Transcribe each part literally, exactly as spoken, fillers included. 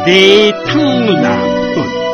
བདེ་ཐང་ལམ་སྟོན།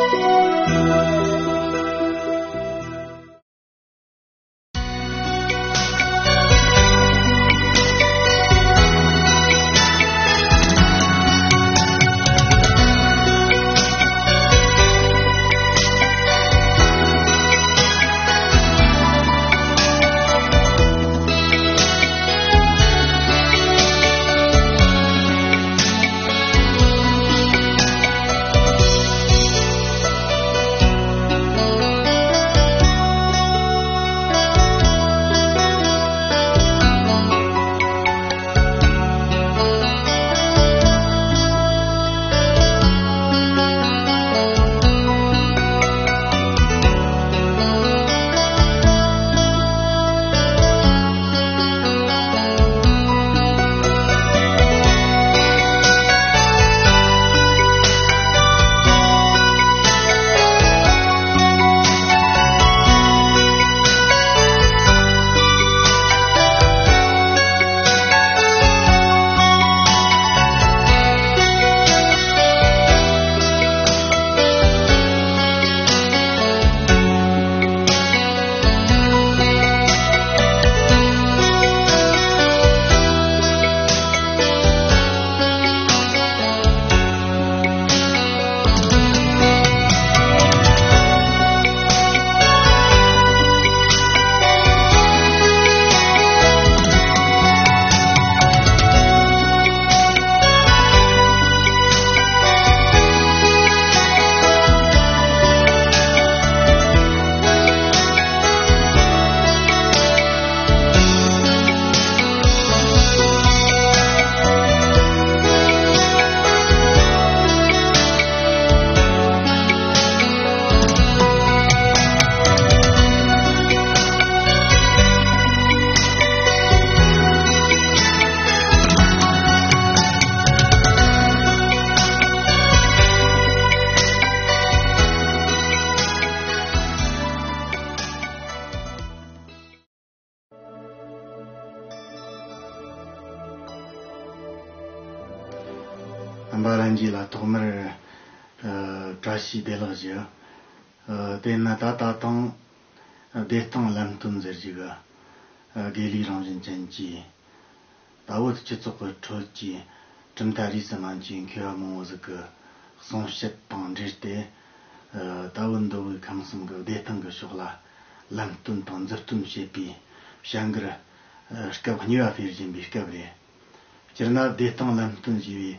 རྣམ་པ་ལྷན་རྒྱས་ལ་ཐོག་མར་ཨ་བཀྲ་ཤིས་བདེ་ལེགས་ཞུ། ཨ་དེས་ན་ད་ད་ཐེངས་བདེ་ཐང་ལམ་སྟོན་ཟེར་རྒྱུ་གི་ཨ་དགེ་ལུགས་རང་བཞིན་ཅན་གྱི། ད་བོད་སྤྱི་ཚོགས་ཀྱི་ཁྲོད་ཀྱི་གྲུབ་མཐའ་རིས་སུ་མ་ཆད་པའི་མཁས་པ་མང་བོ་ཟིག་གི་གསུང་བཤད་དང་འབྲེལ་ཏེ། ཨ་ད་བོད་མདོ་དབུས་ཁམས་གསུམ་གྱི་བདེ་ཐང་གི་ཕྱོགས་ལ་ལམ་སྟོན་དང་མཛུབ་སྟོན་བྱེད་པའི་བྱ་འགུལ་ཨ་སྐབས་གཉིས་པ་སྤེལ་བཞིན་པའི་སྐབས་རེད། སྤྱིར་ན་བདེ་ཐང་ལམ་སྟོན་ཞེས་པའི་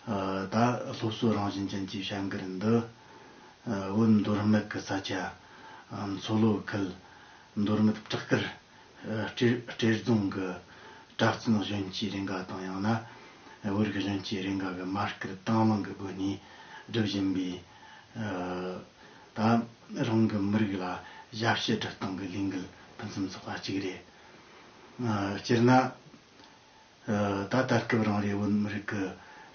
ཨ་ད་སློབ་གསོ་རང་བཞིན་ཅན་གྱི་བྱ་འགུལ་འདི་ཨ་བོད་མདོ་སྨད་ཀྱི་ས་ཆ་ཨ་མཚོ་ལྷོ་ཁུལ་མདོ་སྨད་བྲག་དཀར་སྤྲེལ་སྤྲེལ་རྫོང་གི་གྲྭ་བཙུན་གཞོན་སྐྱེས་རེ་འགའ་དང་། ཡང་ན་བོད་རིགས་གཞོན་སྐྱེས་རེ་འགའ་གིས་མ་བསྐུལ་དང་བླངས་ཀྱི་སྒོ་ནས་སྒྲུབ་བཞིན་པའི་ཨ་ད་རང་གི་མི་རིགས་ལ་ཞབས་ཕྱི་སྒྲུབ་སྟངས་ཀྱི་ལས་འགུལ་ཕུན་སུམ་ཚོགས་པ་གཅིག་རེད། ཨ་སྤྱིར་ན། ཨ་ད་ད་སྐབས་རང་རེ་བོད་མི་རིགས་ཀྱི་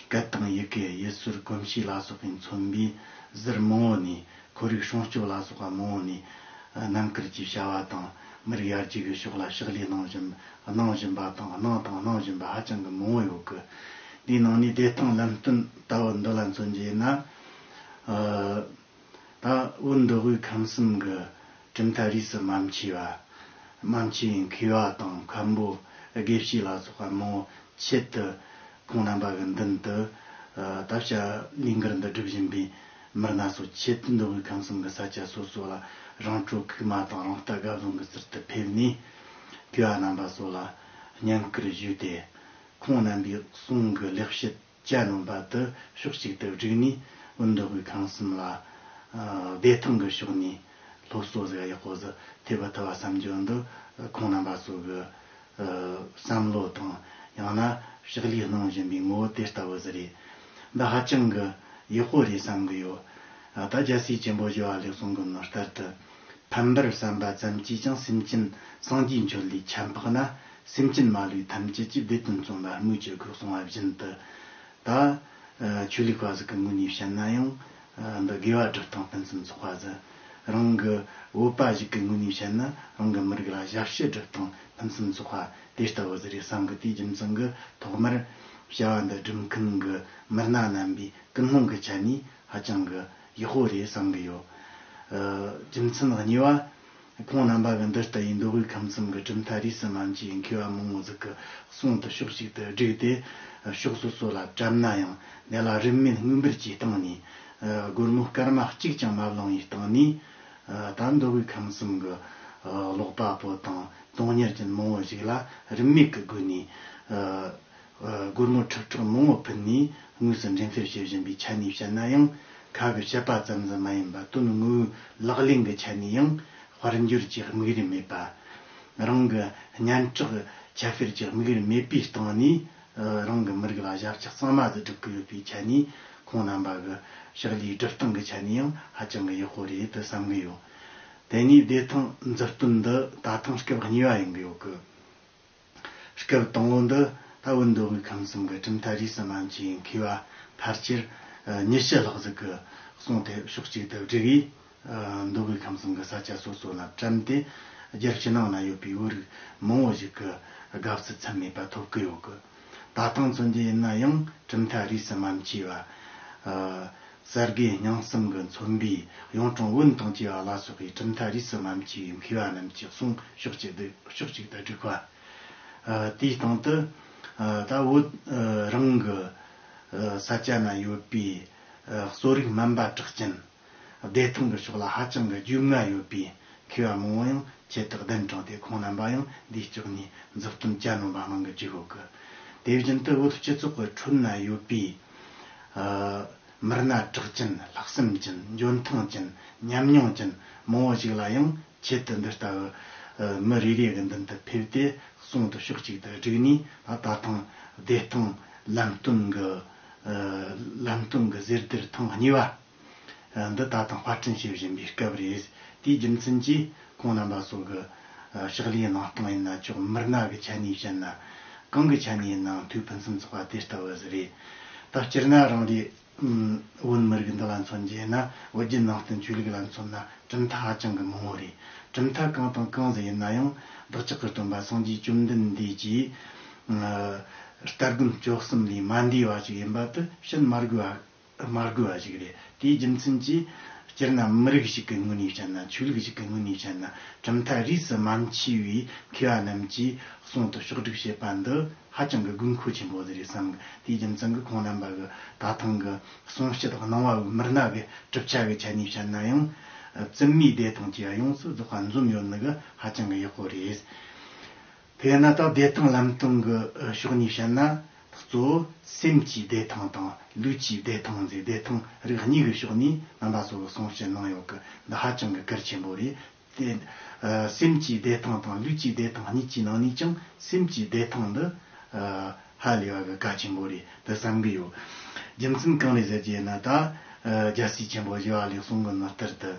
སྐད་དང་ཡི་གེ། ཡུལ་སྲོལ་གོམས་གཤིས་ལ་སོགས་པས་མཚོན་པའི་ཟུར་མང་བོ་ནས། ཁོར་ཡུག་སྲུང་སྐྱོབ་ལ་སོགས་པ་མང་བོ་ནས། ཨ་རྣམ་དཀར་གྱི་བྱ་བ་དང་མི་རིགས་ཡར་རྒྱས་ཀྱི་ཕྱོགས་ལ་ཕྱག་ལས་གནང་བཞིན་གནང་བཞིན་པ་དང་གནང་དང་གནང་བཞིན་པ་ཧ་ཅང་གི་མང་བོ་ཡོད་གི། འདིའི་ནང་ནས་བདེ་ཐང་ལམ་སྟོན་ལྟ་བུ་འདི་ལ་མཚོན་རྒྱུ་ཡིན་ན། ཨ་ད་བོད་མདོ་དབུས་ཁམས་གསུམ་གྱི་གྲུབ་མཐའ་རིས་སུ་མ་མཆིས་པ། མ་མཆིས་པའི་མཁས་པ་དང་མཁན་པོ། དགེ་བཤེས་ལ་སོགས་པ་མང་བོ་ཆེད་དུ་ཁོང་རྣམ་པ་གི་མདུན་དུ་ཨ་ད་བྱ་ལས་འགུལ་འདི་སྒྲུབ་བཞིན་པའི་མི་སྣ་ཚོ་ཆེད་དུ་མདོ་དབུས་ཁམས་གསུམ་གྱི་ས་ཆ་སོ་སོ་ལ་རང་སྤྲོ་ཁུག་མ་དང་རང་རྟ་དགའ་བཟུང་གི་ཟུར་དུ་ཕེབས་ནས། མཁས་པ་རྣམ་པ་ཚོ་ལ་བརྙན་བསྐུར་ཞུས་ཏེ། ཁོང་རྣམ་པའི་གསུང་གི་ལེགས་བཤད་གྱ་ནོམ་པ་དེ་ཕྱོགས་གཅིག་ཏུ་བསྒྲིགས་ནས། བོད་མདོ་དབུས་ཁམས་གསུམ་ལ་ཨ་བདེ་ཐང་གི་ཕྱོགས་ནས་སློབ་གསོ་ཟིག་ཡག་པོ་ཟིག་ཐེབས་པ་ཐུབ་པ་བསམ་རྒྱུ་འདི་ཁོང་རྣམ་པ་ཚོ་གི་ཨ་བསམ་བློ་དང་། ཡང་ན་ཕྱག་ལས་གནང་བཞིན་པའི་ངོ་བོ་དེ་ལྟ་བུ་ཟིག་རེད། འདི་ཧ་ཅང་གི་ཡག་པོ་རེད་བསམ་གི་ཡོད། ཨ་ད་རྒྱལ་སྲས་ཆེན་པོ་ཞི་བ་ལྷས་གསུང་གི་ནོ་ལྟར་དུ། ཕམ་པར་བསམ་པ་ཙམ་གྱིས་ཀྱང་། སེམས་ཅན་སངས་རྒྱས་མཆོད་ལས་ཁྱབ་འཕགས་ན། སེམས་ཅན་མ་ལུས་ཐམས་ཅད་ཀྱི། བདེ་དོན་བརྩོན་པ་སྨོས་ཅི་དགོས། གསུངས་པ་བཞིན་དུ། ད་ཨ་ཆོས་ལུགས་པ་ཟིག་གི་ངོས་ནས་བཤད་ན་ཡང་། ཨ་འདི་དགེ་བ་སྒྲུབ་སྟངས་ཕུན་སུམ་ཚོགས་པ་ཟིག་རང་གི་བོད་པ་ཞིག་གི་ངོས་ནས་བཤད་ན། རང་གི་མི་རིགས་ལ་ཞབས་ཕྱི་སྒྲུབ་སྟངས་ཕུན་སུམ་ཚོགས་པ་དེ་ལྟ་བུ་ཟིག་རེད་བསམ་གི། དེའི་རྒྱུ་མཚན་གྱིས་ཐོག་མར་ བྱ་བ་འདི་སྒྲུབ་མཁན་གྱི་མི་སྣ་རྣམ་པའི་ཀུན་སློང་གི་ཆ་ནས་ཧ་ཅང་གི་ཡག་པོ་རེད་བསམ་གི་ཡོད། ཨ། རྒྱུ་མཚན་གཉིས་པ། ཁོང་རྣམ་པ་གི་འདི་ལྟ་བུའི་མདོ་དབུས་ཁམས་གསུམ་གྱི་གྲུབ་མཐའ་རིས་སུ་མ་མཆིས་པའི་མཁས་པ་མང་པོ་ཟིག་གི་གསུང་དེ་ཕྱོགས་གཅིག་ཏུ་བསྒྲིགས་ཏེ། ཕྱོགས་སོ་སོ་ལ་བཀྲམ་ན་ཡང་དེ་ལ་རིན་མེད་དངུལ་འབེལ་གྱི་སྟེང་ནས། ཨ། སྒོར་མོ་སྐར་མ་གཅིག་ཀྱང་མ་བླངས་པའི་སྟེང་ནས། ཨ། ད་མདོ་དབུས་ཁམས་གསུམ་གྱི། ཨ། ཀློག་པ་པོ་དང་དོན་གཉེར་ཅན་མང་པོ་ཞིག་ལ་རིན་མེད་ཀྱི་སྒོ་ནས། ཨ། ཨ། སྒོར་མོ་ཁྲི་ཕྲག་མང་པོ་ཕུལ་ནས་དངོས་སུ་འགྲེམས་སྤེལ་བྱེད་བཞིན་པའི་ཆ་ནས་བཤད་ན་ཡང་། ཁ་གི་བཤད་པ་ཙམ་ཟིག་མ་ཡིན་པར་དོན་དངོས་པོའི་ལག་ལེན་གྱི་ཆ་ནས་ཡང་དཔལ་འབྱོར་གྱི་དམིགས་རིམ་མེད་པ། རང་གི་སྙན་གྲགས་ཁྱབ་སྤེལ་གྱི་དམིགས་རིམ་མེད་པའི་སྟེང་ནས། ཨ། རང་གི་མི་རིགས་ལ་ཞབས་ཕྱི་གཙང་མ་ཟིག་སྒྲུབ་ཀྱི་ཡོད་པའི་ཆ་ནས། ཁོང་རྣམ་པ་གི་ཕྱག་ལས་སྒྲུབ་སྟངས་ཀྱི་ཆ་ནས་ཡང་ཧ་ཅང་གི་ཡག་པོ་རེད་དུ་བསམ་གི་ཡོད། དེ་ནས་བདེ་ཐང་མཛུབ་སྟོན་འདི་ད་ཐེངས་སྐབས་གཉིས་པ་ཡིན་གི་ཡོད་གི། སྐབས་དང་པོ་འདི་ད་བོད་མདོ་དབུས་ཁམས་གསུམ་གྱི་གྲུབ་མཐའ་རིས་སུ་མ་མཆིས་པའི་མཁས་པ་ཕལ་ཆེར་ཉི་ཤུ་ལྷག་ཟིག་གི་གསུང་དེ་ཕྱོགས་གཅིག་ཏུ་བསྒྲིགས། ཨ། མདོ་དབུས་ཁམས་གསུམ་གྱི་ས་ཆ་སོ་སོ་ལ་བཀྲམ་སྟེ། རྒྱལ་ཕྱི་ནང་ན་ཡོད་པའི་བོད་རིགས་མང་པོ་ཞིག་གི་དགའ་བསུ་ཚད་མེད་པ་ཐོབ་ཀྱི་ཡོད་གི། ད་ཐེངས་མཚོན་རྒྱུ་ཡིན་ན་ཡང་གྲུབ་མཐའ་རིས་སུ་མ་མཆིས་པ། ཨ། གསེར་དགེ་རྙིང་གསུམ་གྱིས་མཚོན་པའི་གཡུང་དྲུང་བོན་དང་བཅས་པ་ལ་སོགས་པའི་གྲུབ་མཐའ་རིས་སུ་མ་མཆིས་པའི་མཁས་པ་རྣམས་ཀྱི་གསུང་ཕྱོགས་གཅིག་ཏུ་ཕྱོགས་གཅིག་ཏུ་བསྒྲིགས་པ། ཨ། དེའི་སྟེང་དུ། ཨ། ད་བོད། ཨ། རང་གི། ཨ། ས་ཆ་ན་ཡོད་པའི། ཨ། གསོ་རིག་སྨན་པ་གྲགས་ཅན། བདེ་ཐང་གི་ཕྱོགས་ལ་ཧ་ཅང་གི་རྒྱུས་མངའ་ཡོད་པའི་མཁས་པ་མང་པོ་ཡང་ཆེད་དུ་གདན་དྲངས་ཏེ། ཁོང་རྣམ་པ་ཡང་འདིའི་ཕྱོགས་ནས་མཛུབ་སྟོན་གྱ་ནོམ་པ་གནང་གི་བཅུག་ཡོད་གི། དེ་བཞིན་དུ་བོད་སྤྱི་ཚོགས་ཀྱི་ཁྲོད་ན་ཡོད་པའི། ཨ། མི་སྣ་གྲགས་ཅན། ལྷག་བསམ་ཅན། འཇོན་ཐང་ཅན། ཉམས་མྱོང་ཅན་མང་པོ་ཞིག་ལ་ཡང་ཆེད་དུ་འདི་ལྟ་བུ། ཨ། མི་རེ་རེ་གི་མདུན་དུ་ཕེབས་ཏེ་གསུང་དེ་ཕྱོགས་གཅིག་ཏུ་བསྒྲིགས་ནས། ད་ད་ཐེངས་བདེ་ཐང་ལམ་སྟོན་གྱི། ཨ། ལམ་སྟོན་གྱི་ཟུར་སྡེར་ཐེངས་གཉིས་པ། ཨ། འདི་ད་ཐེངས་དཔར་སྐྲུན་བྱེད་བཞིན་པའི་སྐབས་རེད། དེའི་རྒྱུ་མཚན་གྱིས་ཁོང་རྣམ་པ་སོགས་ཀྱི། ཨ། ཕྱག་ལས་གནང་སྟངས་ཡིན་ན་ཆོག། མི་སྣ་གི་ཆ་ནས་བཤད་ན། གང་གི་ཆ་ནས་ཡིན་ནའང་ཐུགས་ཕུན་སུམ་ཚོགས་པ་དེ་ལྟ་བུ་ཟིག་རེད། ད་སྤྱིར་ན་རང་རེ་བོད་མི་རིགས་འདི་ལ་མཚོན་རྒྱུ་ཡིན་ན། བོད་བརྒྱུད་ནང་བསྟན་ཆོས་ལུགས་ལ་མཚོན་ན་གྲུབ་མཐའ་ཧ་ཅང་གི་མང་པོ་རེད། གྲུབ་མཐའ་གང་དང་གང་ཟིག་ཡིན་ན་ཡང་བདག་ཅག་གི་སྟོན་པ་སངས་རྒྱས་བཅོམ་ལྡན་འདས་ཀྱིས། ཨ། ལྟ་སྒོམ་སྤྱོད་གསུམ་ལས་མ་འདས་པ་ཞིག་ཡིན་པ་དེ་བཤད་མ་དགོས་པ། མ་དགོས་པ་ཞིག་རེད། དེའི་རྒྱུ་མཚན་གྱིས་སྤྱིར་ན་མི་རིགས་ཤིག་གི་ངོས་ནས་བཤད་ན། ཆོས་ལུགས་ཤིག་གི་ངོས་ནས་བཤད་ན། གྲུབ་མཐའ་རིས་སུ་མ་མཆིས་པའི་མཁས་པ་རྣམས་ཀྱིས་གསུང་དེ་ཕྱོགས་བསྒྲིགས་བྱེད་པ་འདི་ཧ་ཅང་གི་དགོས་མཁོ་ཆེན་པོ་ཟིག་རེད་བསམ་གི། དེའི་རྒྱུ་མཚན་གྱིས་ཁོང་རྣམ་པ་གི་ད་ཐེངས་གི་གསུང་བཤད་གནང་བ་གི་མི་སྣ་གི་གྲུབ་ཆ་གི་ཆ་ནས་བཤད་ན་ཡང་། ཨ། བཙུན་མའི་བདེ་ཐང་བཅས་པ་ཡོངས་སུ་རྫོགས་པ་འཛོམས་ཡོད་ནི་གི་ཧ་ཅང་གི་ཡག་པོ་རེད། དེས་ན་ད་བདེ་ཐང་ལམ་སྟོན་གྱི་ཕྱོགས་ནས་བཤད་ན། གཙོ་བོ་སེམས་ཀྱི་བདེ་ཐང་དང་ལུས་ཀྱི་བདེ་ཐང་ཟེར། བདེ་ཐང་རིགས་གཉིས་ཀྱི་ཕྱོགས་ནས་རྣམ་པ་ཚོ་གི་གསུང་བཤད་གནང་ཡོད་གི། འདི་ཧ་ཅང་གི་གལ་ཆེན་པོ་རེད། དེ། ཨ། སེམས་ཀྱི་བདེ་ཐང་དང་ལུས་ཀྱི་བདེ་ཐང་གཉིས་ཀྱི་ནང་ནས་ཀྱང་སེམས་ཀྱི་བདེ་ཐང་འདི། ཨ། ཧ་ལས་པ་གི་གལ་ཆེན་པོ་རེད་དུ་བསམ་གི་ཡོད། རྒྱུ་མཚན་གང་རེད་ཟེར་གྱི་ཡིན་ན། ད། ཨ། རྒྱལ་སྲས་ཆེན་པོ་ཞི་བ་ལྷས་གསུང་གི་ནི་ལྟར་དུ།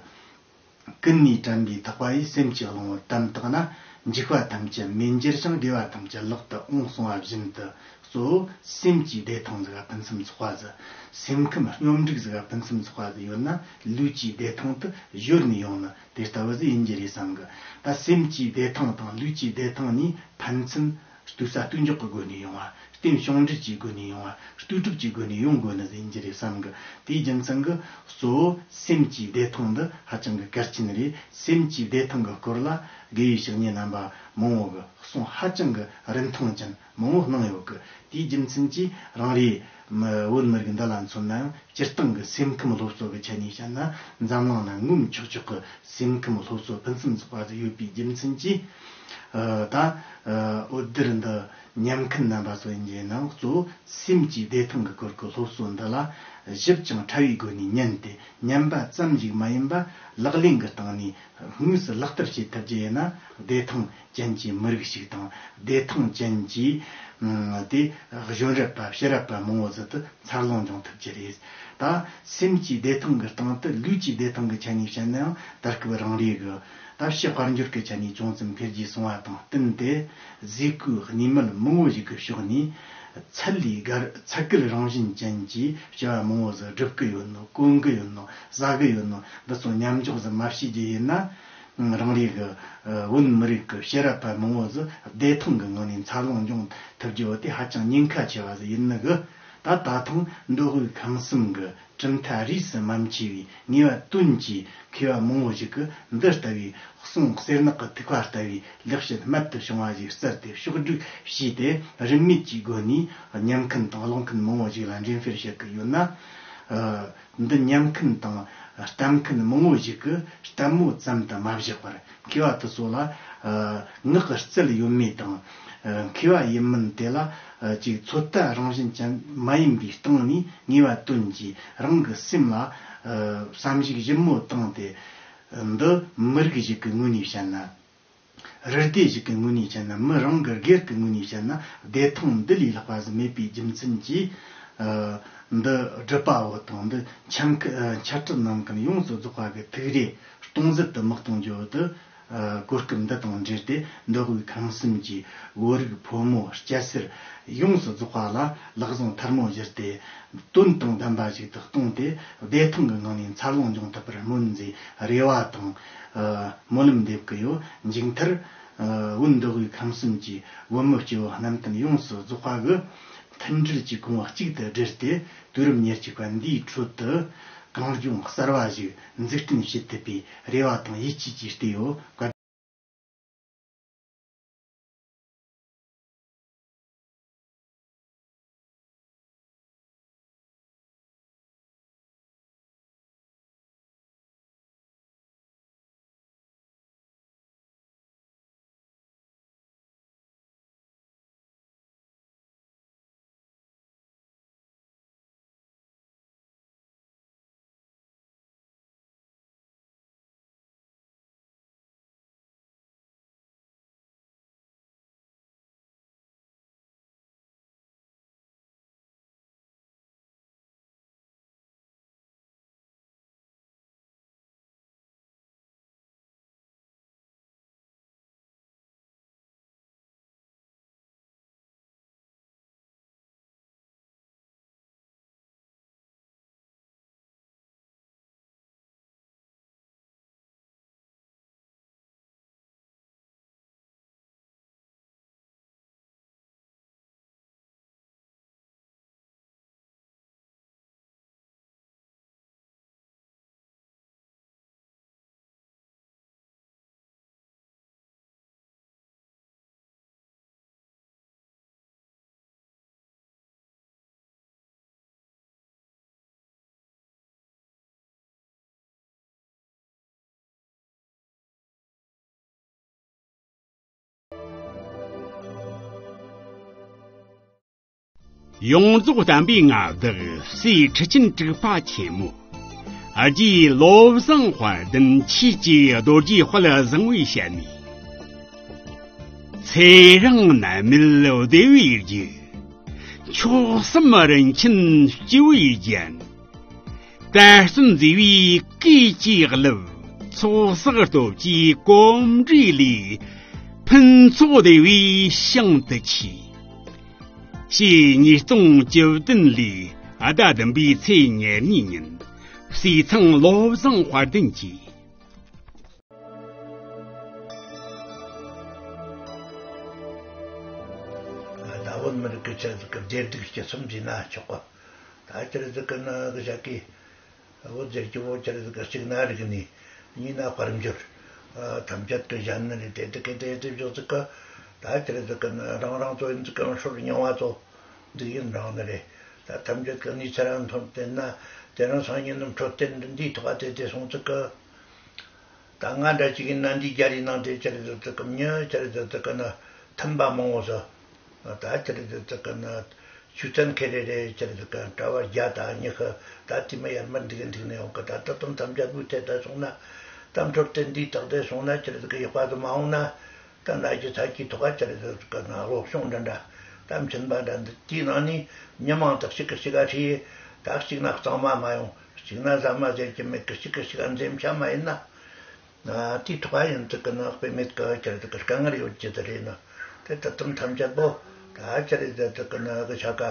ཀུན་ནས་དྲན་པའི་ཐག་པ་ཡིས། སེམས་ཀྱི་རླུང་བུ་དམ་བཏགས་ན། འཇིགས་པ་ཐམས་ཅད་མེ་འགྱུར་ཞིང་། བདེ་བ་ཐམས་ཅད་ལག་ཏུ་འོང་། གསུངས་པ་བཞིན་དུ། གཙོ་བོ་སེམས་ཀྱི་བདེ་ཐང་ཟིག་ག་ཕུན་སུམ་ཚོགས་པ་ཟིག་སེམས་ཁམས་སྙོམས་སྒྲིག་ཟིག་ག་ཕུན་སུམ་ཚོགས་པ་ཟིག་ཡོད་ན། ལུས་ཀྱི་བདེ་ཐང་དེ་གཞོལ་ནས་ཡོང་ནི་དེ་ལྟ་བུ་ཟིག་ཡིན་རྒྱུ་རེད་བསམ་གི། ད་སེམས་ཀྱི་བདེ་ཐང་དང་ལུས་ཀྱི་བདེ་ཐང་གཉིས་ཕན་ཚུན་ལྟོས་ས་ལྟོས་འཇོག་གི་སྒོ་ནས་ཡོང་བ། རྟེན་བྱུང་འབྲེལ་གྱི་སྒོ་ནས་ཡོང་བ། ལྟོས་གྲུབ་ཀྱི་སྒོ་ནས་ཡོང་དགོས་ནི་ཟིག་ཡིན་རྒྱུ་རེད་བསམ་གི། དེའི་རྒྱུ་མཚན་གྱིས་གཙོ་བོ་སེམས་ཀྱི་བདེ་ཐང་འདི་ཧ་ཅང་གི་གལ་ཆེན་རེད། སེམས་ཀྱི་བདེ་ཐང་གི་སྐོར་ལ་དགེ་བའི་བཤེས་གཉེན་རྣམ་པ་མང་བོ་གི་གསུང་ཧ་ཅང་གི་རིན་ཐང་ཅན་མང་བོ་གནང་ཡོད་གི། དེའི་རྒྱུ་མཚན་གྱིས་རང་རེ་མི་བོད་མི་རིགས་འདི་ལ་མཚོན་ན་ཡང་། སྤྱིར་བཏང་གི་སེམས་ཁམས་སློབ་གསོ་གི་ཆ་ནས་བཤད་ན། འཛམ་གླིང་ན་ངོམ་ཆོག་ཆོག་གི་སེམས་ཁམས་སློབ་གསོ་ཕུན་སུམ་ཚོགས་པ་ཟིག་ཡོད་པའི་རྒྱུ་མཚན་གྱིས། ཨ། ད། ཨ། འོད་སྡེར་འདི་ཉན་མཁན་རྣམ་པ་ཚོ་ཡིན་གྱི་ནང་གཙོ་བོ་སེམས་ཀྱི་བདེ་ཐང་གི་སྐོར་གྱི་སློབ་གསོ་འདི་ལ་ཞིབ་ཅིང་ཕྲ་བའི་སྒོ་ནས་ཉན་ཏེ། ཉན་པ་ཙམ་ཞིག་མ་ཡིན་པ་ལག་ལེན་གྱི་སྟེང་ནས་དངོས་སུ་ལག་བསྟར་བྱེད་ཐུབ་རྒྱུ་ཡིན་ན། བདེ་ཐང་ཅན་གྱི་མི་རིགས་ཤིག་དང་། བདེ་ཐང་ཅན་གྱི། ཨ། དེ་གཞོན་རབས་པ་ཕྱི་རབས་པ་མང་བོ་ཟིག་ཏུ་འཚར་ལོངས་འབྱུང་ཐུབ་ཀྱི་རེད། ད་སེམས་ཀྱི་བདེ་ཐང་གི་སྟེང་དུ་ལུས་ཀྱི་བདེ་ཐང་གི་ཆ་ནས་བཤད་ན་ཡང་། ད་སྐབས་རང་རེ་གི་ད་ཕྱི་དཔལ་འབྱོར་གྱི་ཆ་ནས་ཅུང་ཙམ་འཕེལ་རྒྱས་སོང་བ་དང་བསྟུན་ཏེ། བཟས་བཀོལ་གནས་མལ་མང་བོ་ཞིག་གི་ཕྱོགས་ནས་ཚད་ལས་བརྒལ། ཚད་བརྒལ་རང་བཞིན་ཅན་གྱི་བྱ་བ་མང་བོ་ཟིག་སྒྲུབ་ཀྱི་ཡོད་ནོ། གོན་གྱི་ཡོད་ནོ། ཟ་གི་ཡོད་ནོ། འདི་ཚོ་མཉམ་འཇོག་ཟིག་མ་བྱེད་རྒྱུ་ཡིན་ན། རང་རེ་གི་བོད་མི་རིགས་ཀྱི་ཕྱི་རབས་པ་མང་བོ་ཟིག་བདེ་ཐང་གི་ངང་ནས་འཚར་ལོངས་འབྱུང་ཐུབ་རྒྱུ་བོ་དེ་ཧ་ཅང་ཉེན་ཁ་ཆེ་བ་ཟིག་ཡིན་ནི་གི། ད་ད་ཐེངས་མདོ་དབུས་ཁམས་གསུམ་གྱི་གྲུབ་མཐའ་རིས་སུ་མ་མཆིས་པའི་ངེས་པ་དོན་གྱི་མཁས་པ་མང་བོ་ཞིག་གིས་འདི་ལྟ་བུའི་གསུང་གསེར་ནག་གི་ཐིགས་པ་ལྟ་བུའི་ལེགས་བཤད་རྨད་དུ་བྱུང་བ་ཞིག་བཙལ་ཏེ་ཕྱོགས་བསྒྲིགས་བྱས་ཏེ། རིན་མེད་ཀྱི་སྒོ་ནས་ཉན་མཁན་དང་ཀློག་མཁན་མང་བོ་ཞིག་ལ་འགྲེམས་སྤེལ་བྱེད་ཀྱི་ཡོད་ན། འདི་ཉན་མཁན་དང་ལྟ་མཁན་མང་བོ་ཞིག་གིས་ལྟད་མོ་ཙམ་དུ་མ་བཞག་པར། མཁས་པ་དེ་ཚོ་ལ་ངག་གི་རྩལ་ཡོད་མེད་དང་། མཁས་པ་ཡིན་མིན་དེ་ལ་ཅིག་ཚོད་ལྟ་རང་བཞིན་ཅན་མ་ཡིན་པའི་སྟེང་ནས་ངེས་པ་དོན་གྱིས་རང་གི་སེམས་ལ་བསམ་གཞིག་ཞིབ་མོ་བཏང་སྟེ། འདི་མི་རིགས་ཤིག་གི་ངོས་ནས་བཤད་ན། རུས་སྡེ་ཞིག་གི་ངོས་ནས་བཤད་ན། མི་རང་གི་སྒེར་གྱི་ངོས་ནས་བཤད་ན། བདེ་ཐང་འདི་ལས་ལྷག་པ་ཟིག་མེད་པའི་རྒྱུ་མཚན་གྱིས། ཨ། འདི་སྒྲུབ་པ་བོ་དང་འདི་འཆད་ཁ། ཨ། འཆད་ཁྲིད་གནང་མཁན་ཡོངས་སུ་རྫོགས་པ་གི་ཐུགས་རེ་སྟོང་ཟད་དུ་མི་གཏོང་རྒྱུ་དེ། ཨ། གོ་སྐབས་འདི་དང་འབྲེལ་ཏེ་མདོ་དབུས་ཁམས་གསུམ་གྱི་བོད་རིགས་ཕོ་མོ་སྐྱ་སེར་ཡོངས་སུ་རྫོགས་པ་ལ་ལག་ཟུང་ཐལ་མོ་སྦྱར་ཏེ། དོན་དང་ལྡན་པ་ཞིག་ཏུ་བཏང་སྟེ། བདེ་ཐང་གི་ངང་ནས་འཚར་ལོངས་འབྱུང་ཐུབ་པར་སྨོན་ཟེར་རེ་བ་དང་། ཨ། སྨོན་ལམ་འདེབས་ཀྱི་ཡོད། མཇུག་མཐར། ཨ། བོད་མདོ་དབུས་ཁམས་གསུམ་གྱི་བོད་མི་སྐྱེ་བོ་རྣམ་ལྡན་ཡོངས་སུ་རྫོགས་པ་གི་མཐུན་སྒྲིལ་གྱི་གོང་བུ་གཅིག་ཏུ་བསྒྲིལ་ཏེ། དུས་རབས་ཉེར་གཅིག་པ་འདིའི་ཁྲོད་དུ་གངས་ལྗོངས་གསར་བ་ཞིག་འཛུགས་སྐྲུན་བྱེད་ཐུབ་པའི་རེ་བ་དང་ཡིད་ཆེས་ཀྱིས་བརྟས་ཡོད། ཡོངས་རྫོགས་བསྟན་པའི་མངའ་བདག་སྲས་ཁྲི་ཆེན་དྲུག་པ་ཆེན་མོ། རྗེ་བློ་བཟང་དཔལ་ལྡན་ཆོས་ཀྱི་རྡོ་རྗེ་དཔལ་བཟང་བོའི་ཞལ་ནས། ཚེ་རིང་ནད་མེད་བདེ་བའི་རྒྱུ། མཆོག་གསུམ་རིན་ཆེན་སྤྱི་བོའི་རྒྱན། དར་ཚོན་མཛེས་པའི་སྐུའི་ལྕེ་ལེབ། ཚོགས་བསགས་སྟོབས་ཀྱི་གོམ་འགྲོས་ལས། ཕུན་ཚོགས་བདེ་བའི་ཞིང་དུ་མཆིས། ཞེས་ཉིས་སྟོང་བཅུ་བདུན་ལོའི་ཟླ་བདུན་པའི་ཚེས་ཉེར་གཉིས་ཉིན་ཟས་གཙང་བློ་བཟང་དཔལ་ལྡན་གྱིས། ད་བོད་མི་རིགས་ཀྱི་ཆེད་དུ་བདེ་སྡུག་སྤྱི་གསུམ་ཟེར་ན་ཆོག་གི། ད་ཆི་རེད་ཟེར་གི་ན་གི་ཞག་གི། བོད་ཟེར་གྱི་བོ་ཆི་རེད་ཟེར་གི། གཅིག་ན་རིག་གནས། གཉིས་ན་དཔལ་འབྱོར། ཐམས་ཅད་ཀྱི་གཞན་ནི་རེད། དེ་དེ་གི་དེ་དེ་བཞག་ཟེར་གི། ད་ཆི་རེད་ཟེར་གི་ན་རང་རང་ཚོ་ཡིན་ཟེར་གི། སྲོལ་རྙིང་བ་ཚོ་འདུག་ཡིན་རང་ནི་རེད། ད་ཐམས་ཅད་ཀྱི་གནས་ཚུལ་རང་མཐོང་བལྟས་ན་དེ་རིང་སང་ཉིན་ནི་འཕྲོད་བསྟེན་འདི་འདིའི་ཐོག་ག་དེ་དེ་སོང་ཟེར་གི། ད་ང་འདྲ་ཅིག་ཡིན་ན་འདི་རྒྱ་རིགས་ནང་དེ་ཆི་རེད་ཟེར་ཟེར་གི། མྱི་ཆི་རེད་ཟེར་ཟེར་གི་ན་མཐུན་པ་མང་བོ་ཟིག། ད་ཆི་རེད་ཟེར་ཟེར་གི་ན་ཆུ་ཚན་ཁེ་རེ་རེ་ཆི་རེད་ཟེར་གི་གྲྭ་བ་བརྒྱ་དང་ཉི་ཤུ། ད་དེ་མ་ཡར་མར་འདུག་གི་འདུག་ནས་ཡོང་གི། ད་ད་དུང་ཐམས་ཅད་པོའི་ཐད་ད་སོང་ན། ད་འཕྲོད་བསྟེན་འདིའི་ཐོག་དེ་སོང་ན་ཆི་རེད་ཟེར་གི་ཡག་པ་ཟིག་མ་འོང་ན། ད་ན་གི་ཚ་གི་ཐོག་ག་ཆི་རེད་ཟེར་གི་ན་གློ་གཤོང་འདྲ་འདྲ། ད་མཆིན་པ་འདྲ་འདི་དེའི་ནང་ནས་མྱི་མང་དག་ཅིག་གི་ཅིག་ག་ཧྲི། ད་གཅིག་ན་གཙང་མ་མ་ཡོང་། གཅིག་ན་ཟ་མ་ཟེར་གྱི་མེད་གི། གཅིག་གི་ཅིག་ག་འཛེམ་བྱ་མ་ཡིན་ན། ཨ། དེའི་ཐོག་ག་ཡིན་ཚུལ་གི་ནི་དཔེ་མེད་གི་ཆི་རེད་ཟེར་གི་དཀའ་ངལ་ཡོད་རྒྱུ་དེ་རེད་ནི། དེ་ད་དུང་ཐམས་ཅད་པོ་ད་ཆི་རེད་ཟེར་ཚུལ་གི་ནི་གི་ཆ་ག་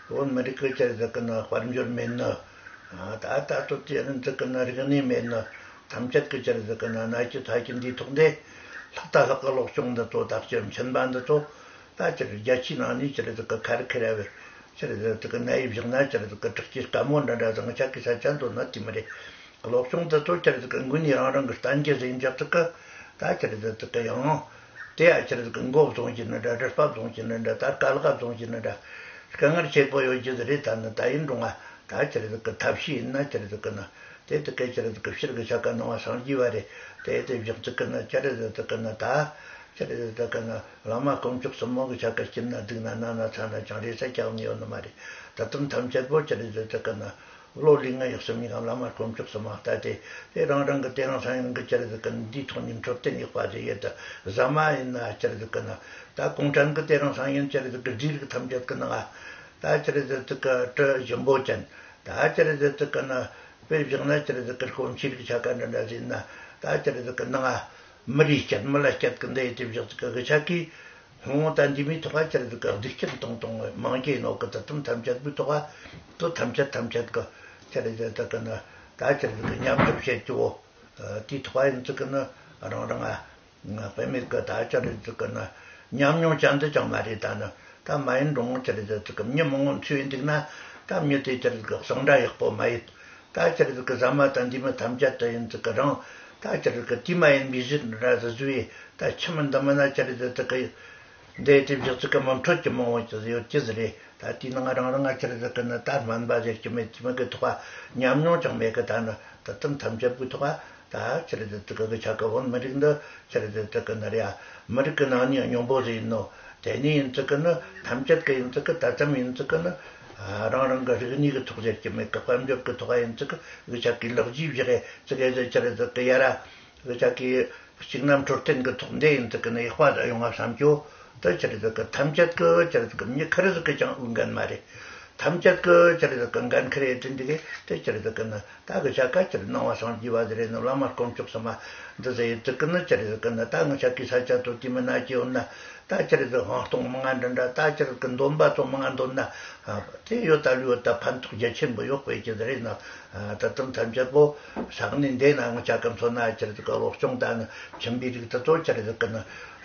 བོད་མི་རིགས་གི་ཆི་རེད་ཟེར་གི་ནི་དཔལ་འབྱོར་མེད་ནི། ཨ། ད་ད་ལྟ་དེ་ཡིན་ཚུལ་གི་ནི་རིག་གནས་མེད་ནི། ཐམས་ཅད་ཀྱི་ཅི་རེད་ཟེར་གི་ན་ན་གྱི་ཚ་གྱི་འདིའི་ཐོག་འདི་ལྷག་ད་ལྷག་གི་སློབ་སྦྱོང་འདི་ཚོ་དག་ཅི་མཁྱེན་པ་འདི་ཚོ་ད་ཅི་རེད་རྒྱ་ཆེའི་ནང་ནས་ཅི་རེད་ཟེར་གི་ཁ་རི་ཁི་ར་བའི་ཅི་རེད་ཟེར་གི་ན་ཡི་བཞག་ན་ཅི་རེད་ཟེར་གི་དྲག་ཆས་དཀའ་མོ་འདྲ་འདྲ་ཟིང་ཆ་གི་ས་ཆ་འདོད་ན་དེ་མི་རེད། སློབ་སྦྱོང་འདི་ཚོ་ཅི་རེད་ཟེར་གི་འགོ་ནས་རང་རང་གི་བསྟན་རྒྱུ་ཟིན་འཇག་ཟེར་གི་ད་ཅི་རེད་ཟེར་གི་ཡང་དེ་ཡ་ཅི་རེད་ཟེར་གི་མགོ་བཟུང་གི་ནི་འདྲ་རིལ་པ་བཟུང་གི་ནི་འདྲ་ད་དཀའ་ལག་བཟུང་གི་ནི་འདྲ་དཀའ་ངལ་ཆེ་པོ་ཡོད་རྒྱུ་ཟིག་རེད། ད་ནི་ད་ཡིན་རུང་ང་ད་ཅི་རེད་ཟེར་གི་ཐབས་ཤེས་ཡིན་ན་ཅི་རེད་ཟེར་གི་ན། དེ་དེ་གའི་ཅི་རེད་ཟེར་གི་ཕྱིར་གི་ཆ་ག་ནང་བ་སངས་རྒྱས་བ་རེད། དེ་དེ་བཞག་ཚིག་གི་ན་ཅི་རེད་ཟེར་ཚིག་གི་ན་ད་ཅི་རེད་ཟེར་ཚིག་གི་ན་བླ་མ་དཀོན་མཆོག་གསུམ་མོ་གི་ཆ་ག་སྐྱིད་ན་སྡུག་ན་ན་ན་ཚ་ན་ཅང་རེ་ས་སྐྱག་ནི་ཡོད་ནི་མ་རེད། ད་དུང་ཐམས་ཅད་པོ་ཅི་རེད་ཟེར་ཚིག་གི་ན་བློ་ལུས་ངག་ཡིད་གསུམ་ཡིན་གམ་བླ་མ་དཀོན་མཆོག་གསུམ་མ་ལྟ་སྟེ་དེ་རང་རང་གི་དེ་རང་སང་ཡང་གི་ཅི་རེད་ཟེར་གི་ན་འདིའི་ཐོག་ནས་འཕྲོད་བསྟེན་ཡག་པ་ཟེར་ཡོད། ད་ཟ་མ་ཡིན་ན་ཅི་རེད་ཟེར་གི་ན་ད་གུང་ཁྲན་གི་དེ་རང་སང་ཡང་ཅི་རེད་ཟེར་གི་རྫས་རིགས་ཐམས་ཅད་གི་ནང་ང་ད་ཅི་རེད་ཟེར་ཚིག་གི་དྲི་ཞིམ་པོ་ཅན། ད་ཅི་རེད་ཟེར་ཚིག་གི་ན་དཔེ་བཞག་ན་ཅི་རེད་ཟེར་གི་སྐོམ་ཆུ་རིགས་ཆ་ག་འདྲ་འདྲ་ཟིན་ན་ད་ཅི་རེད་ཟེར་གི་ནང་ང་མི་རིགས་སྐྱེད་མི་ལ་སྐྱེད་གི་འདི་ཡི་དེ་བཞག་ཚིག་གི་གི་ཆ་གི་ཧོང་ད་འདི་མིའི་ཐོག་ཅི་རེད་ཟེར་གི་སྡིག་སྐྱོན་གཏོང་གཏོང་མང་གི་ནོ་གི་ད་དུང་ཐམས་ཅད་པའི་ཐོག་དུ་ཐམས་ཅད་ཐམས་ཅད་གི་ཅི་རེད་ཟེར་ཚིག་གི་ན་ད་ཅི་རེད་ཟེར་གི་མཉམ་སྒྲུབ་བྱེད་རྒྱུ་བོ་དེའི་ཐོག་ཡིན་ཚིག་གི་ན་རང་རང་ང་དཔེ་མེད་ཀི་ད་ཅི་རེད་ཟེར་གི་ན་ཉམས་མྱོང་ཅན་དུ་ཅང་མ་རེད། ད་ནི་ད་མ་ཡིན་རུང་ཅི་རེད་ཟེར་ཚིག་གི་མྱི་མང་བོ་འཚོས་འདུག་ན་ད་མྱི་དེ་ཅི་རེད་ཟེར་གི་གསང་སྒྲ་ཡག་པོ་མ་ཡིན། ད་ཅི་རེད་ཟེར་གི་ཟ་མ་དང་འདི་མི་ཐམས་ཅད་དུ་ཡིན་ཚིག་གི་རང་ད་ཅི་རེད་ཟེར་གི་དེ་མ་ཡིན་པའི་གཞི་འདྲ་ཟེར་བཟོས་ད་ཁྱི་མི་འདི་མི་ན་ཅི་རེད་ཟེར་ཚིག་གི་འདི་དེ་བཞག་ཚིག་གི་མི་འཕྲོད་ཀྱི་མང་བོ་ཅི་ཟེར་ཡོད་ཀྱི་ཟེར་རེད། ད་དེའི་ནང་རང་རང་ང་ཅི་རེད་ཟེར་གི་ན་ད་སྨན་པ་ཟེར་གྱི་མེད་ཀྱི་མི་གི་ཐོག་ཉམས་མྱོང་ཅང་མེད་གི་ད་ནི་ད་དུང་ཐམས་ཅད་པའི་ཐོག་ད་ཅི་རེད་ཟེར་ཚིག་གི་ཆ་ག་བོན་མི་རིགས་འདི་ཅི་རེད་ཟེར་ཚིག་གི་ན་རེད་ཨ། མི་རིགས་ཀྱི་ནང་ནས་སྙོམས་པོ་ཟིག་ཡིན་ནོ། དེ་ནས་ཡིན་ཚིག་གི་ནི་ཐམས་ཅད་ཀྱི་ཡིན་ཚིག་གི་ད་ཙམ་ཡིན་ཚིག་གི་ནི་རང་རང་གི་རིག་གནས་ཀྱི་ཐོག་ཟེར་གྱི་མེད་གི་དཔལ་འབྱོར་གྱི་ཐོག་ཡིན་ཚིག་གི་ཆ་གི་ལག་རྗེས་བཞག་ཡས་ཚིག་གི་ཟེར་ཅི་རེད་ཟེར་གི་ཡ་ར། གི་ཆ་གི་གཅིག་ན་འཕྲོད་བསྟེན་གྱི་ཐོག་འདི་ཡིན་ཚིག་གི་ནི་ཡག་པ་ཡོང་བ་བསམ་རྒྱུ་དེ་ཅི་རེད་ཟེར་གི་ཐམས་ཅད་ཀྱི་ཅི་རེད་ཟེར་གི་མྱི་ཁ་རི་ཟིག་གི་ཀྱང་འོས་འགན་མ་རེད། ཐམས་ཅད་ཀྱི་ཅི་རེད་ཟེར་གི་འགན་ཁུར་ཡས་དེ་འདི་གི་དེ་ཅི་རེད་ཟེར་གི་ནི་ད་གི་ཆ་ག་ཅི་རེད་སྣང་བ་སངས་རྒྱས་པ་ཟེར་རེད་ནི་བླ་མ་དཀོན་མཆོག་གསུམ་མ་འདི་ཟེར་ཡས་ཚིག་གི་ནི་ཅི་རེད་ཟེར་གི་ནི་ད་ངི་ཆ་གི་ས་ཆ་ཚོ་དེ་མི་ན་ཅི་ཡོད་ན་ད་ཅི་རེད་ཟེར་ཧང་སྟོང་མི་ང་འདྲ་འདྲ་ད་ཅི་རེད་གི་འདོན་པ་ཚོ་མི་ང་འདོན་ན། དེ་ཡོད་ད་ལུས་ཡོད་ད་ཕན་ཐོགས་རྒྱ་ཆེན་པོ་ཡོད་པའི་ཀྱི་རེད་ན། ད་དུང་ཐམས་ཅད་པོ་ས་གནས་འདི་ན་ངི་ཆ་གི་མཚོན་ན་ཅི་རེད་གི་སློབ་སྦྱོང་ད་ནི་ཁྱིམ་པའི་རིགས་དེ་ཚོ་ཅི་རེད་གི་ནི་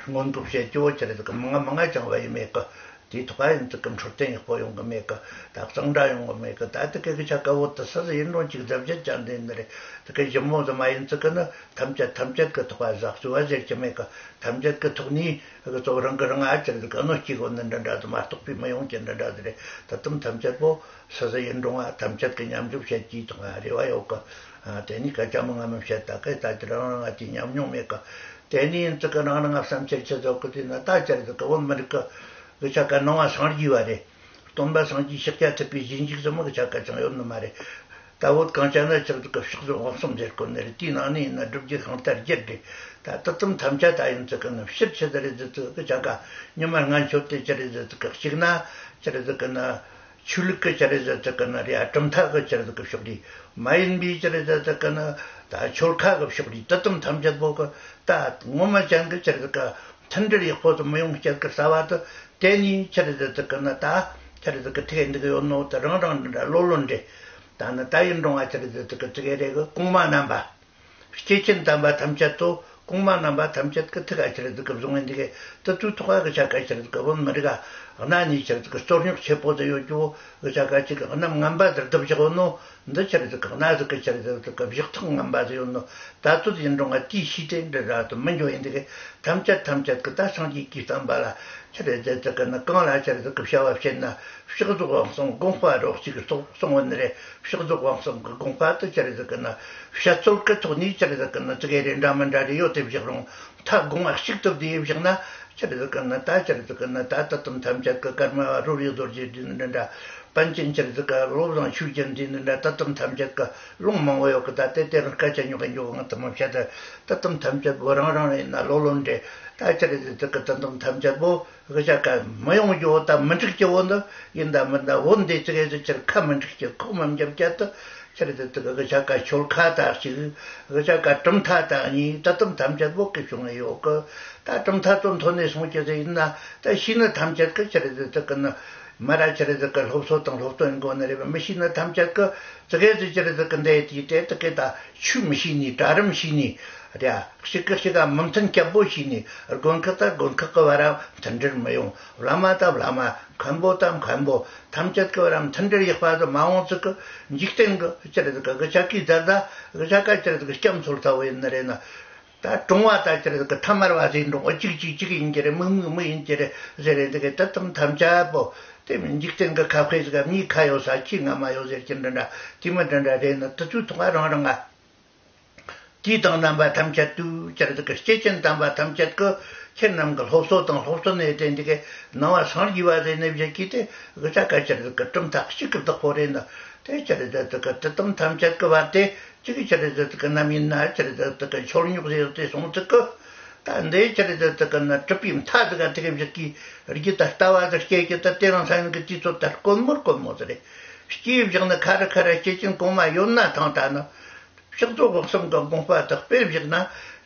སྔོན་འགོག་བྱེད་རྒྱུ་ཅི་རེད་གི་མང་ང་མང་ང་ཅང་བ་ཡི་མེད་གི། དེའི་ཐོག་ཡིན་ཚིག་གི་འཕྲོད་བསྟེན་ཡག་པོ་ཡོང་གི་མེད་གི། ད་གཙང་སྦྲ་ཡོང་གི་མེད་གི། ད་དེ་གི་གི་ཆ་ག་བོ་དེ་ས་ཟི་ཡིན་རུང་ཅིག་གཟབ་གཟབ་ཅང་འདི་ནི་རེད། དེ་གི་ཞིབ་མོ་ཟི་མ་ཡིན་ཚིག་གི་ནི་ཐམས་ཅད་ཐམས་ཅད་གི་ཐོག་ག་བཟའ་གསོལ་བ་ཟེར་གྱི་མེད་གི། ཐམས་ཅད་གི་ཐོག་ནས་གི་གཙོ་བོ་རང་གི་རང་ཨ་ཅི་རེད་གི་གནོད་སྐྱེལ་གོ་ནི་འདྲ་འདྲ་དུ་མ་གཏོགས་པའི་མི་ཡོང་གི་འདྲ་འདྲ་དུ་རེད། ད་དུང་ཐམས་ཅད་པོ་སུ་ཟི་ཡིན་རུང་ཨ་ཐམས་ཅད་གི་མཉམ་འཇོག་བྱེད་ཀྱི་ཐོག་ཨ་རེ་བ་ཡོད་གི། ཨ་དེ་ནི་སྐད་ཆ་མི་ང་མི་བཤད་ད་གི་ད་ཅི་རང་རང་ཨ་དེ་ཉམས་མྱོང་མེད་གི། དེ་ནི་ཡིན་ཙི་གི་རང་རང་ཨ་བསམ་འཆར་ཆེ་ཚོགས་གི་དེ་ན་ད་ཅི་རེད་གི་བོད་མི་རིགས་གི་གི་ཆ་ག་སྣང་བ་སངས་རྒྱས་པ་རེད། སྟོན་པ་སངས་རྒྱས་ཤཱཀྱ་ཐུབ་པའི་རྗེས་འཇུག་ཙམ་མ་གི་ཆ་ག་ཅང་ཡོད་ནི་མ་རེད། ད་བོད་གངས་ཅན་ན་ཆགས་འདུག་གི་ཕྱོགས་བཅུ་དབང་གསུམ་ཟེར་གོ་ནི་རེད། དེའི་ནང་ནས་ཡིན་ན་སྒྲུབ་བརྒྱུད་ཤིང་རྟ་བརྒྱད་རེད། ད་དེ་ཙམ་ཐམས་ཅད་ད་ཡིན་ཙི་གི་ནི་ཕྱིར་ཆི་ཟིག་རེད་ཟེར་ཙི་གི་ཆ་ག་ཉི་མ་ལྔ་མཆོད་དེ་ཅི་རེད་ཟེར་ཙི་གི་གཅིག་ན་ཅི་རེད་ཟེར་གི་ན་ཆོས་ལུགས་གི་ཅི་རེད་ཟེར་ཙི་གི་ན་རེད། ཨ་གྲུབ་མཐའ་གི་ཅི་རེད་ཟེར་གི་ཕྱོགས་རེད། མ་ཡིན་པའི་ཅི་རེད་ཟེར་ཙི་གི་ན་ད་ཆོལ་ཁ་གི་ཕྱོགས་རེད། དེ་ཙམ་ཐམས་ཅད་པོ་གི་ད་ངོ་མ་ཅན་གི་ཅི་རེད་ཟེར་གི་མཐུན་སྒྲིལ་ཡག་པོ་དུ་མི་ཡོང་སྐྱེད་ཀྱི་རྩ་བ་དུ་དེ་ནས་ཆི་རེད་ཟེར་ཚིག་གི་ནི་ད་ཆི་རེད་ཟེར་གི་ཐིག་འདི་གི་ཡོད་ནོ་དུ་རང་རང་འདི་འདྲ་ལོ་ལོ་འདྲེ། ད་ནི་ད་ཡིན་རུང་ང་ཆི་རེད་ཟེར་ཚིག་གི་ཚིག་གི་རེད་གི་གོང་མ་རྣམ་པ། སྐྱེས་ཆེན་དམ་པ་ཐམས་ཅད་དུ་གོང་མ་རྣམ་པ་ཐམས་ཅད་ཀྱི་ཐུགས་ཨ་ཆི་རེད་ཟེར་གི་བཟུང་ངེ་འདི་གི་དུ་དུ་ཐོག་ཨ་གི་ཆ་ག་ཆི་རེད་ཟེར་གི་བོད་མི་རིགས་ཨ་གནའ་ནས་ཆི་རེད་ཟེར་གི་རྩོད་རྙོག་ཆེ་པོ་དུ་ཡོད་རྒྱུ་གི་ཆ་ག་ཅིག་གནམ་ངན་པ་དུ་བརྡིབ་བཞག་ཡོད་ནོ། འདི་ཆི་རེད་ཟེར་གི་གནའ་ཟིག་གི་ཆི་རེད་ཟེར་གི་བཞག་ཐང་ངན་པ་ཟིག་ཡོད་ནོ། ད་ཚོད་ཡིན་རུང་ང་དེའི་ཤེས་ཏེ་འདྲི་ར་དུ་མི་འགྱོ་ཡིན་འདི་གི་ཐམས་ཅད་ཐམས་ཅད་གི་ད་སངས་རྒྱས་ཀྱི་བསྟན་པ་ལ་ཆི་རེད་ཟེར་ཟེར་གི་ནི་གང་ལ་ཆི་རེད་ཟེར་གི་བྱ་བ་བྱེད་ན་ཕྱག་རྫོགས་དབང་གསུམ་དགོངས་པ་རོ་གཅིག་གི་ཐོག་གསུང་བ་ནི་རེད། ཕྱག་རྫོགས་དབང་གསུམ་གི་དགོངས་པ་དུ་ཆི་རེད་ཟེར་གི་ནི་བཤད་ཚོད་ཀྱི་ཐོག་ནས་ཆི་རེད་ཟེར་གི་ནི་ཙི་གེ་རེ་འདྲ་མི་འདྲ་རེ་ཡོད་དེ་བཞག་རུང་མཐའ་དགོངས་པ་གཅིག་ཏུ་བསྡུས་བཞག་ན་ཆི་རེད་ཟེར་གི་ནི་ད་ཆི་རེད་ཟེར་གི་ནི་ད་ད་དུང་ཐམས་ཅད་གི་ཀརྨ་པ་རོ་རིགས་རྡོ་རྗེ་འདི་འདྲ་འདྲ། པཎ་ཆེན་ཆི་རེད་ཟེར་གི་བློ་བཟང་ཆོས་རྒྱན་འདི་འདི་འདྲ་ད་དུང་ཐམས་ཅད་གི་ལུང་མང་བོ་ཡོད་གི། ད་དེ་དེ་རིང་སྐད་ཆ་ཉོག་གི་འཇོག་ང་དུ་མ་བཤད། ད་ད་དུང་ཐམས་ཅད་བོ་རང་རང་ཡིན་ན་ལོ་ལོ་འདྲེ། ད་ཆི་རེད་ཟེར་ཟེར་གི་ད་དུང་ཐམས་ཅད་བོ་གི་ཆ་ག་མི་ཡོང་རྒྱུ་བོ་ད་མི་འགྲིག་རྒྱུ་བོ་འདི་ཡིན་ད་མིན་ད་བོ་འདི་ཙི་གེ་ཟིག་ཆི་རེད་ཁ་མི་འགྲིག་རྒྱུ་ཁོག་མི་འཇབ་རྒྱུ་དུ་ཆི་རེད་ཟེར་ཟེར་གི་གི་ཆ་ག་ཆོལ་ཁ་ད་གཅིག་གི་ཆ་ག་གྲུབ་མཐའ་ད་གཉིས་ད་དུང་ཐམས་ཅད་བོ་གི་བྱུང་ནས་ཡོད་གི། ད་གྲུབ་མཐའ་ཚོ་མཐོ་ནས་སོང་རྒྱུ་ཟིག་ཡིན་ན་ད་ཤེས་ནི་ཐམས་ཅད་གི་ཆི་རེད་ཟེར་ཟེར་གི་ནི། མ་ར་ཅི་རེད་ཟིག་གི་སློབ་གསོ་དང་སློབ་སྟོན་དགོས་ནི་རེད་པ། མི་ཤེས་ནི་ཐམས་ཅད་ཀྱི་ཙི་གེ་ཙི་ཅི་རེད་ཟིག་གི་འདས་དེའི་དེ་དག་གི་ད་ཆོས་མི་ཤེས་ནི། གྲལ་རིམ་ཤེས་ནི་རེད། གཅིག་གི་གཅིག་ག་མི་མཐུན་སྐྱབས་པོ་ཤེས་ནི། དགོན་ཁག་དང་དགོན་ཁག་གི་བར་མཐུན་སྒྲིལ་མི་ཡོང་། བླ་མ་དང་བླ་མ། མཁན་པོ་དང་མཁན་པོ། ཐམས་ཅད་གི་བར་མཐུན་སྒྲིལ་ཡག་པ་ཟིག་མ་འོང་ཟིག་གི། འཇིག་རྟེན་གི་ཅི་རེད་ཟིག་གི་གི་ཆ་གི་ཛར་ད་གི་ཆ་ག་ཅི་རེད་ཟིག་གི་སྐྱབས་འཚོལ་ཚ་བོ་ཡིན་ནི་རེད་ན། ད་གྲོང་བ་ད་ཅི་རེད་ཟིག་གི་ཐ་མལ་པ་ཟིག་འགྲོ་འོ། གཅིག་གཅིག་གཅིག་ཡིན་གྱི་རེད། མིག་མིག་མིག་ཡིན་གྱི་རེད་ཟེར་རེད། འདི་གི་དུད་དམ་ཐམས་ཅད་པོ་དེ་མིན་འཇིག་རྟེན་གི་ཁ་དཔེ་ཟིག་ག་མིའི་ཁ་ཡོད་ས་ཁྱི་ང་མ་ཡོད་ཟེར་གྱི་འདྲ་འདྲ་དེ་མི་འདྲ་འདྲ་རེད་ན། དུ་ཚོད་ཐོག་རང་རང་ང་། དུས་དང་རྣམ་པ་ཐམས་ཅད་དུ་ཅི་རེད་ཟིག་གི་སྐྱེས་ཆེན་དམ་པ་ཐམས་ཅད་ཀྱི་ཁྱེད་རྣམས་ཀྱི་སློབ་གསོ་དང་སློབ་སྟོན་ནས་དེ་འདི་གའི་ནང་བ་སངས་རྒྱས་པ་ཟེར་ནས་བཞག་གི་དེ་གི་ཆ་ག་ཅི་རེད་ཟིག་གི་གྲུབ་མཐའ་གཅིག་གི་བདག་པོ་རེད་ན། དེ་ཅི་རེད་ཟིག་གི་དུད་དམ་ཐམས་ཅད་ཀྱི་བར་དེ་གཅིག་གི་ཅི་རེད་ཟིག་གི་ནམ་ཡིན་ན་ཅི་རེད་ཟིག་གི་ཆོལ་ཉོག་ཟེར་དེ་སོང་ཟིག་གི། ད་འདི་ཅི་རེད་ཟིག་གི་ན་གྲུབ་པའི་མཐའ་ཟིག་ག་དེ་གི་བཞག་གི་རྒྱུ་ད་ལྟ་བ་ཟིག་སྐྱེ་གི། ད་དེ་རིང་སང་ཉིན་གི་དུས་ཚོད་ད་དཀོན་མོ་དཀོན་མོ་ཟིག་རེད། སྐྱེས་བཞག་ན་ཁ་རི་ཁ་རི་སྐྱེས་ཆེན་གོང་མ་ཡོད་ན་ཐང་ད་ནི། ཕྱག་རྫོགས་སྒོ་གསུམ་གྱི་དགོངས་པ་དག་སྤེལ་བཞག་ན་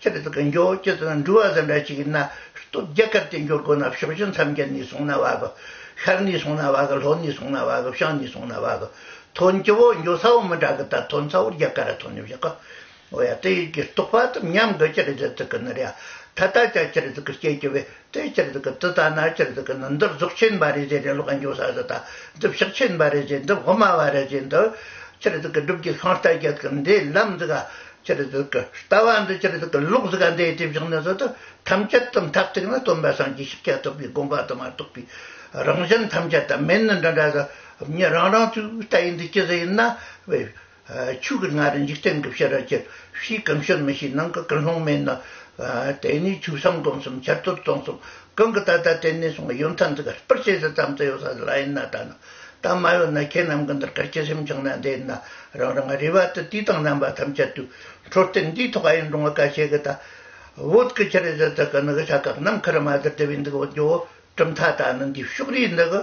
ཅི་རེད་ཟིག་གི་འགྱོ་ཅི་ཟིག་འགྲུལ་བ་ཟིག་འདྲ་ཅིག་ཡིན་ན། སྟོད་རྒྱ་གར་དེ་འགྱོ་དགོས་ན་ཕྱོགས་བཞི་མཚམས་བརྒྱད་ནས་སོང་ན་བ་གི། ཤར་ནས་སོང་ན་བ་གི། ལྷོ་ནས་སོང་ན་བ་གི། བྱང་ནས་སོང་ན་བ་གི། ཐོན་གྱི་བོ་འགྱོ་ས་བོ་མི་འདྲ་གི། ད་ཐོན་ས་བོ་རྒྱ་གར་ཐོན་ནས་བཞག་གི། འོ་ཡ། དེ་ཡི་གི་རྟོགས་པ་དང་མཉམ་གི་ཅི་རེད་ཟིག་གི་ནི་རེད། ད་ལྟ་ཅག་ཅི་རེད་ཟིག་གི་སྐྱེ་གི་བས། དེ་ཅི་རེད་ཟིག་གི་དེ་ལྟ་ན་ཅི་རེད་ཟིག་གི་ནི་འདིར་རྫོགས་ཆེན་པ་རེད་ཟེར་རེ་ལོག་ག་འགྱོ་ས་ཟིག་ད་འདི་ཕྱག་ཆེན་པ་རེད་ཟེར། འདི་དབུ་མ་པ་རེད་ཟེར། འདི་ཅི་རེད་ཟིག་གི་སྒྲུབ་བརྒྱུད་ཤིང་རྟ་བརྒྱད་གི་འདི་ལམ་ཟིག་ག་ཅི་རེད་ཟིག་གི་ལྟ་བ་འདི་ཅི་རེད་ཟིག་གི་ལོག་ཟིག་ག་འདི་དེ་བཞག་ནས་ཟིག་ད་ཐམས་ཅད་དུ་མཐར་ཐུག་ན་སྟོན་པ་སངས་རྒྱས་ཤཱཀྱ་ཐུབ་པའི་དགོངས་པ་དུ་མ་རྟོགས་པའི་རང་གཞན་ཐམས་ཅད་དུ་མེད་ནི་འདྲ་འདྲ་ཟིག་མྱི་རང་རང་ཚོའི་ལྟ་ཡི་འདི་ཅི་ཟིག་ཡིན་ན་བས། ཆོས་ཀྱི་ང་རོ་འཇིག་རྟེན་གྱི་ཕྱི་ར་ཁྱེར། ཕྱིའི་ཀུན་སྤྱོད་མི་ཤེས། ནང་གི་ཀུན་སློང་མེད་ནི། དེ་ནས་ཆོས་བསམ་སྒོམ་གསུམ་འཆར་སྡུད་སྟོང་གསུམ་གང་གི་ད་ལྟ་དེ་ནས་སོང་ཡོན་ཏན་ཚིག་སྤུར་བྱེད་ཟིག་ཙམ་དུ་ཡོད་ས་ལ་ཡིན་ན། ད་ནི་ད་མ་ཡོད་ན་ཁྱེད་རྣམས་ཀྱི་འདིར་གལ་ཆེ་སེམས་ཆུང་ན་འདི་ཡིན་ན་རང་རང་རེ་བ་དུ་དུས་དང་རྣམ་པ་ཐམས་ཅད་དུ་འཕྲོད་བསྟེན་འདིའི་ཐོག་ཨ་ཡིན་རུང་བ་ཀ་ཤེ་གི་ད་བོད་ཀྱི་ཆི་རེད་ཟེར་ད་གི་ནི་གི་ཆ་ག་ནམ་མཁར་མ་ཟེར་དེ་བས་འདུག་འོ་ཇོ། གྲུབ་མཐའ་ད་ནི་འདི་ཕྱོགས་རིས་འདི་གི་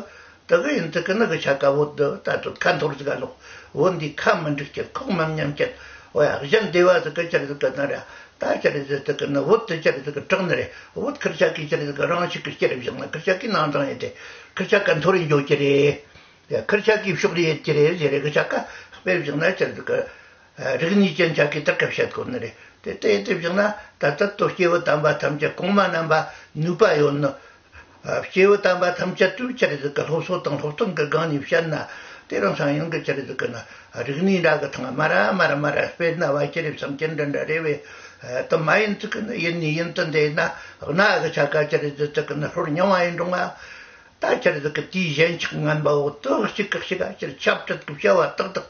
དེ་གི་ཡིན་དུ་གི་ནི་གི་ཆ་ག་བོད་འདི་ད་དུ་ཁ་འཐོར་ཟིག་ག་ལོག་བོད་འདི་ཁ་མི་འགྲིག་ཀྱི་ཁོག་མི་མཉམ་ཀྱི། འོ་ཡ། གཞན་སྡེ་བ་ཟིག་གི་ཅི་རེད་ཟིག་གི་ནི་རེད། ད་ཅི་རེད་ཟིག་གི་ནི་བོད་དུ་ཅི་རེད་ཟིག་གི་དྲག་ནི་རེད། བོད་ཁིར་ཆ་གི་ཅི་རེད་ཟིག་གི་རང་ཞིག་གི་སྐྱེ་རབས་བཞག་ན་ཁིར་ཆ་གི་ནང་དང་ཡིན་ཏེ་ཁིར་ཆ་ག་འཐོར་རིན་འཇོག་གི་རེད། ཡ། ཁིར་ཆ་གི་ཕྱོགས་རིས་ཡེད་ཀྱི་རེད་ཟེར་རེད། གི་ཆ་ག་དཔེ་བཞག་ན་ཅི་རེད་ཟིག་གི་རིག་གནས་ཅན་ཆ་གི་དག་གི་བཤད་དགོས་ནི་རེད། དེ་དེ་དེ་བཞག་ན་ད་ལྟ་ལྟོ་སྐྱེས་བུ་དམ་པ་ཐམས་ཅད་གོང་མ་རྣམ་པ་ནུས་པ་ཡོད་ནི། སྐྱེས་བུ་དམ་པ་ཐམས་ཅད་དུ་ཅི་རེད་ཟིག་གི་སློབ་གསོ་དང་སློབ་སྟོན་གི་སྒང་ནས་བཤད་ན། དེ་རིང་སང་ཡང་གི་ཅི་རེད་ཟིག་གི་ན་རིག་གནས་འདྲ་གི་ཐང་མ་ར་མ་ར་མ་ར་དཔེར་ན་བ་ཅི་རེད་བསམ་གྱི་འདྲ་འདྲ་རེད་བས། དུ་མ་ཡིན་ཟིག་གི་ན་ཡིན་ནི་ཡིན་དུ་འདས་ན་གནའ་གི་ཆ་ག་ཅི་རེད་ཟིག་གི་ན་ཧྲོར་མྱོང་བ་ཡིན་རུང་ང་། ད་ཅི་རེད་ཟིག་གི་དེའི་གཞན་ཆགས་ངན་པ་འོག་ཏུ་གཅིག་གི་གཅིག་ག་ཅི་རེད་ཆབ་ཏུ་གི་བྱ་བ་ཏག་ཏག་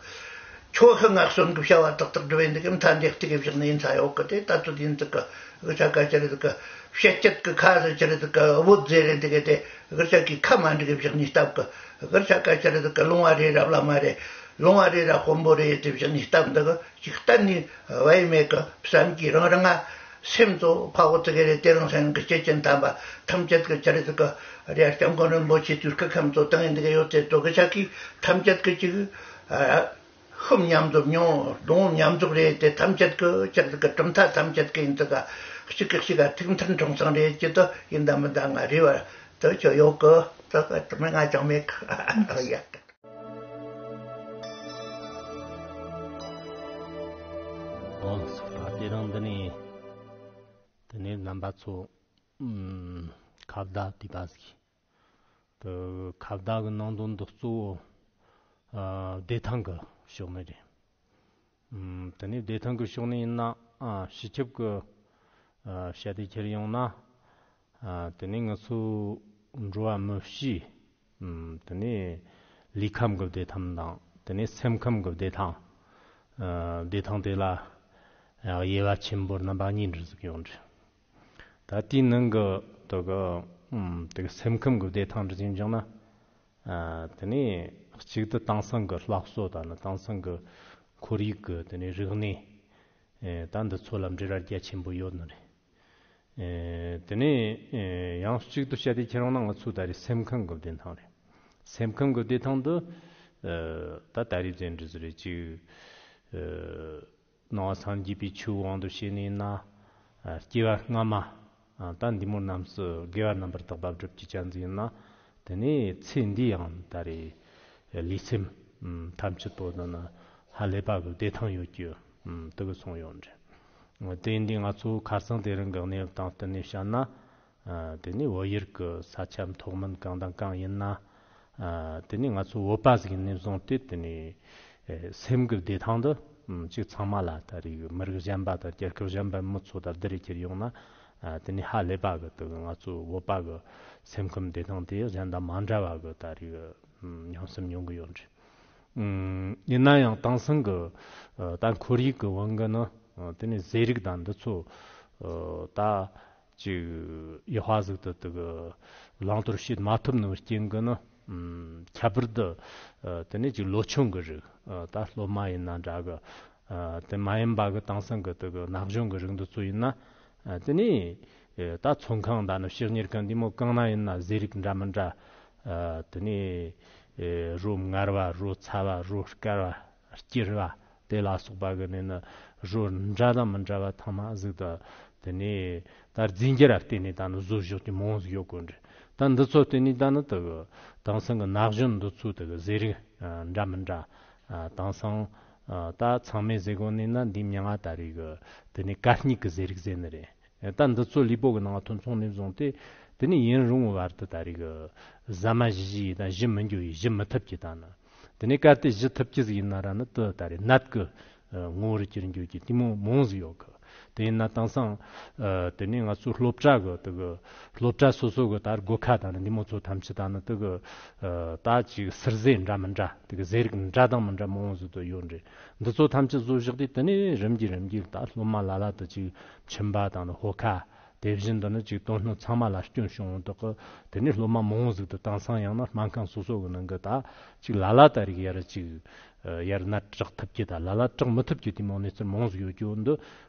ཆོ་ཤི་ངག་གསོན་གྱི་བྱ་བ་ཏག་ཏག་སྒྲུབ་ཡིན་འདི་གི་མཐའ་འདེགས་ཏི་གི་བཞག་ནི་ཡིན་ས་ཡོད་གི། དེ་ད་ཚོད་ཡིན་ཏི་གི་གི་ཆ་ག་ཅི་རེད་གི་བཤད་སྤྱད་གི་ཁ་ཟེར་ཅི་རེད་གི་བོད་ཟེར་རེད་འདི་གི་དེ་གི་ཆ་གི་ཁ་མ་འདྲི་གི་བཞག་ནི་སྟབས་གི་གི་ཆ་ག་ཅི་རེད་གི་ལུང་བ་རེ་རབ་བླ་མ་རེད། ལུང་བ་རེ་ར་དཔོན་པོ་རེད་དེ་བཞག་ནི་སྟབས་འདི་གི་ཅིག་གཏན་ནས་བ་ཡི་མེད་གི་བསམ་གི་རང་རང་ང་སེམས་གཙོ་ཕ་བོ་ཏི་གི་རེད། དེ་རིང་སང་གི་སྐྱེས་ཆེན་དམ་པ་ཐམས་ཅད་གི་ཅི་རེད་གི་རེ་སྐྱབས་མགོན་རིན་པོ་ཆེ་དུས་སྐུ་ཁམས་གཙོ་དང་ཡིན་འདི་གི་ཡོད་དེ་དོ་གི་ཆ་གི་ཐམས་ཅད་གི་ཅིག་ཤུབས་མཉམ་འཛོམས་མྱོང་སྡོང་མཉམ་འཛོམས་རེད་དེ་ཐམས་ཅད་ཀྱི་ཅག་ཏུ་གི་གྲུབ་མཐའ་ཐམས་ཅད་ཀྱི་ཡིན་དུ་ག་གཅིག་གི་གཅིག་ག་ཐུག་མཐུན་འཁྲུངས་སང་རེད་ཅི་དུ་ཡིན་དམ་མི་དམ་ང་རེ་བ་དུ་ཆོ་ཡོད་གི་དུ་ག་དུ་མི་ང་ཅང་མེད་གི་ཡ། ཨོ་ལགས་སོ། ད་དེ་རིང་འདི་ནས་དེ་ནས་རྣམ་པ་ཚོ་ཁ་བརྡ་དེ་པ་ཟིག་དུ་ཁ་བརྡ་གི་ནང་དོན་འདི་གཙོ་བོ་ཨ་བདེ་ཐང་གི་ཕྱོགས་ནས་རེད། ཨམ་དེ་ནས་བདེ་ཐང་གི་ཕྱོགས་ནས་ཡིན་ན་ཨ་སྤྱི་ཁྱབ་ཀྱི་ཨ་བཤད་དེ་ཁྱེར་ཡོང་ན་ཨ་དེ་ནས་ང་ཚོ་འགྲོ་བ་མི་སྤྱི་ཨམ་དེ་ནས་ལུས་ཁམས་ཀྱི་བདེ་ཐང་དང་དེ་ནས་སེམས་ཁམས་ཀྱི་བདེ་ཐང་ཨ་བདེ་ཐང་དེ་ལ་ཨ་དབྱེ་བ་ཆེན་པོ་རྣམ་པ་གཉིས་འདྲ་ཟིག་ཡོད་རེད། ད་དེའི་ནང་གི་དེ་གི་ཨམ་དེ་གི་སེམས་ཁམས་ཀྱི་བདེ་ཐང་འདྲ་ཟིག་བྱུང་ན། ཨ་དེ་ནས་གཅིག་ཏུ་དེང་སང་གི་སློབ་གསོ་དང་ནི་དེང་སང་གི་ཁོར་ཡུག་གི་དེ་ནས་རིག་གནས་ཨེ་ད་འདི་ཚོ་ལ་འབྲེལ་བ་རྒྱ་ཆེན་པོ་ཡོད་ནི་རེད། ཨེ་དེ་ནས་ཨེ་ཡང་གཅིག་ཏུ་བཤད་དེ་ཁྱེར་ཡོང་ན་ང་ཚོ་ད་རེས་སེམས་ཁམས་ཀྱི་བདེ་ཐང་རེད། སེམས་ཁམས་ཀྱི་བདེ་ཐང་འདི་ཨེ་ད་ད་རེས་ཟེར་འདྲ་ཟིག་རེད། གཅིག་ཨེ་ནང་བ་སངས་རྒྱས་པའི་ཆོས་དབང་དུ་བྱས་ནས་ཡིན་ན། ཨ་སྐྱེ་བ་སྔ་མ། ཨ་ད་འདི་མོ་རྣམས་སུ་དགེ་བ་རྣམ་པར་དག་པ་བསྒྲུབ་ཀྱི་ཅན་ཟིག་ཡིན་ན། དེ་ནས་ཚེ་འདི་ཡང་ད་རེས་ལུས་སེམས་ཐམས་ཅད་པོ་འདི་ནི་ཧ་ལས་པ་གི་བདེ་ཐང་ཡོད་རྒྱུ་དེ་གི་སོང་ཡོད་རེད། དེ་འདི་ང་ཚོ་ཁ་སང་དེ་རིང་གི་གནས་བབ་དང་བསྟུན་ནས་བཤད་ན། དེ་ནས་བོད་ཡུལ་གི་ས་ཆ་མཐོ་དམན་གང་དང་གང་ཡིན་ན། དེ་ནས་ང་ཚོ་བོད་པ་ཟིག་ཡིན་ནས་བཟུང་སྟེ་དེ་ནས་སེམས་ཀྱི་བདེ་ཐང་འདི་ཅིག་ཚང་མ་ལ་ད་རེས་མི་རིགས་གཞན་པ་དང་རྒྱལ་ཁབ་གཞན་པའི་མི་ཚོ་དང་བསྡུར་རེ་ཁྱེར་ཡོང་ན། དེ་ནས་ཧ་ལས་པ་གི་དེ་གི་ང་ཚོ་བོད་པ་གི་སེམས་ཁམས་བདེ་ཐང་དེ་གཞན་དང་མ་འདྲ་བ་གི་ད་རེས་མྱོང་སེམས་མྱོང་གི་ཡོད་རེད། ཡིན་ན་ཡང་དེང་སང་གི་ད་ཁོར་ཡུག་གི་དབང་གིས་ནི་དེ་ནས་ཟས་རིགས་དང་འདི་ཚོ་ད་ཅིག་ཡག་པ་ཟིག་ཏུ་དེ་གི་བླང་དོར་བྱེད་མ་ཐུབ་ནོ་རྐྱེན་གིས་ནི། ཁྱད་པར་དུ་དེ་ནས་ཅིག་ལོ་ཆུང་གི་རིགས། ད་སློབ་མ་ཡིན་ན་འདྲ་གི། དེ་མ་ཡིན་པ་གི་དེང་སང་གི་དེ་གི་ན་གཞོན་གི་རིགས་འདི་ཚོ་ཡིན་ན། དེ་ནས་ད་ཚོང་ཁང་དང་ནི་ཕྱགས་གཉེར་ཁང་འདི་མོ་གང་ན་ཡིན་ན་ཟས་རིགས་འདྲ་མི་འདྲ། དེ་ནས་རོ་མངར་བ། རོ་ཚ་བ། རོ་དཀར་བ། སྐྱུར་བ། དེ་ལ་སོགས་པ་གི་ནས་ནི་རོ་འདྲ་དང་མི་འདྲ་བ་ཚང་མ་ཟིག་ཏུ་དེ་ནས་ད་རྫས་འགྱུར་ར་བརྟེན་ནས་ད་ནི་བཟོ་བཞག་རྒྱུ་མང་ཟིག་ཡོད་གོ་འདྲ། ད་འདི་ཚོ་བརྟེན་ནས་ད་ནི་དེ་གི་དེང་སང་གི་ན་གཞོན་འདི་ཚོ་དེ་གི་ཟས་རིགས་འདྲ་མི་འདྲ། དེང་སང་ད་ཚང་མས་ཟེར་གོ་ནས་ན་འདི་མྱིང་ང་ད་རེས་གི་དེ་ནས་གད་སྙིགས་གི་ཟས་རིགས་ཟེར་ནི་རེད། ད་འདི་ཚོ་ལུས་པོ་གི་ནང་ཐོན་སོང་ནས་བཟུང་སྟེ། དེ་ནས་ཡུན་རིང་བོའི་བར་དུ་ད་རེས་གི་ཟ་མ་བཞི་བཞི་ཡིས་དང་བཞི་མི་འགྱོ་ཡིས་བཞི་མི་ཐུབ་ཀྱི་ད་ནི། དེ་ནས་གལ་ཏེ་བཞི་ཐུབ་ཀྱི་ཟིག་ཡིན་ན་ར་ནི་དེ་ད་རེས་ནད་གི་ངོ་བོར་གྱུར་འགྱོ་རྒྱུ་དེ་མོ་མང་ཟིག་ཡོད་གི། དེ་ཡིན་ན་དེང་སང་དེ་ནས་ང་ཚོའི་སློབ་གྲྭ་གི་དེ་གི་སློབ་གྲྭ་སོ་སོ་གི་ད་སྒོ་ཁ་དང་ནི་འདི་མོ་ཚོ་ཐམས་ཅད་ད་ནི་དེ་གི་ད་ཅིག་ཟུར་ཟས་འདྲ་མི་འདྲ། དེ་གི་ཟས་རིགས་འདྲ་དང་མི་འདྲ་མང་ཟིག་ཏུ་ཡོད་འདྲ། འདི་ཚོ་ཐམས་ཅད་བཟོ་བཞག་དུས་དེ་ནས་རིམ་གྱིས་རིམ་གྱིས་ད་སློབ་མ་ལ་ལ་དུ་ཅིག་མཆིན་པ་དང་ནི་ཕོ་ཁ། དེ་བཞིན་དུ་ནི་ཅིག་དོན་སྣོད་ཚང་མ་ལ་སྐྱོན་བྱུང་བ་དག་གི། དེ་ནས་སློབ་མ་མང་བོ་ཟིག་ཏུ་དེང་སང་ཡང་ན་སྨན་ཁང་སོ་སོ་གི་ནང་གི་ད་ཅིག་ལ་ལ་ད་རིག་ཡར་ཅིག་ཡར་ནད་དྲག་ཐུབ་ཀྱི་ད་ལ་ལ་དྲག་མི་ཐུབ་ཀྱི་དེ་མོ་གནས་ཚུལ་མང་ཟིག་ཡོད་རྒྱུ་འདི་